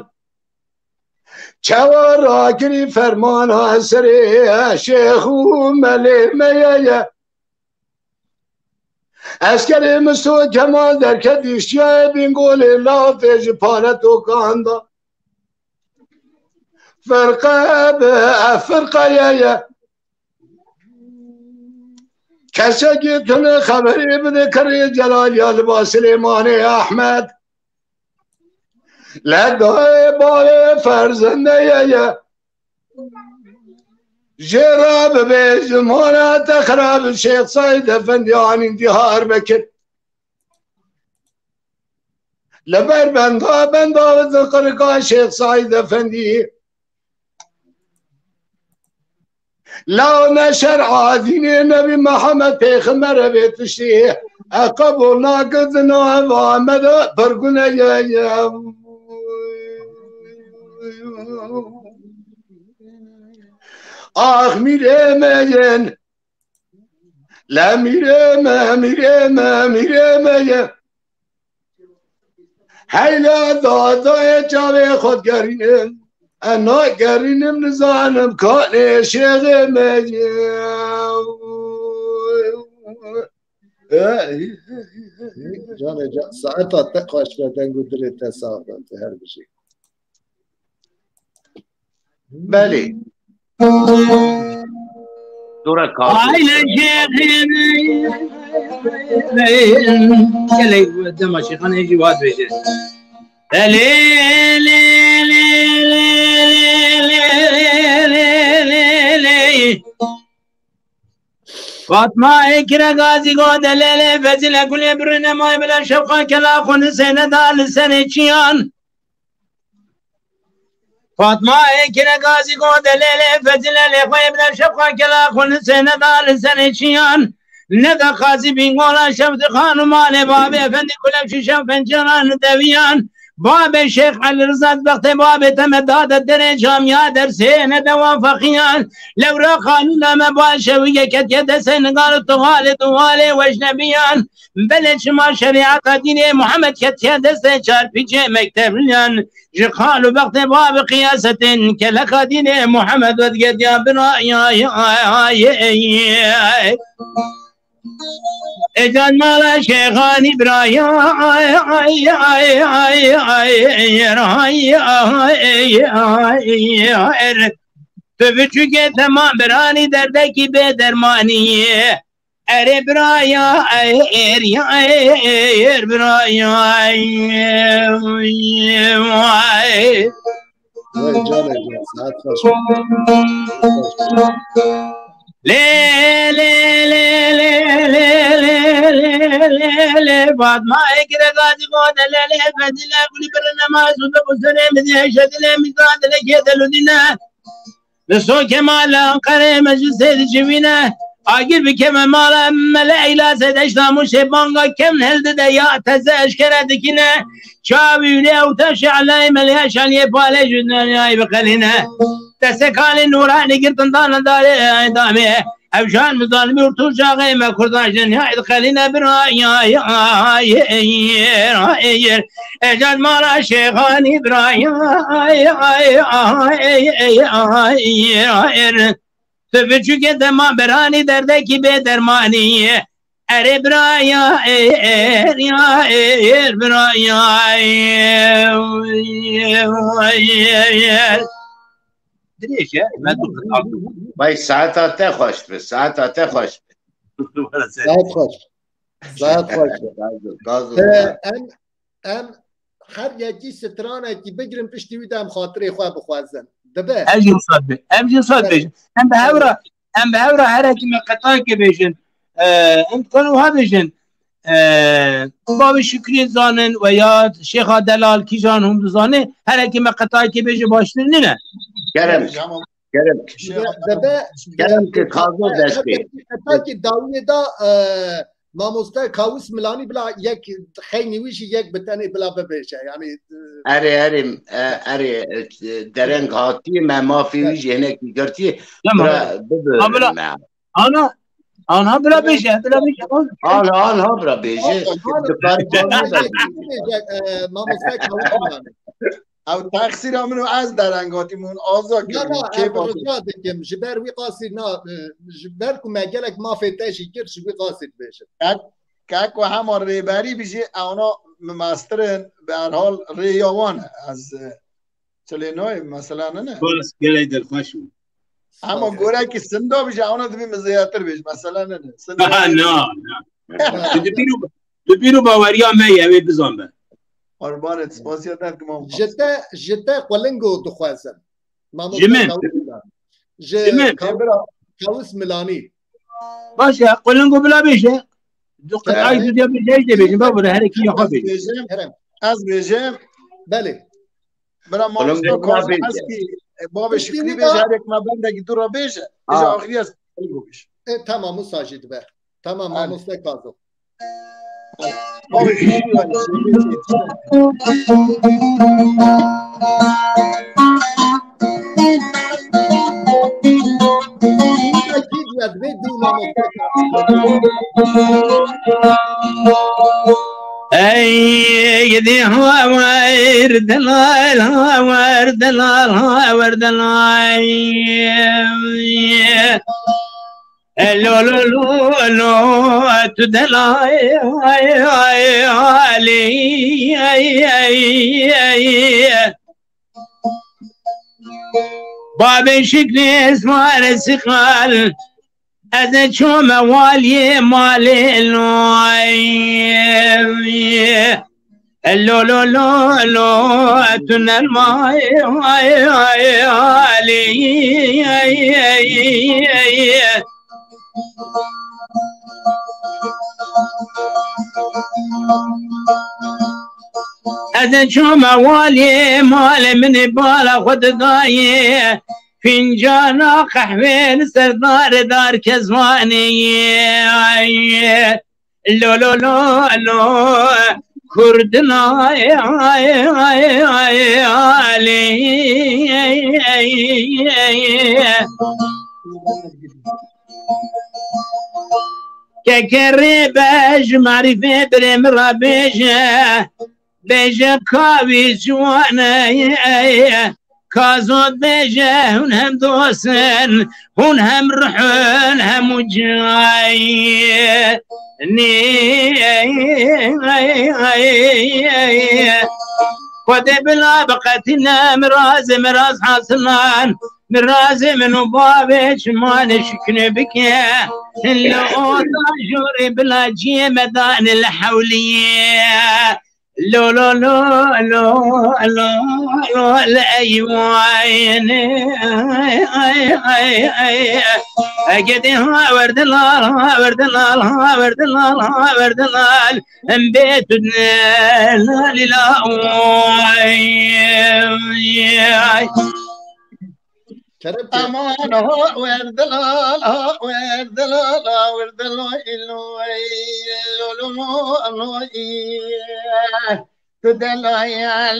Çawa rakirî fermana serê şêx û melê me ye ye. Eskerê Misto Kemal derket diştiye Bîngolê latê ji pare tokanda. Firqe bi firqe ye ye. Kesekî tune xeberê bide kerê Celal ya li ba Silêmanê Ehmed. Le dayê bavê ferzende ye ye. Jê re bibêjim hona te xirab Şêx Saîd Efendî anîn Diyarbekir. Li ber benda benda qirika Şêx Saîd Efendî. Law ne şer'a dînê Nebî Mihemed Pêxember e vê tiştî. E qebûl nakin di nava me de pirgune ye ye. Ax mîrê me yên. Le mîrê me, mîrê me, mîrê me ye. Heyla dadayê çavê xwe digerînim. E nagerînim nizanim kanê şêxê me ye. Canê can, saeta te xweş be, deng û dilê te sax be, tu her bijî. Belê. Dora kar. Aile şêxê me. Gelek dema şêxanê jî wa dibêje. Lê, lê, lê. Fatma ê kire gazî go de lê, lê, fezîle gulê birine may bile şefqa kela xwe nisêne da li serê çiyan. Fatma ê kire gazî go de lê, lê, fezîle lê xwe bile şefqa kela xwe nisêne da li serê çiyan. Neda qazî Bîngola şev dixan û malê babê efendî kulek şîşe û penceran dewiyan. Babê Şêx Elî Riza bextê babê te me dade derê camiya dersê ne de wafeqiyan. Lewra qanûna me baş e û yeketiye destê nigar û tuxalê tuxalê weşnebiyan. Belê çima şerîeta dînê Muhammed ketiye destê çarpîçê mektebiyan. Ji qal û bextê babê qiyasetên keleka dînê Muhammed vedgetiya bira ya ya ya. Ecan mala şêxanî biraya. Tu biçûkê temam biranî derdekî bê dermanî. Erê biraya, er ya, er biraya. Vay canê can, saet xweş. Lê, lê, lê, Fatma ê kire gazî gode lê, lê, fezîle gulî birine ma, zû de bu serê min diye, şedile min gade lê kê deludine. Li so Kemal Anqerê meclisê dicivîne, agir bikeve mala me lê Eylasê deşta Mûşê banga kevn hildide ya teze eşkere dikine. Çavî wî ew taşê elayê me lê şaliyê palê ji deryayê biqelîne. Destê kalê nûranê girtin dana darê damê. Ev jan mizalimî û tu çaxê me kurdan jin ya id xelîne bira ya ya yer yer. Ejan mala şêxanî bira ya ya yer. Tu biçûkê dema beranî derdekî bê dermanî. Erê bira ya êr ya êr bira ya êr. Dirêj e, me tu qetal. Vay, saeta te xweş be, saeta te xweş be. Saet xweş. Saet xweş. Gazo, gazo. Ee, em, em her yekî stranekî bigirin, piştî wî de em xatirê xwe bixwazin. Dibe. Em jî wisa dibê. Em jî wisa dibêjin. Em bi hev re, em bi hev re herekî me qetayekê bêjin. Ee, em dikarin wiha bêjin. Ee, Bavê Şükrî zanin veya Şêxa Delal kîjan hûn dizanê, herekî me qetayekê bêje baştir nîne. Kerem. Kerem. Dibe, dibe, Kerem ki kazo her destê. Qetayekî dawiyê da, e, mamoste Kawis Milanî bila yek xeynî wî jî yek bi tenê bila bibêje. Yani, e, Erê, erê, e, erê, e, dereng hatiye me mafê wî jî hinekî girtiye. Tamam. Bira, bibe Ha, bila, me. Ana, ana bila bêje, bila bêje. Al, al, ha bira bêje. Al, al. Dikarî bana da. Bêje, e, mamoste Kawis Milanî. Ew texsîra min û ez dereng hatîm hûn aza Na, kirin. na, Kê ez baş? Rica dikim. Ji ber wî qasî na, e, ji ber ku me gelek mafê te jî kir, ji wî qasî dibêjim. Kek, kek we hema rêberî bijî, ewna min mestirin, bi her hal rêya wan e. Ez, e, çilê nayê, mesela nine. Spas, gelek dilxweş bû. Hema Spas. Gorekî sinda bijî, ewna dibî min zêdetir bêj, mesela nine. Sinda Na, na. Tu di bîr û, tu bîr û baweriya me ye, wê bizan be. Qurbanê, spasiya te dikim, Ji te, ji te qulingo dixwazim. Mamoste Ji min. Kawis Milanî. Ji Ji min. Kaw-, Ê bira. Kawis Milanî. Baş e, qulingo bila bêje. Du qetayî Kerem. Dudiya bêje, ez dê bêjim, babo, herekî ya xwe Ez bêje. Bêjim, Kerem. Ez bêjim. Belê. Bira Oğlum, mamoste ne Kazım yapayım ki? Eskî, e, bavê Şükrî bêje, herek me bendekî dû re bêje. Bêje Ha. Axirî ez qulingo bêje. E, tamam, wisa jî dibe. Tamam, Hadi. Mamoste Kazım. Bavê Şükrî bêje. Ey gidi hawer delal, hawer delal, hawer delal. Lo, lo, lo, lo, tu delal, ay, ay, Ali, ay, ay, ay. Babê Şükrî esmare siqal, ez ê çome waliyê malê loy. Lo, lo, lo, lo, tu nelmay, ay, ay, Ali, ay, ay, ay. Ez ê çoma walê malê min ê bala xwe didayê. Fincana qehwê li ser darê dar kezwanê ye. Ay, lo, lo, lo, lo, kurdina, ay, ay, ay, ay, alê. Kekerê be ji marîfê birê min re bêje, bêje ka wî ciwan e, ka zot bêje, hûn hem dost in, hûn hem ruh in, hemû cayê. Xwedê bila biqetîne mirazê miraz hasilan. Mirazê min û bavê çimanê şikine bike. Hin li oda jorê bila ciyê me dane li hewliyê. Lo, lo, lo, lo, lo, lo, le, ey, vay, ne, ay, ay, ay, ay. Egedê ha verdilal, ha verdilal, ha verdilal, ha verdilal. Em bê tu ne, la, li, la, vay, ay. Kerem ki. Aman ha werdilal, ha werdilal, ha werdilal, lo, lo, lo, lo, tu delal,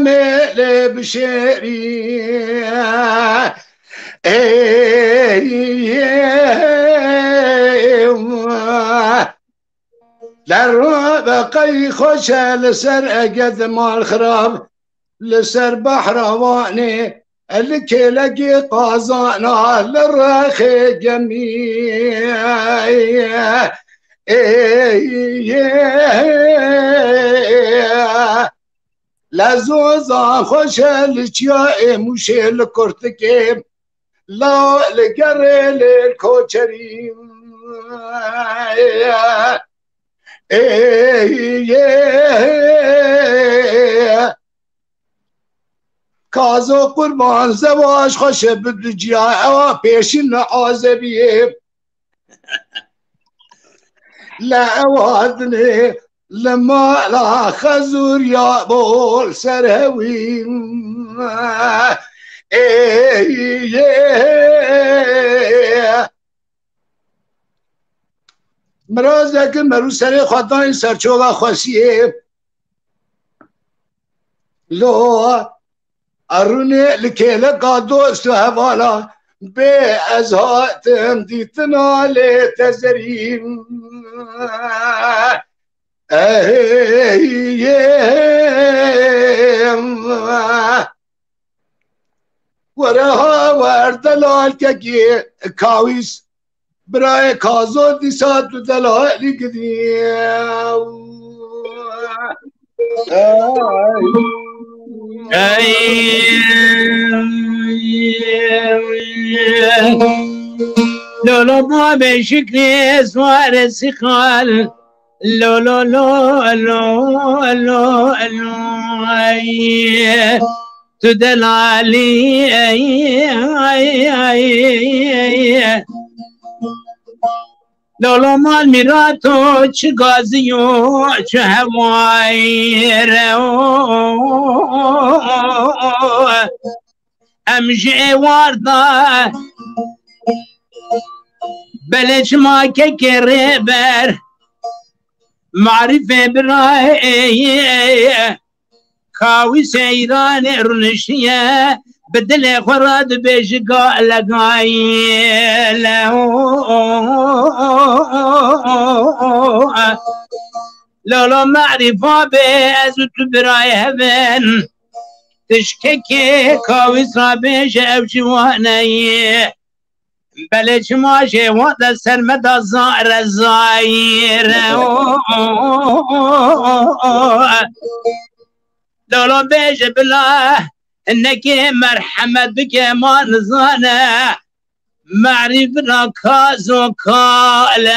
demê lê bişêrî. Ey, ey, li rû be qey xweş e li ser Eged mal xirab, li ser behra Wanê, li kêlekê qazana, li rexê gemî. Ê, ê, ê, li zozan xweş e, li çiyayê Mûşê, li kurtikê, la li gerê lê koçerî. Ê, ê, Kazo qurban zewac xweş e bi du ciya, ewa pêşîn li azebiyê. Li ewa dinê li mala xezûriya bol ser hewî. Ê, ê, Mirazek mirû serê xwe dayîn serçoga xwesiyê. Lo erûnê li kêleka dost û hevala, bê ez hatim dîtina lê te zerî. Ey, were ha wer delalkekî kawîs. Birayê Kazo dîsa tu delalî gidiye. Ey. Lolo babê Şükrü suare sikal. Lo, lo, lo, lo, lo, lo, ay. Tu delalî, ay, ay, ay, ay. Lolo mal mîrato çi gazî yo, çi hewayê re o. Em ji êwar de belê çima kekê rêber, marîfê birayê, kawî seyranê rûniştiye, bi dilê xwe re dibêje ga legayê le. Lolo marîfa bê ez û tu birayê hev in. Tişkekê kawîs rabêje ew jî wane ye. Belê çima jê wate ser me da zare zayire. Lolo bêje bila nekê merhemet bike ma nizane. Marîfina Kazo kale.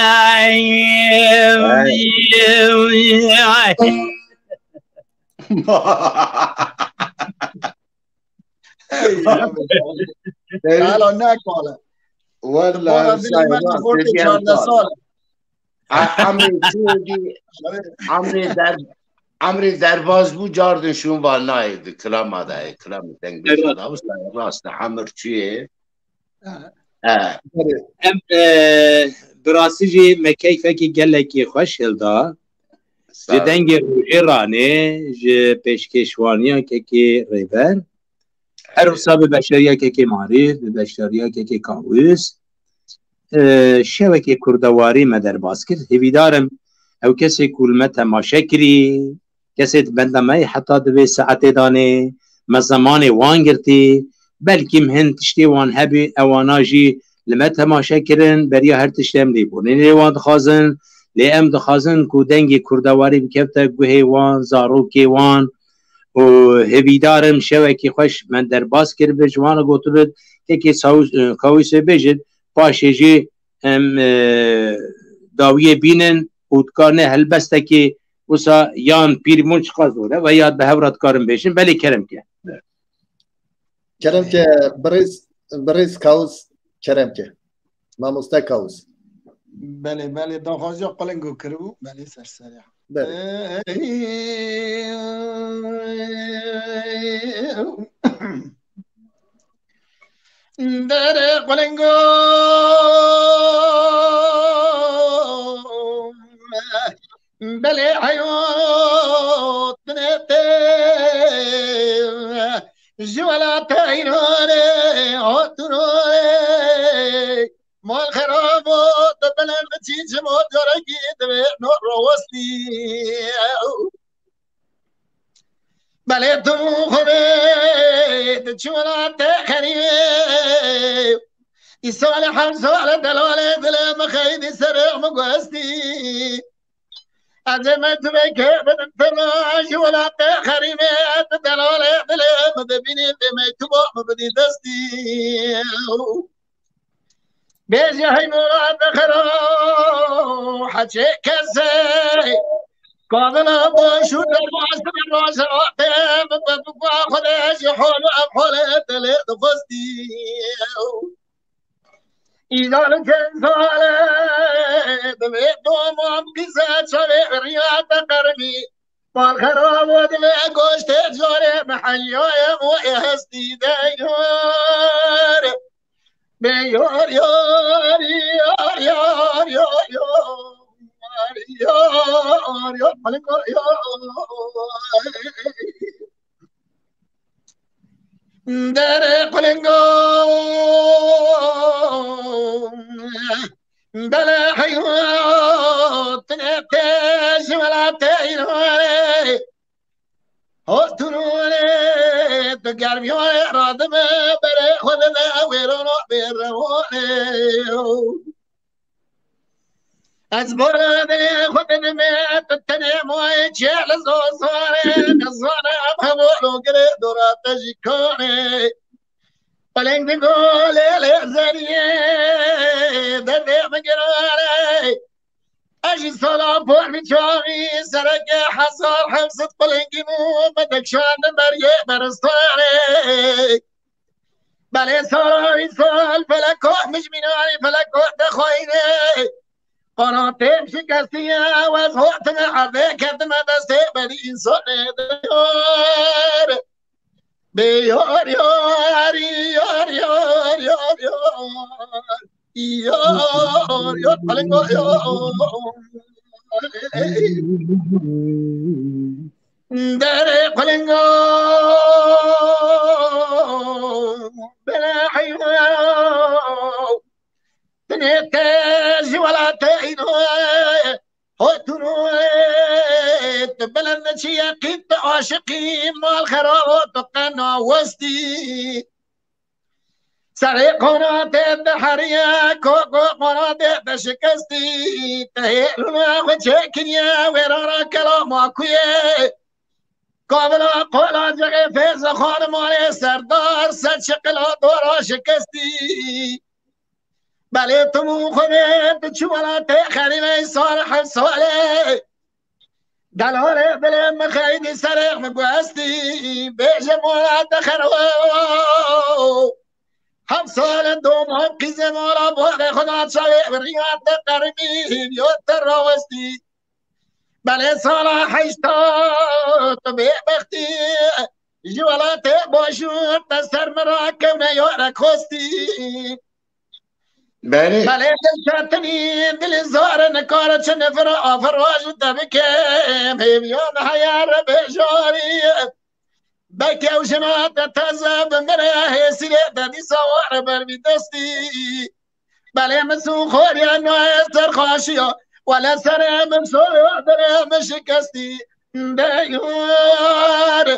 Ey, Alo, ne kale. Wala, Wala, bilê me xortê çardeh sal. Emrê çûdî, emrê der, Emrê derbaz bû, cardin şûn val nayê di kilama da ye, kilamê deng bêjin da. Wisa rast e, emir çûyê. E. Em e, bi rastî jî me keyfekî gelekî xweş hilda. Ji dengê rojê ranê, ji pêşkêşwaniya kekê rêber. Her wisa bi beşdariya kekê Marî, bi beşdariya kekê Kawis. E, şevekê kurdewarî me derbas kir. Hêvîdar im ew kesê ku li me temaşe kirî, kesê di benda me yê heta di vê saetê danê, me zemanê wan girtî, belkî hin tiştê wan hebî, ewana jî li me temaşe kirin, beriya her tiştê em lêborînê lê wan dixwazin, lê em dixwazin ku dengê kurdewarî bikevte guhê wan, zarokê wan û hêvîdar im şevekî xweş me derbas kiribit, ji wan re gotibit, kekê Sawis-, e, Kawîsê bêjit, paşê jî em, e, dawiyê bînin û dikarine helbestekî wisa yan pîr bûn çiqas zor e, ve ya bi hev re dikarin bêjin, belê kerem ke. Kerem ke, birêz, birêz Kawis, kerem ke. Mamoste Kawis. Belê, belê, daxwaziya Qulingû kiribû, belê, ser serê. Belê. Dere Qulingû, belê heyot binete, ji welatê Îranê, hatunê, mal xerab û tu bilind çî ji mo carekî divê no rawestî. Belê tu xwedê tu çûna te xerîbê. Îsal hemsal delalê dilê min xeydî serê min guestî. Ez ê me tu vê kê bidim te ji welatê xerîbê, tu delalê dilê min dibînî, dê me tu bo min bidî destî. Bêje hey Murad xero, heçê kesê. Kadına boşu dermas bir roja, ben bu kua Xwedê ji hol û em holê dilê dixwestî. Îdal ken zale, divê domam qîze çavê riyate qermî. Mal xerab û dilê goştê corê mehelyayê û ê hestî de yar. Bê yar, yar, yar, yar, yar, yar, yar, yar, yar, yar. Dere Qulingo, belê heyot, ne te ji welatê Îranê. Hot tunûnê, tu germiyonê radime, berê xwe dide wêrono bêrewonê. Ez borê xwe didime, tu tenê moyê çê li zozorê, nizane em hemû logirê dora te jî kanê. Peleng digo lê lê zeriyê, derdê min girarê. Ez jî sala por bi çavî sereke hezar heft sed qulingî bû, me dekşandim beriyê beristanê. Belê sala wî sal feleko mijmînanê feleko dexweyne. Qanatê şikestiye, ez hotime erdê ketime destê berî însanê diyar. Bê yar, yar, yar, yar, yar, yar. Yar, yar, Qulingo, yar. Dere Qulingo, bela heywa. Tenê te ji welatê îno ye. Hotûnê, tu bilind çi yeqîn, tu aşiqî, mal xerabo, tu qena westî. Serê qonatê te heriye, koko qonatê te şikestî. Te hêlûna xwe çêkiriye, wêrana kelama kuyê. Kavila qola cixê fêza xanimanê serdar, ser çiqila dora şikestî. Belê tu bû xwedê, tu çi welatê xerîbê sar hemsalê. Delalê dilê min xeydî serê min guestî, bêje mora te xerwe. Hemsalê doman qîzê mora borê xweda çavê riya te qermî, yo te rawestî. Belê sala heştad tu bêbextî ji welatê başûr te ser min rakewne yarek xwestî. Belê. Belê dilşetinî dilî zar e, nikare çi nifira afiraj te bike, hêviyan heye re bêjarî. Belkî ew jina te teze bimire, hêsîrê te dîsa were ber vî destî. Belê min sûxoriya nayê ser xaşiya, wele serê min soya, derê min şikestî. De yar,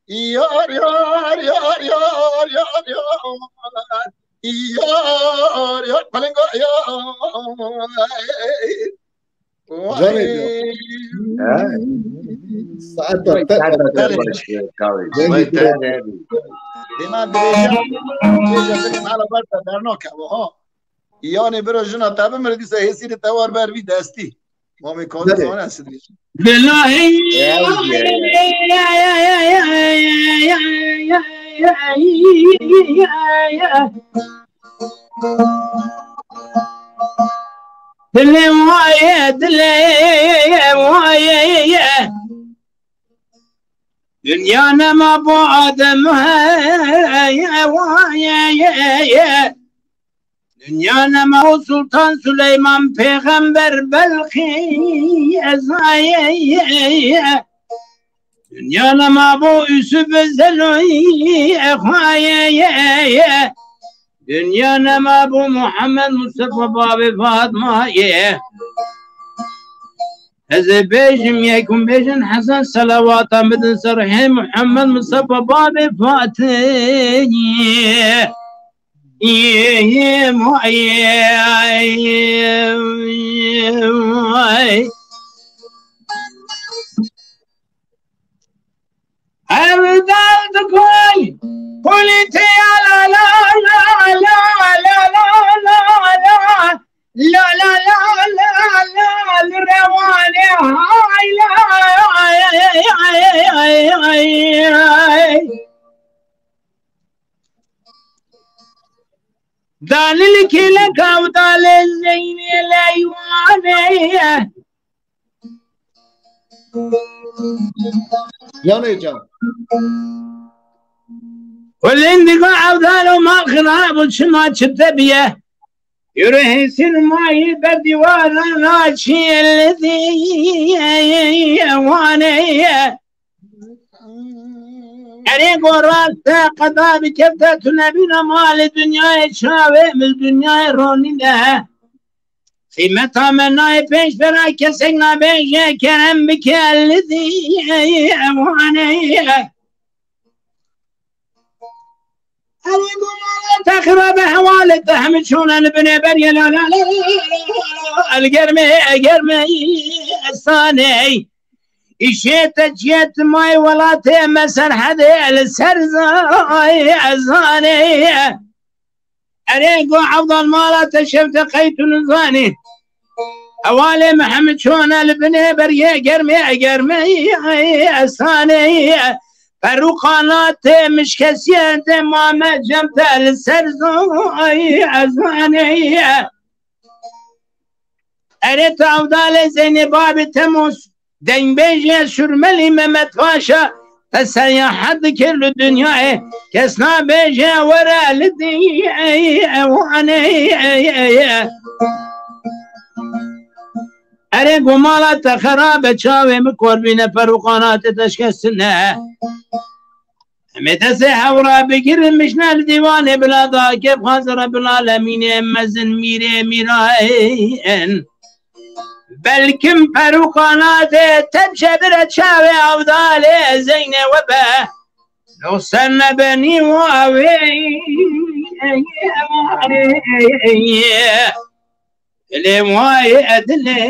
yar, yar. Yar, yar, yar. Canê diyor. He? Saeta te Saeta te te te. Belê. Belê. Vay te ne bi. Dema dirêja, dirêja te hala ber te dernakeve ha. Yanê bira jina te bimire dîsa hêsîrê te war ber vî destî. Mamê Kadî Belê. Zane ez dibêjim. Bilahi. Ew ye. Dilê waye, dilê waye. Dinya nema bo Adem heye waye. Dinya nema bo Sultan Süleyman, Pêxember Belqîs heye. Dinya nema bo Yusuf Zeloyê xwayê. Dinya nema bo Muhammed Mustafa babê Fatmayê. Ez ê bêjim, yekûn bêjin Hesen, selawatan bidin ser hê Muhammed Mustafa babê Fatiyê. Ev dal dikoy, polîtîya la la la la la la la la la la la la la la la rewanê hay la. Danil kêleka û dalê Zeynê leywanê. Yanê can. Kulên digo evdal û mal xirab û çima çi te biye? Yürü hêsîn mayî ber dîwara naçî li dîwanê. Erê go rast e, qeda bikevte tu nebîna malê dinyayê çavê min dinyayê ronîne. Qîmeta me nayê pênc pera, kesek nabêje kerem bike li dîwanê. Erê go mala te xirabe, hewalê te hemî çûne li binê beriyê la la la la la la. El germê, el germê esanê. Îşê te çiyê ti mayê welatê me serhedê li ser zay ezanê. Erê go Evdal mala te şev te qey tu nizanî. Hewalê me hemî çûne li binê beriyê germê, germê esanê. Per û qanatê mişkesiyê de mame cem te li ser zay ezanê. Erê tu Evdalê Zeynê babê Temos, dengbêjê Şûrmelî Mehmet Paşa, te seyahet dikir li dinyayê, kes nabêje were li dîwanê. Erê go mala te xerabe, çavê min kor bîne, per û qanatê te şikestine. Em ê destê hev re bigirin, mişne li dîwanê bila da kêf xwaz Rebbil Alemînê mezin mîrê mîrayên. Belkim per û qanatê te bişe bire çavê Evdalê Zeynê we be. Lo ser nebenî wê. Dilê wayê, dilê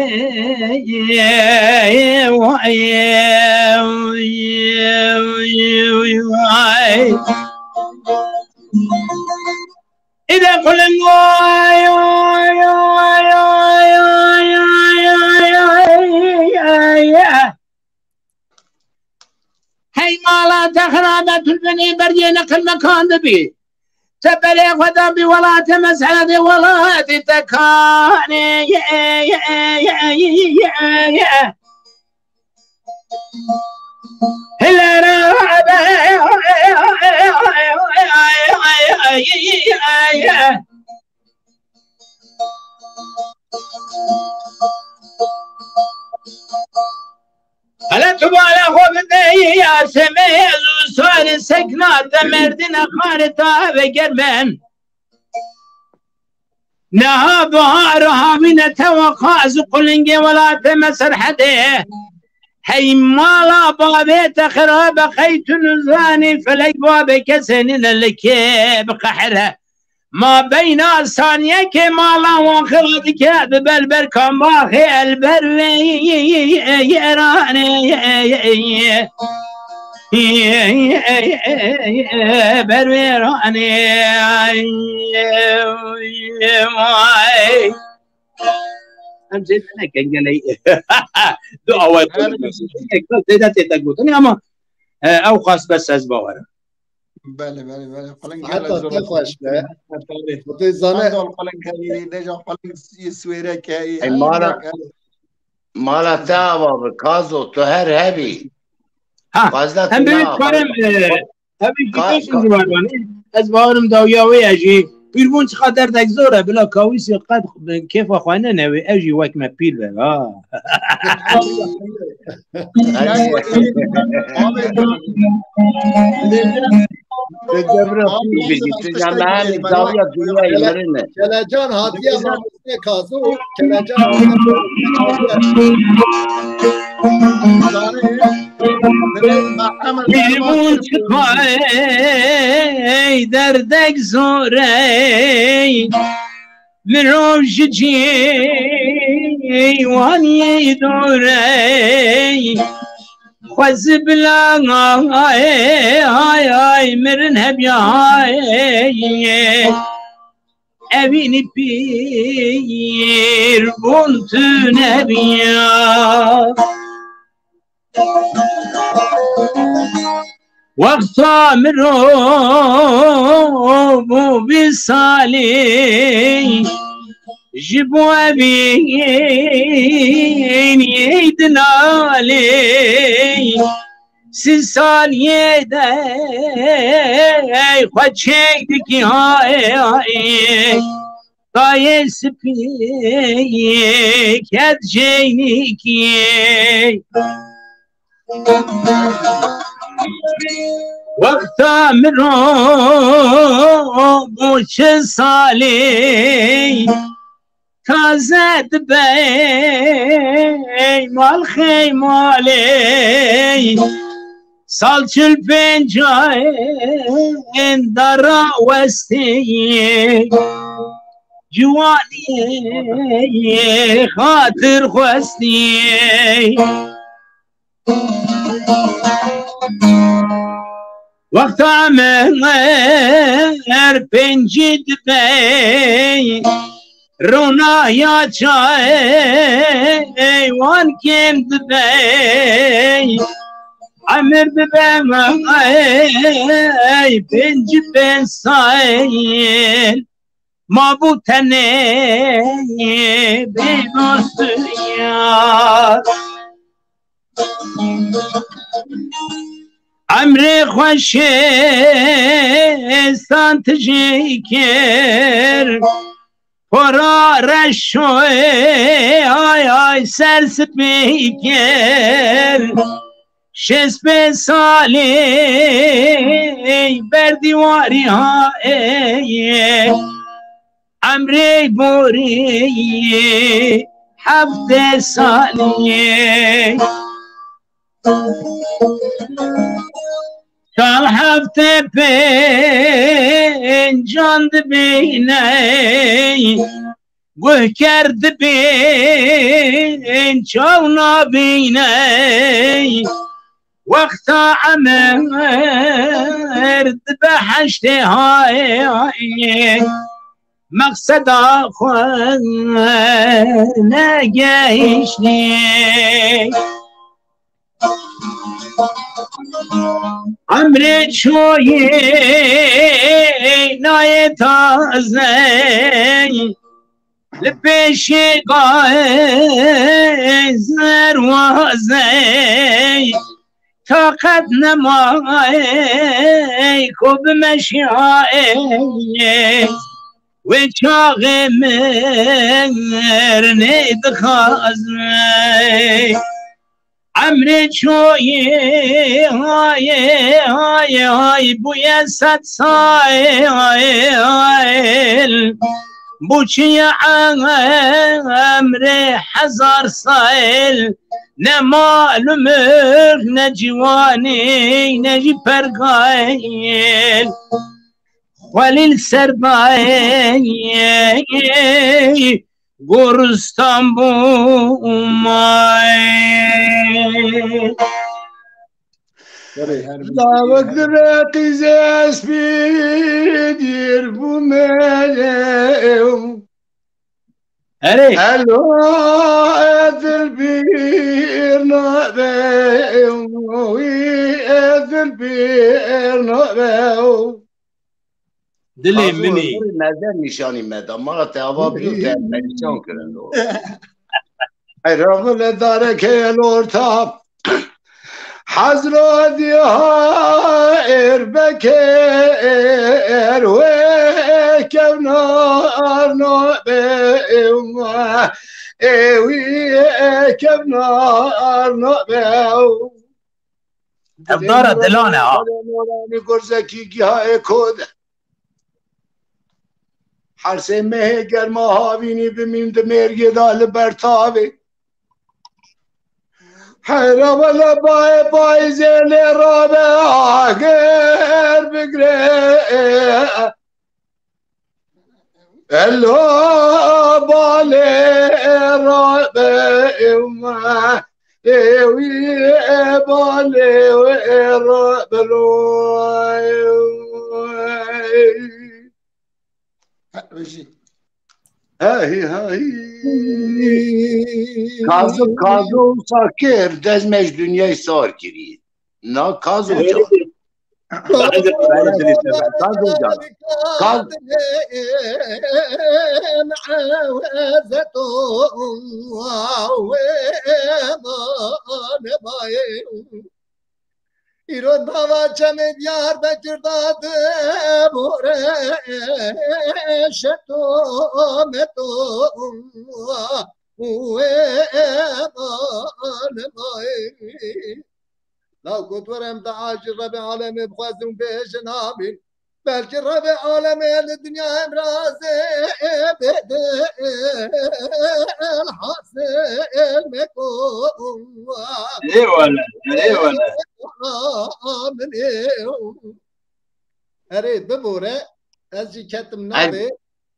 wayê, way. Îde qulin way, way, way. Hey mala te xirabe, tu li binê beriyê neqil mekan dibî. Te berê xwe da bî welatê me, serhedê welatê te kanê. Hilera Hele tu bala xwe bide ya semê, ez û sarê sekna te merdina xarê ta eve germen. Niha bihar havîne tewa qaz û qulingê welatê me Serhedê. Hey mala bavê te xirabe, qey tu nizanî felek bavê kesê nîne li kê biqehire. Ma beyna saniyekê mala wan xira dike, bi ber ber kambaxê el ber wê yeranê. Ber wê ranê. Em zêde nekin geleyî. Du awayê xwe zêde tête gotinê ama, e, ew xas bes ez bawerim. Belê, belê, belê. Qulingê Heta zor te xweş be. Tabii. Xwedê zane. Qandol qulingê, deja quling swêreke, Ey, her mala, nek, her mala te ava bi, Kazo, tu her hebî. Ha, Fazla em tu bê ne karim, e, tabii ki Ka-, kesin ka- civardan. Ez bawerim dawiya wê ye jî. Pîrbûn çiqa derdek zor e, bila kawîsê qet kêfa xwe nenewê, ew jî wek me pîr be, ha. Te cevra pîr bijî, tu jî Allah'ın dawiya dünyayê mirin e. Kelecan hatiye mamostê Kazo, Kelecan hatiye mamostê Kazo. Pîrbûn çiqa ey derdek zor ey. Mirov ji cîwaniyê dûr ey. Xwezî bila ay, ay, ay, mirin hebiya ay. Evînî pîr bûn tu nebiya. Wexta mirov bû vî salî, ji bo evînî dinalî. Sî saliyê de xwe çêk dikî hay hay. Tayê spî ket jeynîkî. Wexta mirov bû çi salî, taze dibe mal xey malê. Sal çil pênc in dara westî. Ciwaniyê xatir xwestî. Wexta min her pêncî dibe, ronahiya çayê wan kêm dibe. Emir dibe ey pêncî pênc sayên. Ma bû tenê bê dost û yar. Emrê xwe şêstan tijî kir. Pora reşoyê ay ay ser spî kir. Şêst pênc salî ber dîwarî hayê. Emrê borî heftê salî. Sal heftê pêncan dibîne, guh ker dibîn çaw nabîne. Wexta emir dibe heştê hayê, mexseda xwe negehiştî. Emrê çoyê nayê taze, Li pêşê gayê zerwazey taqet nemayê ku bimeşiyayê. Wê çaxê mirinê dixwazê. Emrê çoyê hayê hayê hay bûye sed sayê hayê hayê. Bû çi ye emrê hezar sayê? Ne mal û mülk, ne ciwanî, ne jî pergayê. Xwelîl serdayê. Goristan bû mayê. Dawek dibe qîzê espî dîr bû melew. Erê. Elo, ez dil bîr nabe, wî ez dil bîr nabe. Dilê Xazû minî. Hundirê meze nîşanî me da. Mala te ava bîyo, te perîşan kirin do. Ey, ravile dareke el orta. Hazro diha erbeke erwe kevna arno be ewa. Ewi kevna arno be. Ev dara dilan e ha. Moranî gurzekî giha ê kode. Hersê mehê germa havînî bimîn di mêrgê de li ber tavê. Hera wele bayê payîzê lê rabe agir bigre. Elo balê rabe ewma. Ewî balê rabe lo. He, wê jî. Hey, hey. Kazım, Kazım Sakir, dezmej dünyayı sar kiri. Na Kazım can. Kazım can. Kaz- Îro nava çemê Diyarbekir de dibore şeto meto wê eman may. Law ku tu em dua ji Rebê Alemê bixwazin bêjin amîn. Belkî Rebê Alemê li dinya em razê bêdin hasil meko. Eyvallah, eyvallah. Amin. Erê bibore, ez jî ketim navê.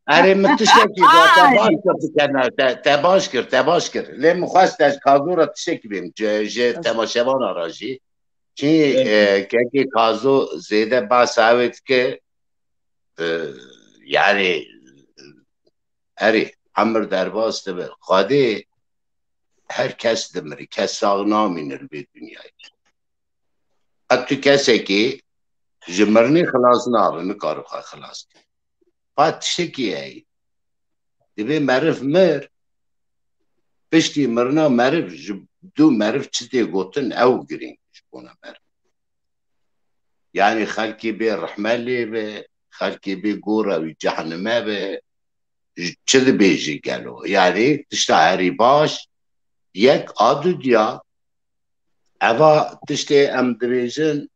Erê, min tiştekî got, te baş kir, te, te baş kir, te baş kir. Lê min xwest ez Kazora tiştekî bêm, ji, ji temaşevana re jî. Çi, e, kekê Kazo zêde behsa wê dike, e, yani, erê, emir derbas dibe. Xwedê her kes dimire, kes sax namîne li vê dinyayê. Qet tu kesekî ji mirinê xilas nabe, nikare xwe xilas ke. Pat tiştekî heye. Dibê meriv mir, piştî mirina meriv ji du meriv çi tê gotin, ew girîng ji bona meriv. Yani xelkê bê rehme lê be, xelkê bê gora wî cehnime be, ji çi dibêjî gelo? Yani tişta herî baş, yek a dudiya, eva tiştê em dibêjin,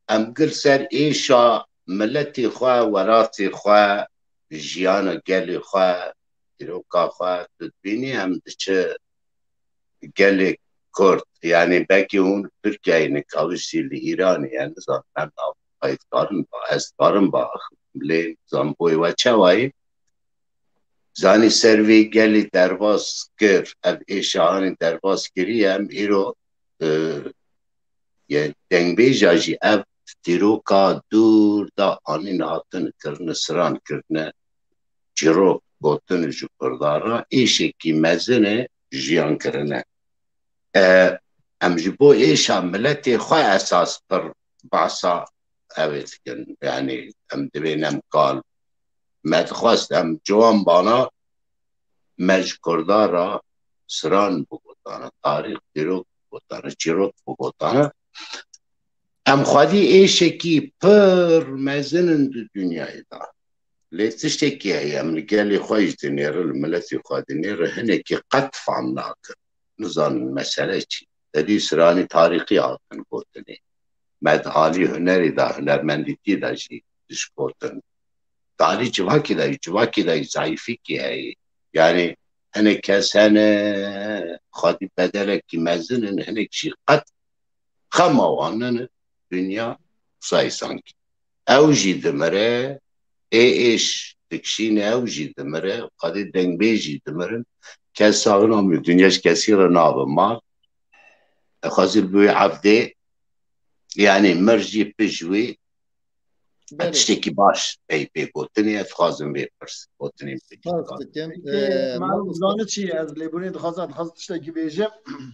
em gir ser êşa miletê xwe, welatê xwe, jiyana gelê xwe, dîroka xwe, tu dibînî em diçi gelê Kurd, yani belkî hûn li Tirkiyeyê ne, kawişî li Îranê ye, nizanim, em Ewropayê dikarin ba, ez dikarim ba, lê nizanim boyê we çawa ye. Zanî ser vê gelê derbas kir, ev êşa hanê derbas kiriye, em îro, e, ye dengbêja jî ev dîroka dûr da anîn hatin kirine, siran kirine, çîrok gotin ji Kurdan re, êşekî mezin e jiyan kirine. E, em ji bo êşa miletê xwe esas pir behsa ew ê dikin. Yani em divên em kal me dixwest em ciwan bana me ji Kurda re siran bigotane, tarîx, dîrok bigotane, çîrok bigotane. Em xwedî êşekî pir mezin in di dinyayê de. Lê tiştekî heye, em li gelê xwe jî dinêrin, li miletê xwe dinêrin, hinekî qet fam nakin. Nizanin mesele çi. Te dî stranî tarîxî hatin gotinê. Me di alî hunerê de, hunermendîtiyê de jî dişkotin. Di alî civakê de, civakê de zayîfîkî heye. Yani hinek kes hene, xwedî bedelekî mezin in, hinek jî qet xema wan nene, dinya sayî sankî. Ew jî dimire, ê êş dikişîne, ew jî dimire, xwedî dengbêj jî dimirin. Kes sax namî, dinya ji kesî re nabe mal. Xwezî bi wî evdê, yani mir jî pij wî, Belê. Tiştekî baş ey pê gotinê, ez dixwazim vê pirs gotinê Spas bikim. Peki, Ee, Mehmet Zani çi? Ez lêbûnê dixwazim, dixwazim tiştekî bêjim.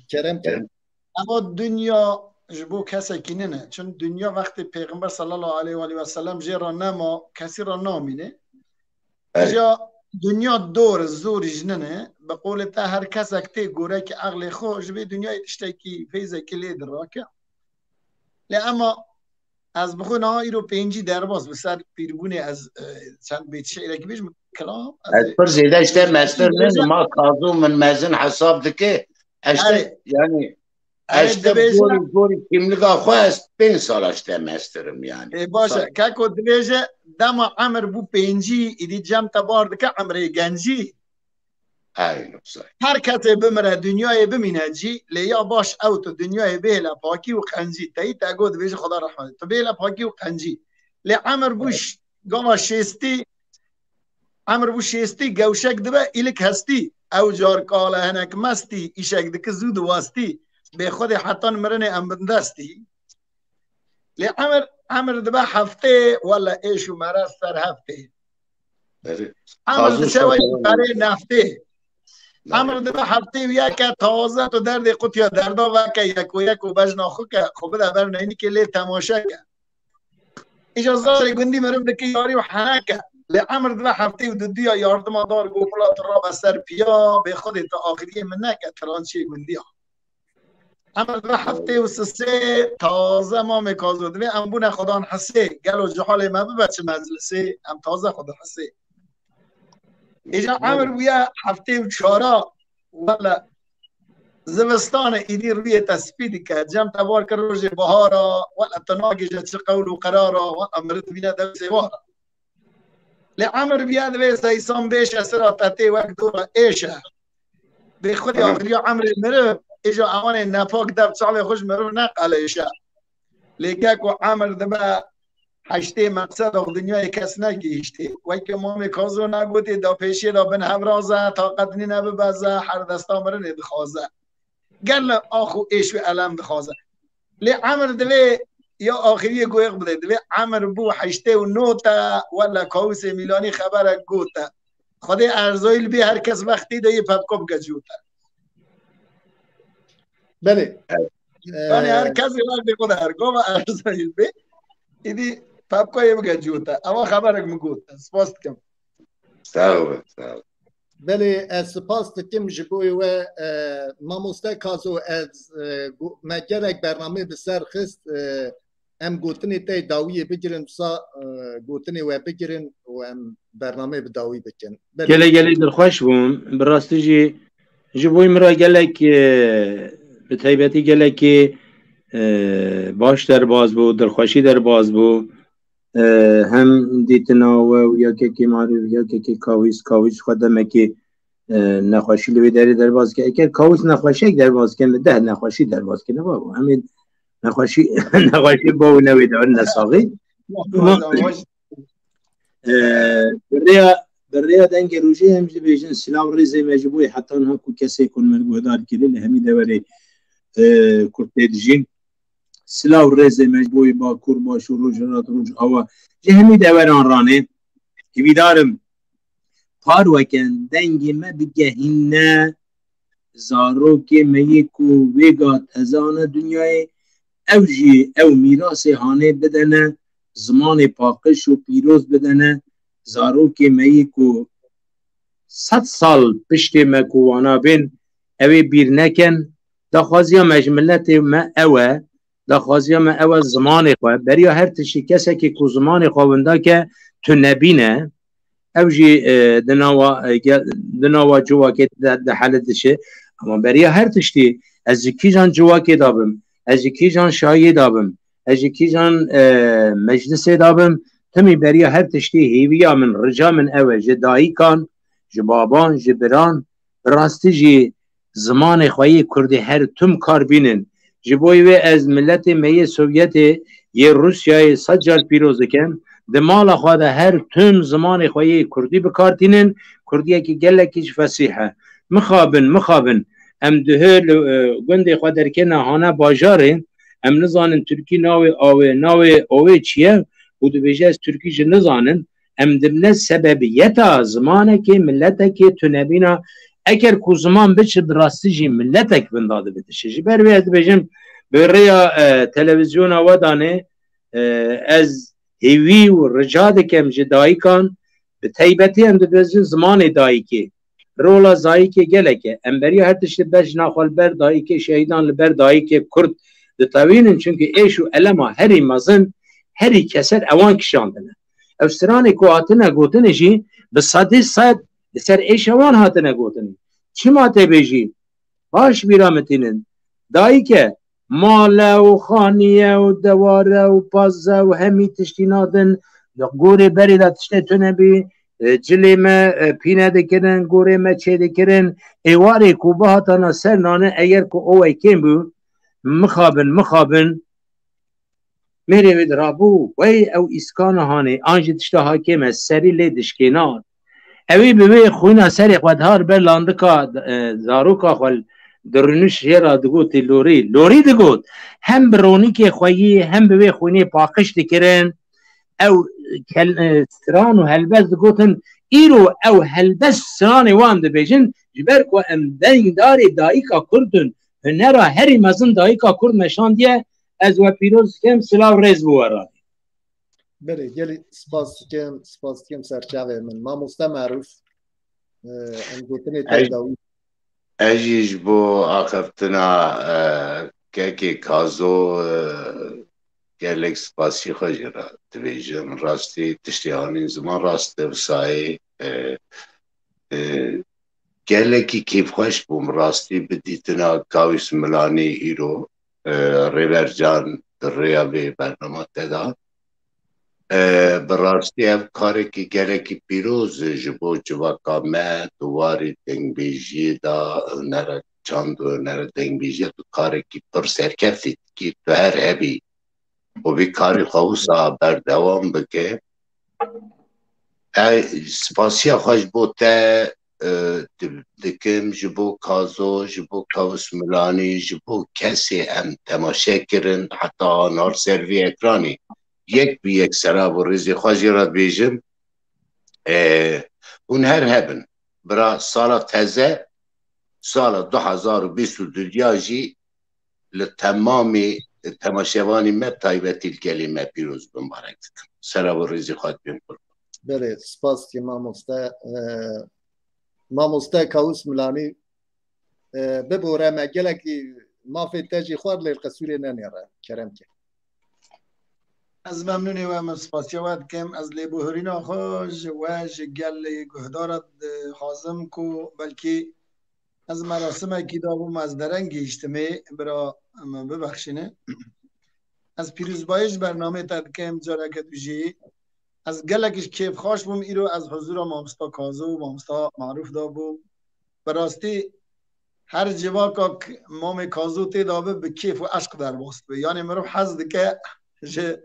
Kerem, kerem. Ama dinya ji bo kesekî nine. Çun dinya wextê Pêxember sallallahu aleyhi ve aleyhi ve sellem jê re nema, kesî re namîne. Evet. Ja dinya dor, zor jî nine. Bi qolê te her kesek tê gorek eqlê xwe, ji vê dinyayê tiştekî, feyzekî lê dirake. Lê ema ez bi xwe niha îro pêncî derbas bi ser pîrbûnê ez, e, çend bêt şi'rekî bêjim, kilam, ez Ez ê pir zêde işte pêncî mestir bêjim. Nim, ma Kazo min mezin hesab dike. Eşte, Erê. Yani, Erê, eşte dibêje. Gorî, gorî kimliga xwe ez pênc sala işte mestirim yani. Ê, baş e. Say. Keko dibêje, dema emir bû pêncî, îdî cem te bar dike emrê gencî. Aynen, say. Her kesê bimire, dinyayê bimîne cî, lê ya baş ew tu dinyayê bêhile pakî û qencî. Teyî te got, dibêje Xweda rehmet. Tu bêhile pakî û qencî. Lê emir bû Evet. ş-, gava şêstî, emir bû şêstî, gewşek dibe, îlik hestî. Ew car kale hinek mestî, îşek dike zû diwastî. Bê Xwedê hetan mirinê em bindestî. Lê emir, emir dibe heftê, wele êş û merez ser heftê. Berê. Emir Kazım diçe wek Şahin. Berê neftê. Berê. Emir dibe heftê û yeke taze tu derdê qutiya derda veke, yeko yeko bejna xwe ke, xwe bide ber neynikê lê temaşe ke. Îja zarê gundî meriv dike yarî û heneke. Lê emir dibe heftê û duduya yardima dar gopula tu rabe ser piya, bê Xwedê tu axiriyê min neke, tirançiyê gundiya. Em dibe heftê û sisê taze mamê Kazo. Divê em bûne Xudan hisê. Gelo cihalê me bibe çi meclisê, em taze xwe dihisê. Îca emir bûye heftê û çara. Wele zivistanê îdî rûyê te spî dike. Cem te bar kir rojê bihara. Wele tu nagêje çi qewl û qerara. Wele mirin dibîne dewsê wara. Lê emir biya divê seysan bêşe sira te tê wek dora êşe. Bê Xwedê Hı. Axiriya emrê miriv, îja ewanê nepak dev çavê xwe ji miriv neqelêşe. Lê keko emir dibe heştê meqsed of dinyayê kes negihîştê. Weke mamê Kazo negotê da pêşiyê de bin hevraze, taqet nîne bibeze, her desta mirinê dixwaze. Gel ax û êş û elem dixwaze. Lê emir divê ya axiriyê goyek bide. Divê emir bû heştê û nod e, wele kawusê Mîlanî xeberek got e. Xwedê erzayî li bê her kes wextî de yê pepka bike cût e. Belê. Evet. Ee, Yani her kes wextê xwe de her gava erzayî bê. Îdî pepka yê bike cût e. Ewa xeberek min got e. Spas dikim. Sağ ol, sağ ol. Belê, ez spas dikim ji bo we, e, mamoste Kazo, ez, e, gu-, me gelek bernameyê bi ser xist, e, em gotinê te dawiyê bigirin, wisa, e, gotinê we bigirin û em bernameyê bi dawî bikin. Belê. Gelek gelek dilxweş bûm. Bi rastî jî ji bo min re gelek, e, bi taybetî gelekê, e, baş derbas bû, dilxweşî derbas bû. E, hem dîtina we û ya kekê Marî û ya kekê Kawîs, Kawîs xwe demekê, e, nexweşî li wê derê derbas ke. Eger Kawîs nexweşiyek derbas ke, min deh nexweşî derbas ke, ne babo. Em ê nexweşî, nexweşî bo ne wê de ne saxî. Ama, e, bi rêya, bi rêya dengê rojê em jî dibêjin, silav rêzê me ji bo yê heta niha ku kesê ku me guhdar kirî li hemî deverê, e, ku tê dijîn. Silav rêzê me ji bo yê Bakur, Başûr, Rojhilat, Rojava, ji hemî deveran ranê. Hêvîdar im par weke dengê me bigehîne zarokê me yê ku vêga tezane dinyayê, ew jî ew mîrasê hanê bidene, zimanê paqij û pîroz bidene zarokê me yê ku sed sal piştê me ku wana bên, ew ê bîr nekin. Daxwaziya me ji miletê me ew e. Daxwaziya me ew e zimanê xwe. Beriya her tiştî kesekê ku zimanê xwe winda ke tu nebîne, ew jî, e, di nava, e, ge-, di nava civakê de, de hele dişe. Ama beriya her tiştî, ez ji kîjan civakê de bim, ez ji kîjan şayê de bim, ez ji kîjan, e, meclisê de bim, timî beriya her tiştî hêviya min, rica min ew e, ji dayikan, ji baban, ji biran, bi rastî jî zimanê xwe yê kurdî her tim kar bînin. Ji bo wê ez miletê me yê Sovyetê, yê Rûsyayê sed car pîroz dikim. Di mala xwe de her tim zimanê xwe yê kurdî bi kar tînin, kurdiyekî gelekî jî fesîh e. Mixabin, mixabin, em duhê li, e, gundê xwe derkêne hane bajarê, em nizanin tirkî navê awê, navê awê çi ye û dibêje ez tirkî jî nizanin, em dimne sebebiyeta zimanekê, miletekê tunebîna, eger ku ziman biçe, bi rastî jî miletek vinda dibe dişe. Ji ber vê ez dibêjim, bi rêya, e, televîzyona we danê, e, ez hêvî û rica dikim ji dayikan, bi taybetî em dibêjin zimanê dayikê. Rola dayikê gelek e. Em beriya her tiştî bejna xwe li ber dayikê, şehîdan li ber dayikê kurd ditewînin, çimkî êş û elema herî mezin, herî keser ewan kişandine. Ev stranê ku hatine gotinê jî bi sedê sed li ser êşa wan hatine gotinê. Çima tê bêjî? Baş bîra min tînin. Dayike, male û xaniye û deware û paze û hemî tiştî nadin. Li gorê berê de tiştê tune bî, e, cilê me, e, pîne dikirin, gorê me çê dikirin. Êwarê ku bihatana ser nane, eger ku owey kêm bû, mixabin, mixabin, mêrê wê dirabû, wey ew îskana hanê, an jî tişta hakêm e, serî lê dişkêna. Ewî bi wê xwîna serê xwe dihar ber landika, e, zaroka xwe dirûniş jê re digotî lorî. Lorî digot. Hem bi ronîkê xwe yî, hem bi wê xwînê paqij dikirin. Ew kel-, e, stran û helbest digotin. Îro ew helbest stranê wan dibêjin, ji ber ku em dengdarê dayika kurd in, hunera herî mezin dayika kurd me şandiye, ez we pîroz dikim, silav rêz bi we re. Belê, gelî spas dikim, spas dikim serçavê min. Mamoste Merûf, e, em gotinê te Ez, dawî. Ez jî ji bo axiftina, e, kekê Kazo, e, gelek spasî xwe jê re dibêjim. Rastî tiştê anîn ziman rast e, bi sayê, e, e, gelekî kêfxweş bûm rastî bi dîtina Kawîs Milanî îro, e, Rêber Can di rêya vê bernama te de. E, bi rastî ev karekî gelekî pîroz e ji bo civaka me, di warê dengbêjiyê de, hunera çand û hunera dengbêjiyê tu karekî pir serkeftî dikî, tu her hebî û vî karî xwe wisa berdewam bike. Ez spasiya xwe ji bo te, e, di-, dikim, ji bo Kazo, ji bo Kawis Milanî, ji bo kesê em temaşe kirin, heta anar ser vî ekranî. Yek bi yek selav û rêzê xwe jê re dibêjim. E, hûn her hebin. Bira sala teze, sala du hezar û bîst û du ya jî li temamî temaşevanî me, taybetî li gelê me pîroz bibarek dikim. Selav û rêzê xwe dibêm qurban. Belê, spas dikim mamoste. E, mamoste Kawis Milanî, e, bibore me gelekî mafê te jî xwar lê li qesûrê nenêre. Kerem ke. Ez memnûnê we, min spasiya we dikim. Ez lêbûhirîna xwe ji we, ji gelê guhdara dixwazim ku belkî ez merasimekî dabûm, ez dereng gihîştimê, bira min bibexşîne. Ez pîrozbayî ji bernameyê te dikim, careke dû jî. Ez gelek ji kêfxweş bûm, îro ez huzura mamosta Kazo û mamosta Marûf de bûm. Bi rastî her civaka k-, mamê Kazo tê de be, bi kêf û eşq derbas dibe. Yanê mirov hez dike ji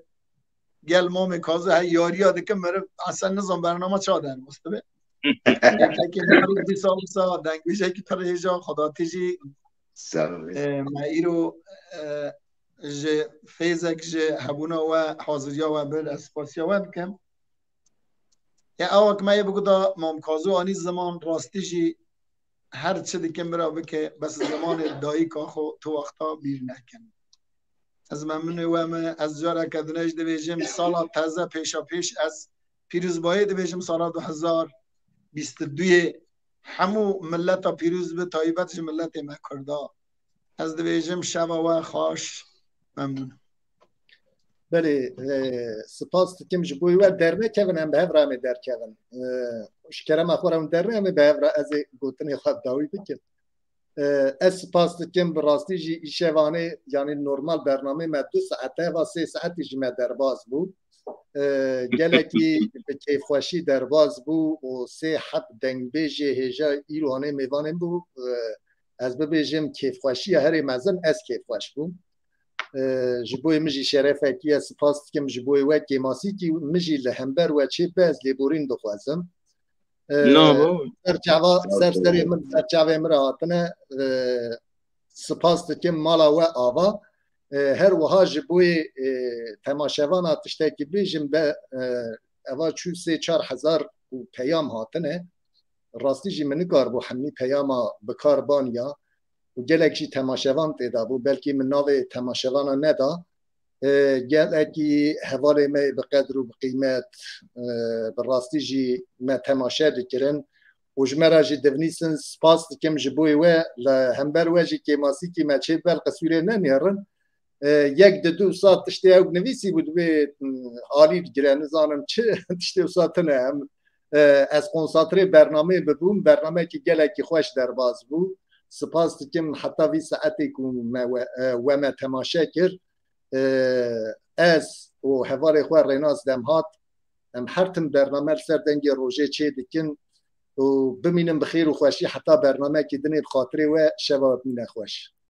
gel mamê Kazo hey yariya dike, mirov esen nizan bernama ça derbas dibe. Kekê Marûf dîsa wisa dengbêjekî pir hêja, Xwedê jî, Sağ ol. E, me îro, e, ji fêzek ji hebûna we, haziriya we bir, ez spasiya we dikim. Ya ewa ki me yê biguda Mam Kazo anî ziman, rastî jî her çi dike mira bike, bes zimanê dayika xwe tu wexta bîr nekin. Ez memnûnê we me, ez careke din jî dibêjim, sala teze pêşa pêş ez pîrozbayê dibêjim, sala du hezar bîst û duyê hemû milleta pîroz bi, taybet ji milletê me Kurda. Ez dibêjim şeva we xweş, memnûn. Belê, e, spas dikim ji bo we dernekevin, em bi hev re em ê derkevin. E, ji kerema xwe re hûn dernê em ê bi hev re ez ê gotinê xwe dawî bikim. E, ez spas dikim bi rastî jî îşevanê, yanî normal bernamê me du saete, eva sê saetî jî me derbas bû. E, gelekî bi kêfxweşî derbas bû û sê heb dengbêjê hêja îro hanê mêvanên bû. E, ez bibêjim kêfxweşiya herê mezin ez kêfxweş bûm. E, ji bo min jî şerefekî ye, spas dikim ji bo we kêmasîkî min jî li hember we çêbibe ez lêborîn dixwazim. E, Nabo. Ser çava, ser serê min, ser çavê min re hatine. E, spas dikim mala we ava. E, her wiha ji bo, e, temaşevana tiştekî bêjim be, e, eva çû sê çar hezar û peyam hatine. Rastî jî min nikaribû hemî peyama bi kar baniya û gelek jî temaşevan tê de bû. Belkî min navê temaşevana neda. E, gelekî hevalê me yê bi qedr û bi qîmet, e, bi rastî jî me temaşe dikirin û ji me re jî divnîsin. Spas dikim ji bo we, li hember we jî kêmasîkî me çê bel qisûrê nenêrin. E, yek di du saet tiştê ew nivîsî bû, dibê, m, alî digire, nizanim çi tiştê wisa tune. Em, e, ez konsantrê bernameyê bibûm, bernameyekî gelekî xweş derbas bû. Spas dikim heta vî saetê ku me we, e, we me temaşe kir. E, ez û hevalê xwe Rênas Demhat, em her tim bername li ser Dengê Rojê çê dikin û bimînin bi xêr û xweşî heta bernameyekî dinê bi xatirê we şeva we bimîne xweş.